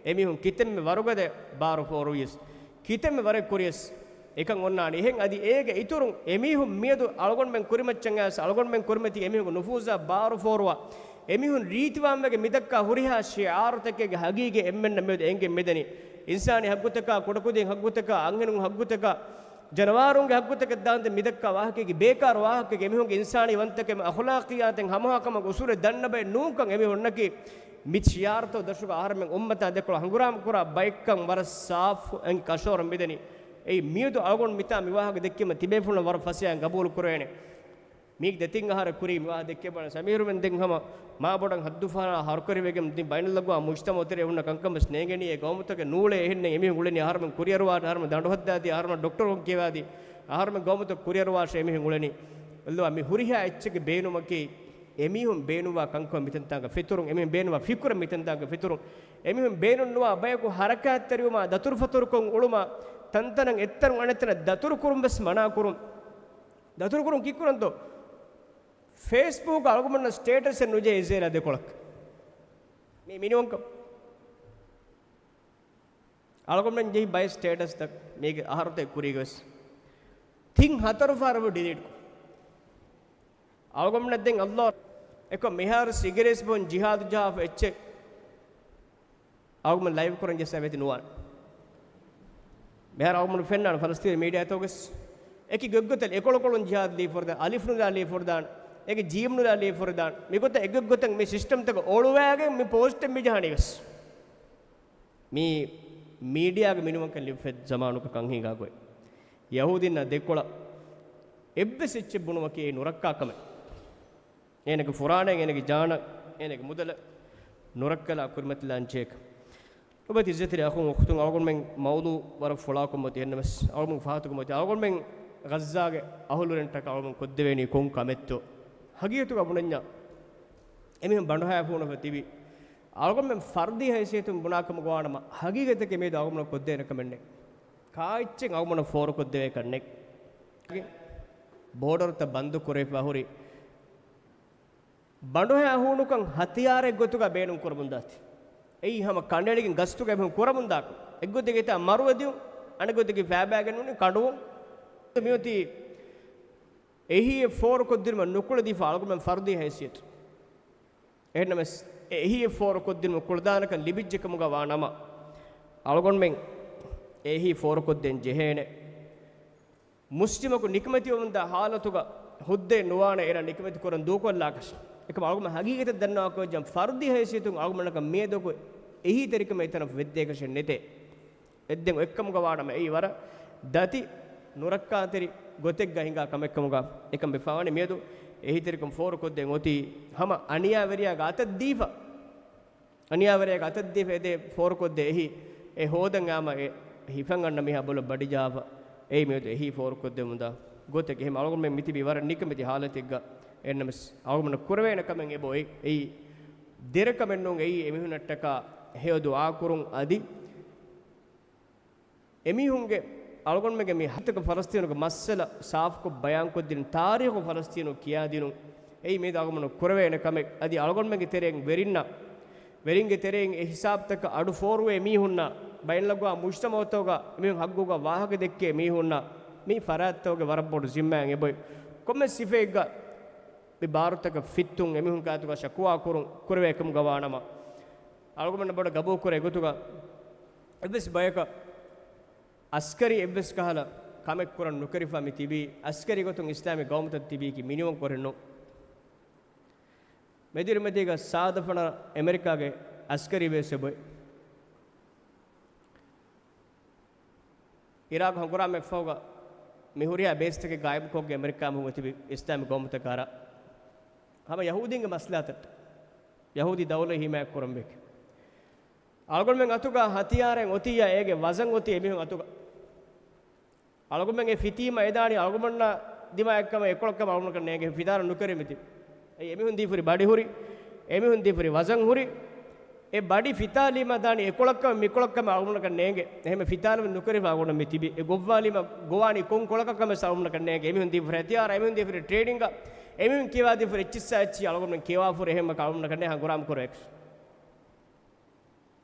އެމީހުން ކިތަންމެ ވަރުގަދަ ބާރު ފޯރުވިޔަސް، ކިތަންމެ ވަރެއް ކުރިޔަސް، އެކަން އޮންނާނީ އެހެން. އަދި އޭގެ އިތުރުން އެމީހުން މިއަދު އަޅުގަނޑުމެން ކުރިމައްޗަށް އައިސް، އަޅުގަނޑުމެން ކުރިމަތީ އެމީހުންގެ ނުފޫޒާ ބާރު ފޯރުވާ، އެމީހުން ރީތިވާންވެގެން މިދައްކާ ހުރިހާ ޝިޢާރުތަކެއްގެ ހަގީގަތް އެންމެންނަށް މިއަދު އެނގެން މިދަނީ. އިންސާނީ ހައްގުތަކާ، ކުޑަކުދިން ހައްގުތަކާ، އަންހެނުން ހައްގުތަކާ، ޖަނަވާރުންގެ ހައްގުތަކަށް ދާންދެން މިދައްކާ ވާހަކައަކީ ބޭކާރު ވާހަކައެއް. އެމީހުންގެ އިންސާނީ ވަންތަކަމެއް، އަޚުލާޤިއްޔާތެއް، ހަމަހާ ކަމަކު އުސޫލެއް ދަންނަ ބައެއް ނޫންކަން އެމީހުންނަކީ މި ޝިޢާރުތައް ދަށުގަ އަހަރެމެން އުއްމަތާ ދެކޮޅަށް ހަނގުރާމަ ކުރާ ބައެއްކަން ވަރަށް ސާފު އެން ކަށަވަރުން މިދަނީ. އެއީ މިއަދު އަޅުގަނޑު މިތާ މި ވާހަކަ ދެއްކީމަ ތިބޭފުޅުން ވަރަށް ފަސޭހައިން ގަބޫލު ކުރެވޭނެ. މީގެ ދެތިން އަހަރަށް ކުރީ މި ވާހަކަ ދެއްކޭ ބައިނަސް އަމީރުމެން ދެން ހަމަ މާބޮޑަށް ހައްދުފަހަނާ ހަރުކަރިވެގެން ދިން ބައިނަލްއަގުވާ މުޖްތަމަޢު ތެރޭ ހުންނަ ކަންކަން ވެސް ނޭނގެނީ އެ ގައުމުތަކެއް ނޫޅޭ އެހެންނެއް އެމީހުން އުޅެނީ އަހަރުމެން ކުރިއަރުވާށޭ އަހަރުމެން ދަނޑު ހައްދާދީ އަހަރުމެން ޑޮކްޓަރުން ކިޔަވާދީ އަހަރުމެން ގައުމުތައް ކުރިއަރުވާށޭ އެމީހުން އުޅެނީ. އެއްލޯ މި ހުރިހާ އެއްޗެއްގެ ބޭނުމަކީ އެމީހުން ބޭނުންވާ ކަންކަން މިތަންތާނގަ ފެތުރުން، އެމީހުން ބޭނުންވާ ފިކުރެއް މިތަންތާނގަ ފެތުރުން، އެމީހުން ބޭނުންނުވާ ބަޔަކު ހަރަކާތްތެރިވުމާ ދަތުރުފަތުރުކޮށް އުޅުމާ ތަންތަނަށް އެއްތަނުން އަނެއްތަނަށް ދަތުރުކުރުން ވެސް މަނާކުރުން. ދަތުރުކުރުން ކީއްކުރަންތޯ؟ ފޭސްބުކް އަޅުގަނޑުމެންނަށް ސްޓޭޓަސްއެއް ނުޖެހޭ އިޒްރޭލާ ދެކޮޅަކަށް. މީ މިނިވަންކަން. އަޅުގަނޑުމެން ޖެހި ބައެއް ސްޓޭޓަސްތައް މީގެ އަހަރުތައް ކުރީގަ ވެސް ތިން ހަތަރު ފަހަރަށް ޑިލީޓް ކޮށް. އަޅުގަނޑުމެން ދެން އައްލާ އެކޮށް މިހާރު ސިގިރޭސް ބޯން ޖިހާދު ޖަހާފަ އެއްޗެއް އަޅުގަނޑު ލައިވް ކުރަން ޖެއްސާ ވޭތި ނުވާނެ. މިހާރު އަޅުގަނޑު ފެންނާނެ ފަލަސްތީނު މީޑިއާތަކުގަސް އެކި ގޮތްގޮތަށް އެކޮޅުކޮޅުން ޖިހާދު ލީފަ ހުރިދާނެ، އަލިފް ނުލާ ލީފަ ހުރިދާނެ، އެކި ޖީމް ނުލާ ލީފަ ހުރިދާނެ. މިގޮތަށް އެގޮތްގޮތަށް މި ސިސްޓަމްތަކަށް އޮޅުވާގެން މި ޕޯސްޓެއް މި ޖަހާނީ ވެސް. މީ މީޑިއާގެ މިނިވަންކަން ލިބިފައި ޒަމާނުގަ ކަން ހިނގާ ގޮތް. ޔަހޫދީންނާ ދެކޮޅަށް އެއްވެސް އެއްޗެއް ބުނުމަކީ އެއީ ނުރައްކާ ކަމެއް. އޭނަގެ ފުރާނައެއް، އޭނަގެ ޖާނަށް، އޭނަގެ މުދަލަށް ނުރައްކަލާ ކުރިމަތިލާން ޖެހޭކަން. އޮބަތި އިއްޒަތްތެރި އަޚުން އުޚްތުން، އަޅުގަނޑުމެން މައުޟޫ ވަރަށް ފުޅާކޮށް މަތި އެންނަމަސް އަޅުގަނޑު ފާހަގަކޮށް މަތި އަޅުގަނޑުމެން ޣައްޒާގެ އަހުލުވެރިންޓަކަށް އަޅުގަނޑު ކޮށްދެވޭނީ ކޮން ކަމެއްތޯ؟ ހަގީގަތުގަ ބުނަންޏާ އެމީހުން ބަނޑުހައި ހޫނުފަ ތިބި އަޅުގަނޑުމެން ފަރުދީ ހައިސިއްޔަތުން ބުނާކަމުގަ ވާނަމަ، ހަގީގަތަކީ މިއަދު އަޅުގަނޑުމެން ކޮށްދޭނެ ކަމެއް ނެތް. ކާއެއްޗެއް އަޅުގަނޑުމެން ފޯރުކޮށްދެވޭކަށް ނެތް. ބޯޑަރުތައް ބަންދު ކުރެވިފަ ހުރި ބަނޑުހައި ހޫނުކަން ހަތިޔާރެއް ގޮތުގަ ބޭނުން ކުރަމުންދާތީ. އެއީ ހަމަ ކަނޑައެޅިގެން ގަސްތުގަ އެމީހުން ކުރަމުންދާކަން. އެއްގޮތެއްގަ އެތާ މަރުވެދިޔުން، އަނެއްގޮތެއްގަ ފައިބައިގެންނޫނީ ކަނޑުވުން. މިއޮތީ އެހީއެއް ފޯރުކޮށްދިނުމަށް ނުކުޅެދީފަ އަޅުގަނޑުމެން ފަރުދީ ހައިސިއްޔަތު. އެހެންނަމަސް އެ އެހީއެއް ފޯރުކޮށްދިނުމަށް ކުޅަދާނަކަން ލިބިއްޖެކަމުގަ ވާނަމަ، އަޅުގަނޑުމެން އެ އެހީ ފޯރުކޮށްދޭން ޖެހޭނެ. މުސްލިމަކު ނިކަމެތިވަމުންދާ ހާލަތުގަ ހުއްދައެއް ނުވާނެ އޭނާ ނިކަމެތި ކުރަން ދޫކޮށްލާކަށް. އެކަމަ އަޅުގަނޑު ހަގީގަތަށް ދަންނަވާކަށް ވެއްޖެ ފަރުދީ ހައިސިއްޔަތުން އަޅުގަނޑަކަށް މިއަދަކު އެހީތެރިކަމެއް އެތަނަށް ވެއްދޭކަށެއް ނެތޭ. އެއްދެން އޮތްކަމުގަ ވާނަމަ އެއީ ވަރަށް ދަތި ނުރައްކާތެރި ގޮތެއްގަ ހިނގާ ކަމެއްކަމުގަ އެކަން ވެފަވާނެ. މިއަދު އެހީތެރިކަން ފޯރުކޮށްދޭން އޮތީ ހަމަ އަނިޔާވެރިޔާގެ އަތަށް ދީފަ. އަނިޔާވެރިޔާގެ އަތަށް ދީފަ އެދޭ ފޯރުކޮށްދޭ އެހީ އެ ހޯދަން އާމަ އެ ހިފަން އަންނަ މީހާ ބޮލަށް ބަޑިޖަހާފަ. އެއީ މިއަދު އެހީ ފޯރުކޮށްދެމުންދާ ގޮތެއް. އެހެން އަޅުގަނޑުމެން މިތިބީ ވަރަށް ނިކަމެތި ހާލަތެއްގަ. އެހެންނަމަސް އަޅުގަނޑަށް ކުރެވޭނެ ކަމެއް އެބަ އޮތް. އެއީ ދެރަކަމެއް ނޫން. އެއީ އެމީހުންނަށްޓަކާ ހެޔޮ ދުޢާ ކުރުން. އަދި އެމީހުންގެ އަޅުގަނޑުމެންގެ މި ހަތަކަށް ފަލަސްތީނުގެ މައްސަލަ ސާފުކޮށް ބަޔާންކޮށްދިނުން، ތާރީޚު ފަލަސްތީނު ކިޔާދިނުން. އެއީ މިއަދު އަޅުގަނޑު ކުރެވޭނެ ކަމެއް. އަދި އަޅުގަނޑުމެންގެ ތެރެއިން ވެރިންނަށް، ވެރިންގެ ތެރެއިން އެ ހިސާބުތަކަށް އަޑު ފޯރުވޭ މީހުންނަށް، ބައިނަލްއަގުވާ މުޖްތަމަޢުތަކުގަ އެމީހުން ހައްގުގަ ވާހަކަ ދެއްކޭ މީހުންނަށް މި ފަރާތްތަކުގެ ވަރަށް ބޮޑު ޒިންމާއެއް އެބައޮތް. ކޮންމެ ސިފައެއްގަ މި ބާރުތަކަށް ފިއްތުން އެމީހުން ގާތުގަ ޝަކުވާ ކުރުން ކުރެވޭ ކަމުގަ ވާނަމަ، އަޅުގަނޑުމެންނަށް ބޮޑަށް ގަބޫލުކުރޭ ގޮތުގަ އެއްވެސް ބަޔަކަށް އަސްކަރީ އެއްވެސް ކަހަލަ ކަމެއް ކުރަން ނުކެރިފަ މި ތިބީ، އަސްކަރީ ގޮތުން އިސްލާމީ ގައުމުތައް ތިބީކީ މިނިވަން ކޮށް ނޫން. މެދުއިރުމަތީގަ ސާދަ ފަނަރަ އެމެރިކާގެ އަސްކަރީ ބޭސް އެބައޮތް. އިރާޤު ހަނގުރާމައަށްފަހުގަ މި ހުރިހާ ބޭސްތަކެއް ގާއިމުކޮށްގެން އެމެރިކާ މީހުން އޮތިބި އިސްލާމީ ގައުމުތަކަށް އަރާ، ހަމަ ޔަހޫދީންގެ މަސްލަހަތަށް، ޔަހޫދީ ދައުލަތް ހިމާޔަތް ކުރަންވީ. އަޅުގަނޑުމެން އަތުގަ ހަތިޔާރެއް އޮތިއްޔާ އޭގެ ވަޒަން އޮތީ އެމީހުން އަތުގަ. އަޅުގަނޑުމެން އެ ފިތީމަ އެދާނީ އަޅުގަނޑުމެންނާ ދިމާއަށްކަމަށް އެކޮޅަށްކަމަށް އަޅުގަނޑަކަށް ނޭނގެ ފިތާރަ ނުކެރިމިތި. އެއީ އެމީހުން ދީފަ ހުރި ބަޑި ހުރި، އެމީހުން ދީފަ ހުރި ވަޒަން ހުރި، އެ ބަޑި ފިތާލީމަ ދާނީ އެކޮޅަށްކަމެއް މިކޮޅަށްކަމެއް އަޅުގަނޑަކަށް ނޭނގެ. އެހެންމެ ފިތާލުމެއް ނުކެރިފަ އަޅުގަނޑު މި ތިބި. އެ ގޮއްވާލީމަ ގޮވާނީ ކޮން ކޮޅަކަށްކަމެއް އަޅުގަނޑަކަށް ނޭނގެ. އެމީހުން ދީފަ ހުރި ހަތިޔާރަ، އެމީހުން ދީފަ ހުރި ޓްރޭނިންގ، އެމީހުން ކިޔަވާދީފަ ހުރި އެއްޗިއްސާ އެއްޗި އަޅުގަނޑު ކިޔަވާފަ ހުރި އެހެންމަ އަޅުގަނޑަކަށް ނޭނގެ ހަނގުރާމަ ކުރެވޭކަށް.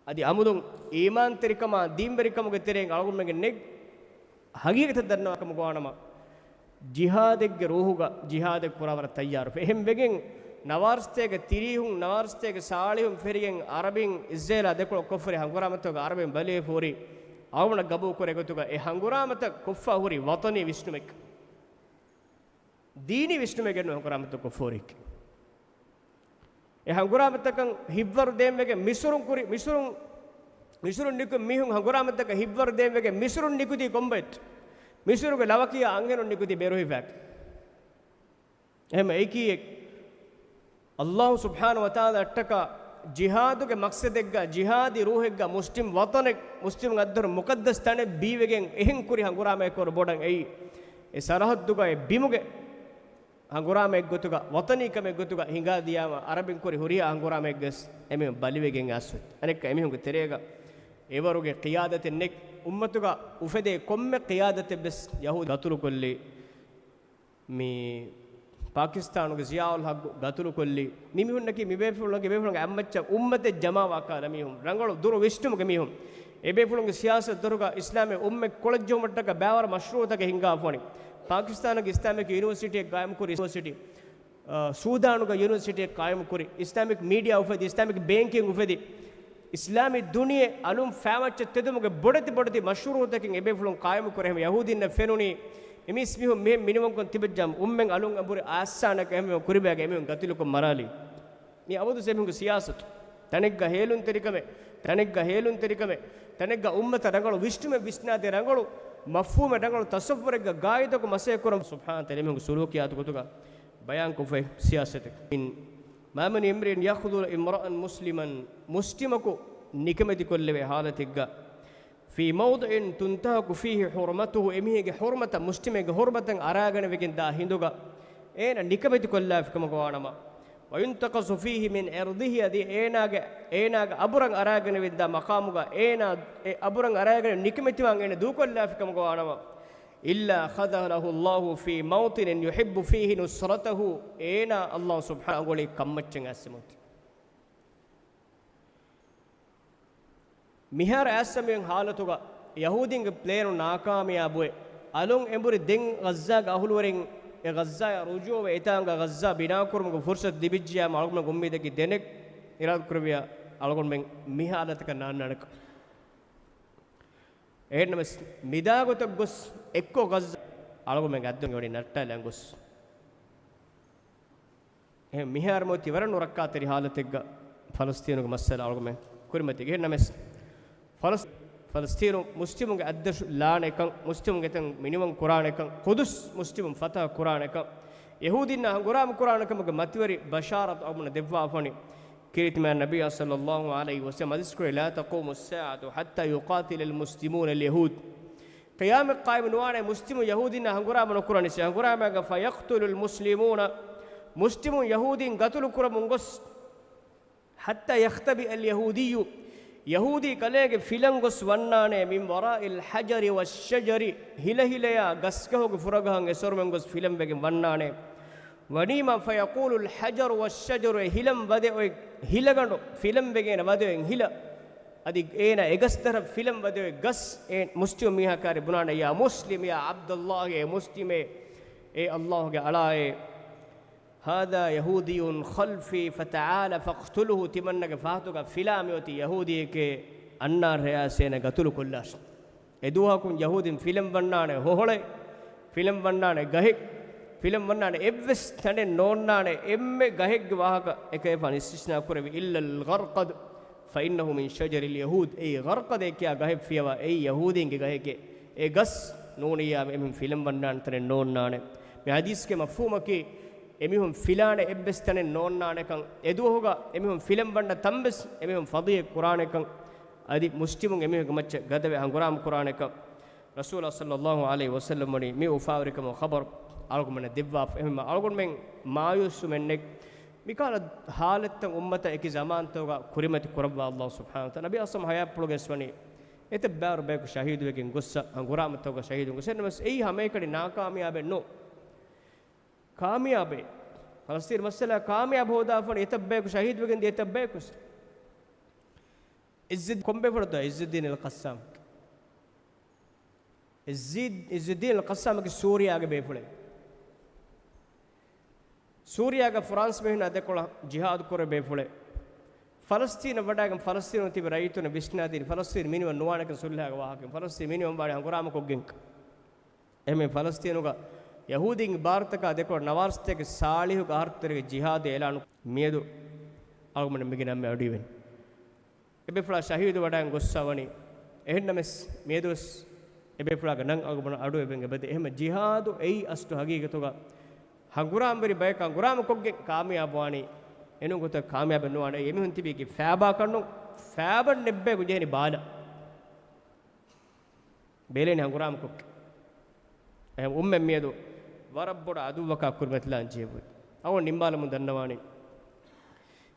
އަދި އަމުދުން އީމާންތެރިކަމާ ދީންވެރިކަމުގެ ތެރެއިން އަޅުގަނޑުމެންގެ ނެތް ހަގީގަތަށް ދަންނަވާކަމުގަ ވާނަމަ، ޖިހާދެއްގެ ރޫހުގަ ޖިހާދެއް ކުރާ ވަރަށް ތައްޔާރު. އެހެން ވެގެން ނަވާރަސަތޭކަ ތިރީހުން، ނަވާރަސަތޭކަ ސާޅީހުން ފެށިގެން އަރަބިން އިޒްރޭލާ ދެކޮޅަށް ކޮށްފަ ހުރި ހަނގުރާމަތަކުގަ އަރަބިން ބަލިވެފަ ހުރި އަޅުގަނޑަށް ގަބޫލުކުރޭ ގޮތުގަ އެ ހަނގުރާމަތައް ކޮށްފަ ހުރި ވަޠަނީ ވިސްނުމެއް. ދީނީ ވިސްނުމެއް ގެންނު ހަނގުރާމަތައް ކޮށްފަ ހުރި. އެ ހަނގުރާމަތަކަށް ހިތްވަރު ދޭންވެގެން މިސުރުން ކުރި، މިސުރުން، މިސުރުން ނިކުތް މީހުން ހަނގުރާމަތަކަށް ހިތްވަރު ދޭންވެގެން މިސުރުން ނިކުތީ ކޮންބައެއްތޯ؟ މިސުރުގެ ލަވަކިޔާ އަންހެނުން ނިކުތީ ބޭރު ހިފާކަށް. އެހެން އެކީ އެއް. އައްލާހު ސުބްޙާނަހު ވަތަޢާލާ އަށްޓަކާ ޖިހާދުގެ މަޤްޞަދެއްގަ، ޖިހާދީ ރޫޙެއްގަ މުސްލިމް ވަޠަނެއް، މުސްލިމް އައްދަރު މުޤައްދަސް ތަނެއް ބީވެގެން އެހެން ކުރި ހަނގުރާމައެއްކުރު ބޮޑަށް އެއީ. އެ ސަރަޙައްދުގަ އެ ބިމުގެ ހަނގުރާމައެއްގޮތުގަ، ވަޠަނީކަމެއްގޮތުގަ ހިނގާދިޔާމަ، އަރަބިން ކުރި ހުރިހާ ހަނގުރާމައެއްގަސް އެމީހުން ބަލިވެގެން އައިސްފަ. އަނެއްކާ އެމީހުންގެ ތެރޭގަ އެވަރުގެ ޤިޔާދަތެއް ނެތް. އުއްމަތުގަ އުފެދޭ ކޮންމެ ޤިޔާދަތެއްވެސް ޔަހޫދީން ގަތުލުކޮށްލީ. މި ޕާކިސްތާނުގެ ޒިޔާއުލް ޙައްޤު ގަތުލުކޮށްލީ. މި މީހުންނަކީ މި ބޭފުޅުންގެ، ބޭފުޅުންގެ އަތްމައްޗަށް އުއްމަތެއް ޖަމާވާ ކަހަލަ މީހުން. ރަނގަޅު ދުރު ވިސްނުމުގެ މީހުން. އެ ބޭފުޅުންގެ ސިޔާސަތް ދޮރުގަ އިސްލާމީ އުއްމަތް ކޮޅަށްޖެހުމަށްޓަކާ ބައިވަރު މަޝްރޫޢުތަކެއް ހިންގާފަ ވަނީ. ޕާކިސްތާނުގެ އިސްލާމިކް ޔުނިވަރސިޓީއެއް ޤާއިމުކުރި ޔުނިވަރސިޓީ، އާ، ސޫދާނުގަ ޔުނިވަރސިޓީއެއް ޤާއިމުކުރި، އިސްލާމިކް މީޑިއާ އުފެދި، އިސްލާމިކް ބޭންކިން އުފެދި، އިސްލާމީ ދުނިޔެ އަލުން ފައިމައްޗަށް ތެދުމުގެ ބޮޑެތި ބޮޑެތި މަޝްރޫޢުތަކެއް އެބޭފުޅުން ޤާއިމުކުރޭ. އެހެން ޔަހޫދީންނަށް ފެނުނީ، އެ މީސް މީހުން މިހެން މިނިވަންކޮށް ތިބެއްޖާމަ އުއްމަތް އަލުން އެނބުރި އާއްސާނަކަށް އެހެން ކުރިބައިގެ އެމީހުން ގަތުލުކޮށް މަރާލީ. މި އަބަދު އެމީހުންގެ ސިޔާސަތު. ތަނެއްގަ ހޭލުންތެރިކަމެއް، ތަނެއްގަ ހޭލުންތެރިކަމެއް، ތަނެއްގަ އުއްމަތަށް ރަނގަޅު ވިސްނުމެއް ވިސްނާދޭ، ރަނގަޅު މަފްހޫމެއް، ރަނގަޅު ތަޞައްވުރެއްގަ ގާއިދަކު މަސައްކަތް ކުރަން. ސުބްޙާނަ ތަޢާލާ އެމީހުންގެ ސުލޫކިޔާތު ގޮތުގަ ބަޔާންކޮށްފައި ސިޔާސަތެއް. ما من امرئ يخذل امرأ مسلما، މުސްލިމަކު ނިކަމެތިކޮށްލެވޭ ޙާލަތެއްގަ، في موضع تنتهك فيه حرمته، އެމީހެއްގެ ޙުރުމަތަށް، މުސްލިމެއްގެ ޙުރުމަތަށް އަރާގަނެވިގެން ދާ ހިނދުގަ އޭނަ ނިކަމެތިކޮށްލާފިކަމަކަށް ވާނަމަ، وينتقص فيه من عرضه، އަދި އޭނާގެ، އޭނާގެ އަބުރަށް އަރާގަނެވިގެން ދާ މަޤާމުގަ އޭނާ އެ އަބުރަށް އަރާގަނެ ނިކަމެތިވާން އޭނަ ދޫކޮށްލާފިކަމަކަށް ވާނަމަ، إلا خذله الله في موطن يحب فيه نصرته، އޭނާ އައްލާހު ސުބްޙާނަހު އަނގޮޅީ ކަންމައްޗަށް އައިސްފަ މިއޮތީ. މިހާރު އައިސްފަ މިއޮތް ޙާލަތުގަ ޔަހޫދީންގެ ޕްލޭނު ނާކާމިޔާބުވެ، އަލުން އެނބުރި ދެން ޣައްޒާގެ އަހުލުވެރިން އެ ޣައްޒާޔަށް ރުޖޫޢަވެ، އެތާނގަ ޣައްޒާ ބިނާކުރުމުގެ ފުރުޞަތު ލިބިއްޖިޔާމަ އަޅުގަނޑުމެން އުއްމީދަކީ ދެނެއް އިރާދަކުރެއްވިޔާ އަޅުގަނޑުމެން މި ޙާލަތަކަށް ނާންނާނެކަން. އެހެންނަމަވެސް، މިދާގޮތަށް ގޮސް އެއްކޮށް ޣައްޒާ އަޅުގަނޑުމެންގެ އަތްދޮން ވަނީ ނައްޓާލަން ގޮސް. އެހެން މިހާރު މިއޮތީ ވަރަށް ނުރައްކާތެރި ޙާލަތެއްގަ ފަލަސްތީނުގެ މައްސަލަ އަޅުގަނޑުމެން ކުރިމަތި. އެހެންނަމަވެސް، ފަލަސް-، ފަލަސްތީނު މުސްލިމުންގެ އަތްދަށު ލާނެކަން، މުސްލިމުންގެ ތަން މިނިވަން ކުރާނެކަން، ޤުދުސް މުސްލިމުން ފަތަޙަ ކުރާނެކަން، ޔަހޫދީންނާ ހަނގުރާމަ ކުރާނެކަމުގެ މަތިވެރި ބަޝާރަތު އަޅުގަނޑު ދެއްވާފަނި. ކީރިތި މާތް ނަބިއްޔާ ޞައްލައްލާހު ޢަލައިހި ވަސައްލަމަ ޙަދީޘް ކުރޭ، لا تقوم الساعة حتى يقاتل المسلمون اليهود. ޤިޔާމަތް ޤާއިމު ނުވާނެ މުސްލިމުން ޔަހޫދީންނާ ހަނގުރާމަ ނުކުރާ ނިސް، ހަނގުރާމައިގަ، فيقتل المسلمون، މުސްލިމުން ޔަހޫދީން ގަތުލު ކުރަމުން ގޮސް، حتى يختبئ اليهودي، ޔަހޫދީ ކަލޭގެ ފިލަން ގޮސް ވަންނާނެ، من وراء الحجر والشجر، ހިލަ ހިލަޔާ ގަސްގަހުގެ ފުރަގަހަށް އެސޮރުމެން ގޮސް ފިލަން ވެގެން ވަންނާނެ. ވަނީމާ، فيقول الحجر والشجر، އެ ހިލަން ވަދެ އޮތް ހިލަގަނޑު، ފިލަން ވެގެން ވަދެ އޮތް ހިލަ، އަދި އޭނާ އެގަސްތަރަށް ފިލަން ވަދެ އޮތް ގަސް، އެ މުސްލިމު މީހާ ކާރި ބުނާނެ، يا مسلم، يا عبد الله، އޭ މުސްލިމޭ، އޭ އައްލާހުގެ އަޅާއޭ، هذا يهودي خلفي فتعال فاقتله، ތިމަންނަގެ ފަހަތުގަ ފިލާ މިއޮތީ ޔަހޫދީއެކޭ، އަންނާ ރެޔާސޭނަ ގަތުލު ކޮށްލާށި. އެދުވަހަކުން ޔަހޫދީން ފިލަން ވަންނާނެ ހޮހޮޅެއް، ފިލަން ވަންނާނެ ގަހެއް، ފިލަން ވަންނާނެ އެއްވެސް ތަނެއް ނޯންނާނެ، އެންމެ ގަހެއްގެ ވާހަކަ އެކައިފާން އިސްތިސްނާ ކުރެވި، إلا الغرقد فإنه من شجر اليهود، އެއީ ޣަރްޤަދޭ ކިޔާ ގަހެއް ފިޔަވާ، އެއީ ޔަހޫދީންގެ ގަހެކޭ. އެ ގަސް ނޫނިއްޔާމަ އެމީހުން ފިލަން ވަންނާނެ ތަނެއް ނޯންނާނެ. މި ޙަދީޘްގެ މަފްހޫމަކީ، އެމީހުން ފިލާނެ އެއްވެސް ތަނެއް ނޯންނާނެކަން، އެދުވަހުގަ އެމީހުން ފިލަން ވަންނަ ތަންވެސް އެމީހުން ފަޟީޙަތް ކުރާނެކަން، އަދި މުސްލިމުން އެމީހުންގެ މައްޗަށް ގަދަވެ ހަނގުރާމަ ކުރާނެކަން، ރަސޫލާ ޞައްލައްލާހު ޢަލައިހި ވަސައްލަމް ވަނީ މި އުފާވެރިކަމުގެ ޚަބަރު އަޅުގަނޑުމެންނަށް ދެއްވާފަ. އެހެންވީމަ އަޅުގަނޑުމެން މާޔޫސްވުމެއް ނެތް. މިކަހަލަ ޙާލަތްތައް އުއްމަތަށް އެކި ޒަމާންތަކުގަ ކުރިމަތި ކުރައްވާ އައްލާހު ސުބްޙާނަހު ވަތަޢާލާ. ނަބީ އަސްލަމް ޙަޔާތްޕުޅުގައިވެސް ވަނީ އެތައް ބައިވަރު ބަޔަކު ޝަހީދުވެގެން ގޮއްސަ، ހަނގުރާމަތަކުގަ ޝަހީދު ގޮއްސަ. އެހެންނަމަވެސް އެއީ ހަމައެކަނި ނާކާމިޔާބެއް ނޫން. ކާމިޔާބެއް. ފަލަސްތީން މައްސަލަ ކާމިޔާބު ހޯދާފަނި އެތައް ބަޔަކު ޝަހީދުވެގެން ދިޔަ އެތައް ބަޔަކު. އިއްޒުއް-، ކޮން ބޭފުޅެއްތޯ އިއްޒުއްދީން އަލް ޤައްސާމް؟ އިއްޒީ-، އިއްޒުއްދީން އަލް ޤައްސާމަކީ ސޫރިޔާގެ ބޭފުޅެއް. ސޫރިޔާގަ ފްރާންސް މީހުންނާ ދެކޮޅަށް ޖިހާދު ކުރެ ބޭފުޅެއް. ފަލަސްތީނަށް ވަޑައިގެން ފަލަސްތީނު ތިބި ރައްޔިތުން ވިސްނާދީން ފަލަސްތީން މިނިވަން ނުވާނެކަން ސުލްހައިގެ ވާހަކަ. ފަލަސްތީން މިނިވަން ވާނެ ހަނގުރާމަކޮށްގެން. އެހެން ފަލަސްތީނުގަ ޔަހޫދީންގެ ބާރުތަކާ ދެކޮޅަށް ނަވާރަސަތޭކަ ސާޅީހުގެ އަހަރުތެރޭގެ ޖިހާދު އިޢުލާނު މިއަދު އަޅުގަނޑު މިގިނަ މި އަޑުއިވެން. އެބޭފުޅާ ޝަހީދު ވަޑައިގެން ގޮއްސަވަނީ. އެހެންނަމަސް މިއަދުވެސް އެބޭފުޅާގެ ނަން އަޅުގަނޑު އަޑު އެބައިން އެބަދޭ. އެހެންމަ ޖިހާދު އެއީ އަސްލު ހަގީގަތުގަ ހަނގުރާމަވެރި ބަޔަކަށް ހަނގުރާމަ ކޮށްގެން ކާމިޔާބުވާނީ. އެނޫން ގޮތަށް ކާމިޔާބެއް ނުވާނެ. އެމީހުން ތިބީކީ ފައިބާ ކަންނުން، ފައިބަން ނެއްބޭގޮތް ޖެހެނީ ބާލަ. ބޭލެނީ ހަނގުރާމަ ކޮށްގެން. އެހެން އުއްމަތް މިއަދު ވަރަށް ބޮޑު އަދުއްވަކާ ކުރިމަތިލާން ޖެހިފަ. އަޅުގަނޑު ނިންމާލަމުން ދަންނަވާނީ.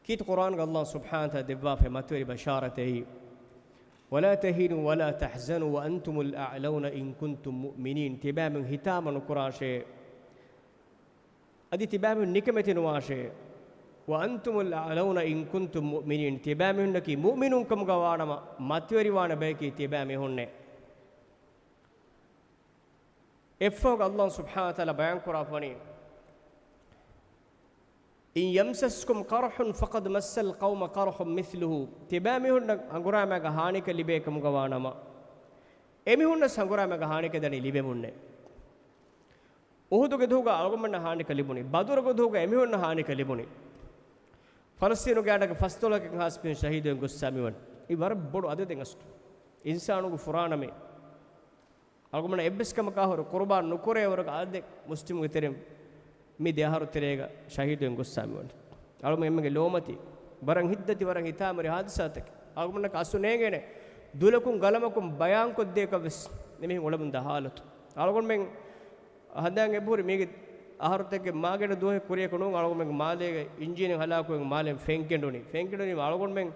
ކީރިތި ޤުރްއާންގަ ﷲ ސުބްޙާނަހޫ ވަތަޢާލާ ދެއްވާފައި މަތިވެރި ބަޝާރަތެއް. "ولا تهنوا ولا تحزنوا وأنتم الأعلون إن كنتم مؤمنين." ތިބާމީހުން ހިތާމަ ނުކުރާށޭ. އަދި ތިބާމީހުން ނިކަމެތި ނުވާށޭ. "وأنتم الأعلون إن كنتم مؤمنين." ތިބާމީހުންނަކީ މުއުމިނުން ކަމުގަ ވާނަމަ، މަތިވެރިވާނެ ބަޔަކީ ތިބާމީހުންނޭ. އެއަށްފަހުގަ ﷲ ސުބްޙާނަހޫ ވަތަޢާލާ ބަޔާން ކުރާފަވަނީ، "إن يمسسكم قرح فقد مس القوم قرح مثله." ތިބާމީހުންނަށް ހަނގުރާމައިގެ ހާނިއަކަށް ލިބޭ ކަމުގަ ވާނަމަ، އެމީހުންނަސް ހަނގުރާމައިގެ ހާނިއަކަށް ދަނީ ލިބެމުންނޭ. އުޙުދުގެ ދުވަހުގަ އަޅުގަނޑުމެންނަށް ހާނިއަކަށް ލިބުނީ. ބަދުރުގެ ދުވަހުގަ އެމީހުންނަށް ހާނިއަކަށް ލިބުނީ. ފަލަސްޠީނުގެ އަޑަކަށް ފަސްދޮޅަކަށް ހާސް މީހުން ޝަހީދުވެގެން ގޮއްސަ މިވަނީ. އެއީ ވަރަށް ބޮޑު އަދަދެއް އަސްލު. އިންސާނުގެ ފުރާނަމޭ. އަޅުގަނޑުމެން އެއްވެސް ކަމަކާ ހުރެ ޤުރުބާން ނުކުރޭ ވަރަކަށް އަދަދެއް މުސްލިމުގެ ތެރެއިން މި ދެ އަހަރު ތެރޭގަ ޝަހީދުވެގެން ގޮއްސަ މިވަނީ. އަޅުގަނޑުމެން އެންމެންގެ ލޯމަތި، ވަރަށް ހިތްދަތި، ވަރަށް ހިތާމަވެރި ހާދިސާތަކެއް. އަޅުގަނޑަކަށް އަސްލު ނޭނގޭނެ ދުލަކުން ގަލަމަކުން ބަޔާންކޮށްދޭކަށްވެސް އެމީހުން އުޅެމުންދާ ހާލަތު. އަޅުގަނޑުމެން ހަނދާން އެބަހުރި މީގެ އަހަރުތަކެއް މާގިނަ ދުވަހެއް ކުރިޔަކު ނޫން އަޅުގަނޑުމެންގެ މާލޭގެ އިންޖީނެއް ހަލާކުވެގެން މާލެން ފެން ކެނޑުނީ. ފެން ކެނޑުނީމަ އަޅުގަނޑުމެން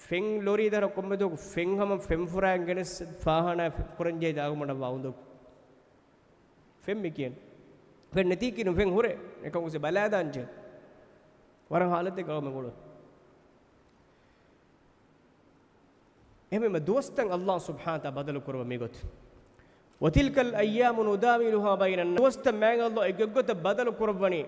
ފެން ލޮރީ ދަރަ ކޮންމެ ދުވަހަކު ފެން ހަމަ ފެން ފުރާން ގެނެސް ފާހާނާ ކުރަންޖެހިދާ އަޅުގަނޑަށް ވާ އުނދަގޫ. ފެން މި ކިޔަން. ފެން ނެތީކީ ނު ފެން ހުރޭ. އެކަމު ބަލާދާންޖެ. ވަރަށް ހާލަތެއް ގައުމެއް އުޅުން. އެހެންވީމަ ދުވަސްތައް ﷲ ސުބްޙާނަހޫ ވަތަޢާލާ ބަދަލު ކުރައްވަ މިގޮތު. "وتلك الأيام نداولها بين الناس." ދުވަސްތައް މާތް ﷲ އެކި ގޮތަށް ބަދަލު ކުރައްވަނީ.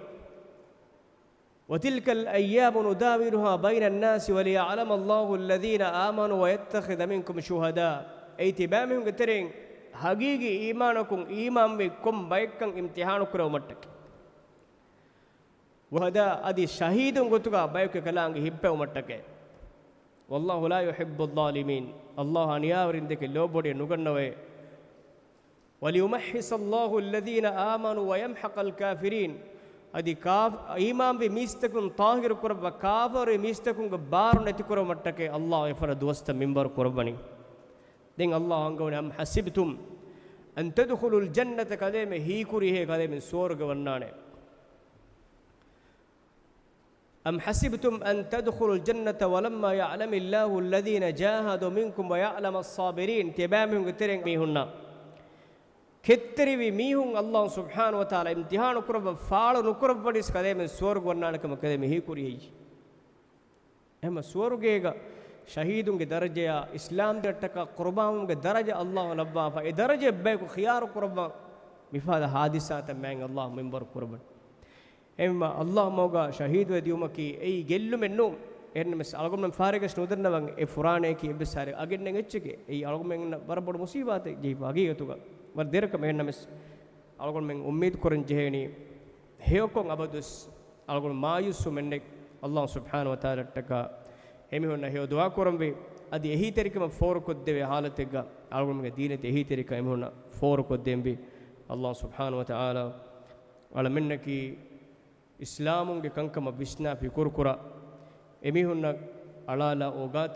"وتلك الأيام نداولها بين الناس وليعلم الله الذين آمنوا ويتخذ منكم شهداء." އެއީ ތިބާމީހުންގެ ތެރެއިން ހަގީގީ އީމާނަކުން އީމާންވި ކޮން ބައެއްކަން އިމްތިޙާނު ކުރެވުމަށްޓަކައި. ޝުހަދާ، އަދި ޝަހީދުން ގޮތުގަ ބަޔަކު ކަލާނގެ ހިއްޕެވުމަށްޓަކައި. والله لا يحب الظالمين. ﷲ އަނިޔާވެރިންދެކެ ލޯބިވޮޑިއެއް ނުގަންނަވައޭ. وليمحص الله الذين آمنوا ويمحق الكافرين. އަދި ކާފް-، އީމާންވި މީސްތަކުން ޠާހިރު ކުރައްވާ، ކާފަރުވި މީސްތަކުންގެ ބާރު ނެތިކުރުމަށްޓަކައި ﷲ އެފަދަ ދުވަސްތައް މިންވަރު ކުރައްވަނީ. ދެން ﷲ އަންގަވަނީ، أم حسبتم أن تدخلوا الجنة، ކަލޭމެ ހީކުރިހޭ ކަލޭމެ ސުވަރުގެ ވަންނާނެ. أم حسبتم أن تدخلوا الجنة ولما يعلم الله الذين جاهدوا منكم ويعلم الصابرين. ތިބާމީހުންގެ ތެރެއިން މީހުންނަށް ކެތްތެރިވި މީހުން ﷲ ސުބްޙާނަހޫ ވަތަޢާލާ އިމްތިޙާނު ކުރައްވަ ފާޅު ނުކުރައްވަނީސް ކަލޭމެ ސުވަރުގެ ވަންނާނެ ކަމަށް ކަލޭމެ ހީކުރިހެއްޔެވެ؟ އެހެންމަ ސުވަރުގޭގަ ޝަހީދުންގެ ދަރަޖަޔާ، އިސްލާމްދީނަށްޓަކާ ޤުރުބާންވުމުގެ ދަރަޖަ ﷲ ލައްވާފަ، އެ ދަރަޖައެއް ބަޔަކު ޚިޔާރު ކުރައްވަން މިފަދަ ހާދިސާތައް މާތް ﷲ މިންވަރު ކުރައްވަނީ. އެހެންމަ ﷲ މަގަށް ޝަހީދުވެ ދިއުމަކީ އެއީ ގެއްލުމެއް ނޫން. އެހެންނަމަވެސް އަޅުގަނޑުމެން ފާރިގަސް ނުދަންނަވަން އެ ފުރާނައަކީ އެއްވެސް ހާރެއް އަގެއް ނެތް އެއްޗެކޭ. އެއީ އަޅުގަނޑުމެންނަށް ވަރަށް ބޮޑު މުސީބާތެއް ޖެހިފަ ހަގީގަތުގަ. ވަރަށް ދެރަކަށް އެހެންނަމަވެސް އަޅުގަނޑުމެން އުއްމީދު ކުރަން ޖެހޭނީ ހެޔޮކޮށް އަބަދުވެސް އަޅުގަނޑު މާޔޫސްވުމެއްނެތް. ﷲ ސުބްޙާނަހޫ ވަތަޢާލާއަށްޓަކާ އެމީހުންނަށް ހެޔޮ ދުޢާ ކުރަންވީ. އަދި އެހީތެރިކަމަށް ފޯރުކޮށްދެވޭ ހާލަތެއްގަ އަޅުގަނޑުމެންގެ ދީނަތި އެހީތެރިކަން އެމީހުންނަށް ފޯރުކޮށްދޭންވީ. ﷲ ސުބްޙާނަހޫ ވަތަޢާލާ އަޅަމެންނަކީ އިސްލާމުންގެ ކަންކަމަށް ވިސްނާ ފިކުރުކުރާ، އެމީހުންނަށް އަޅާލާ އޯގާތެރި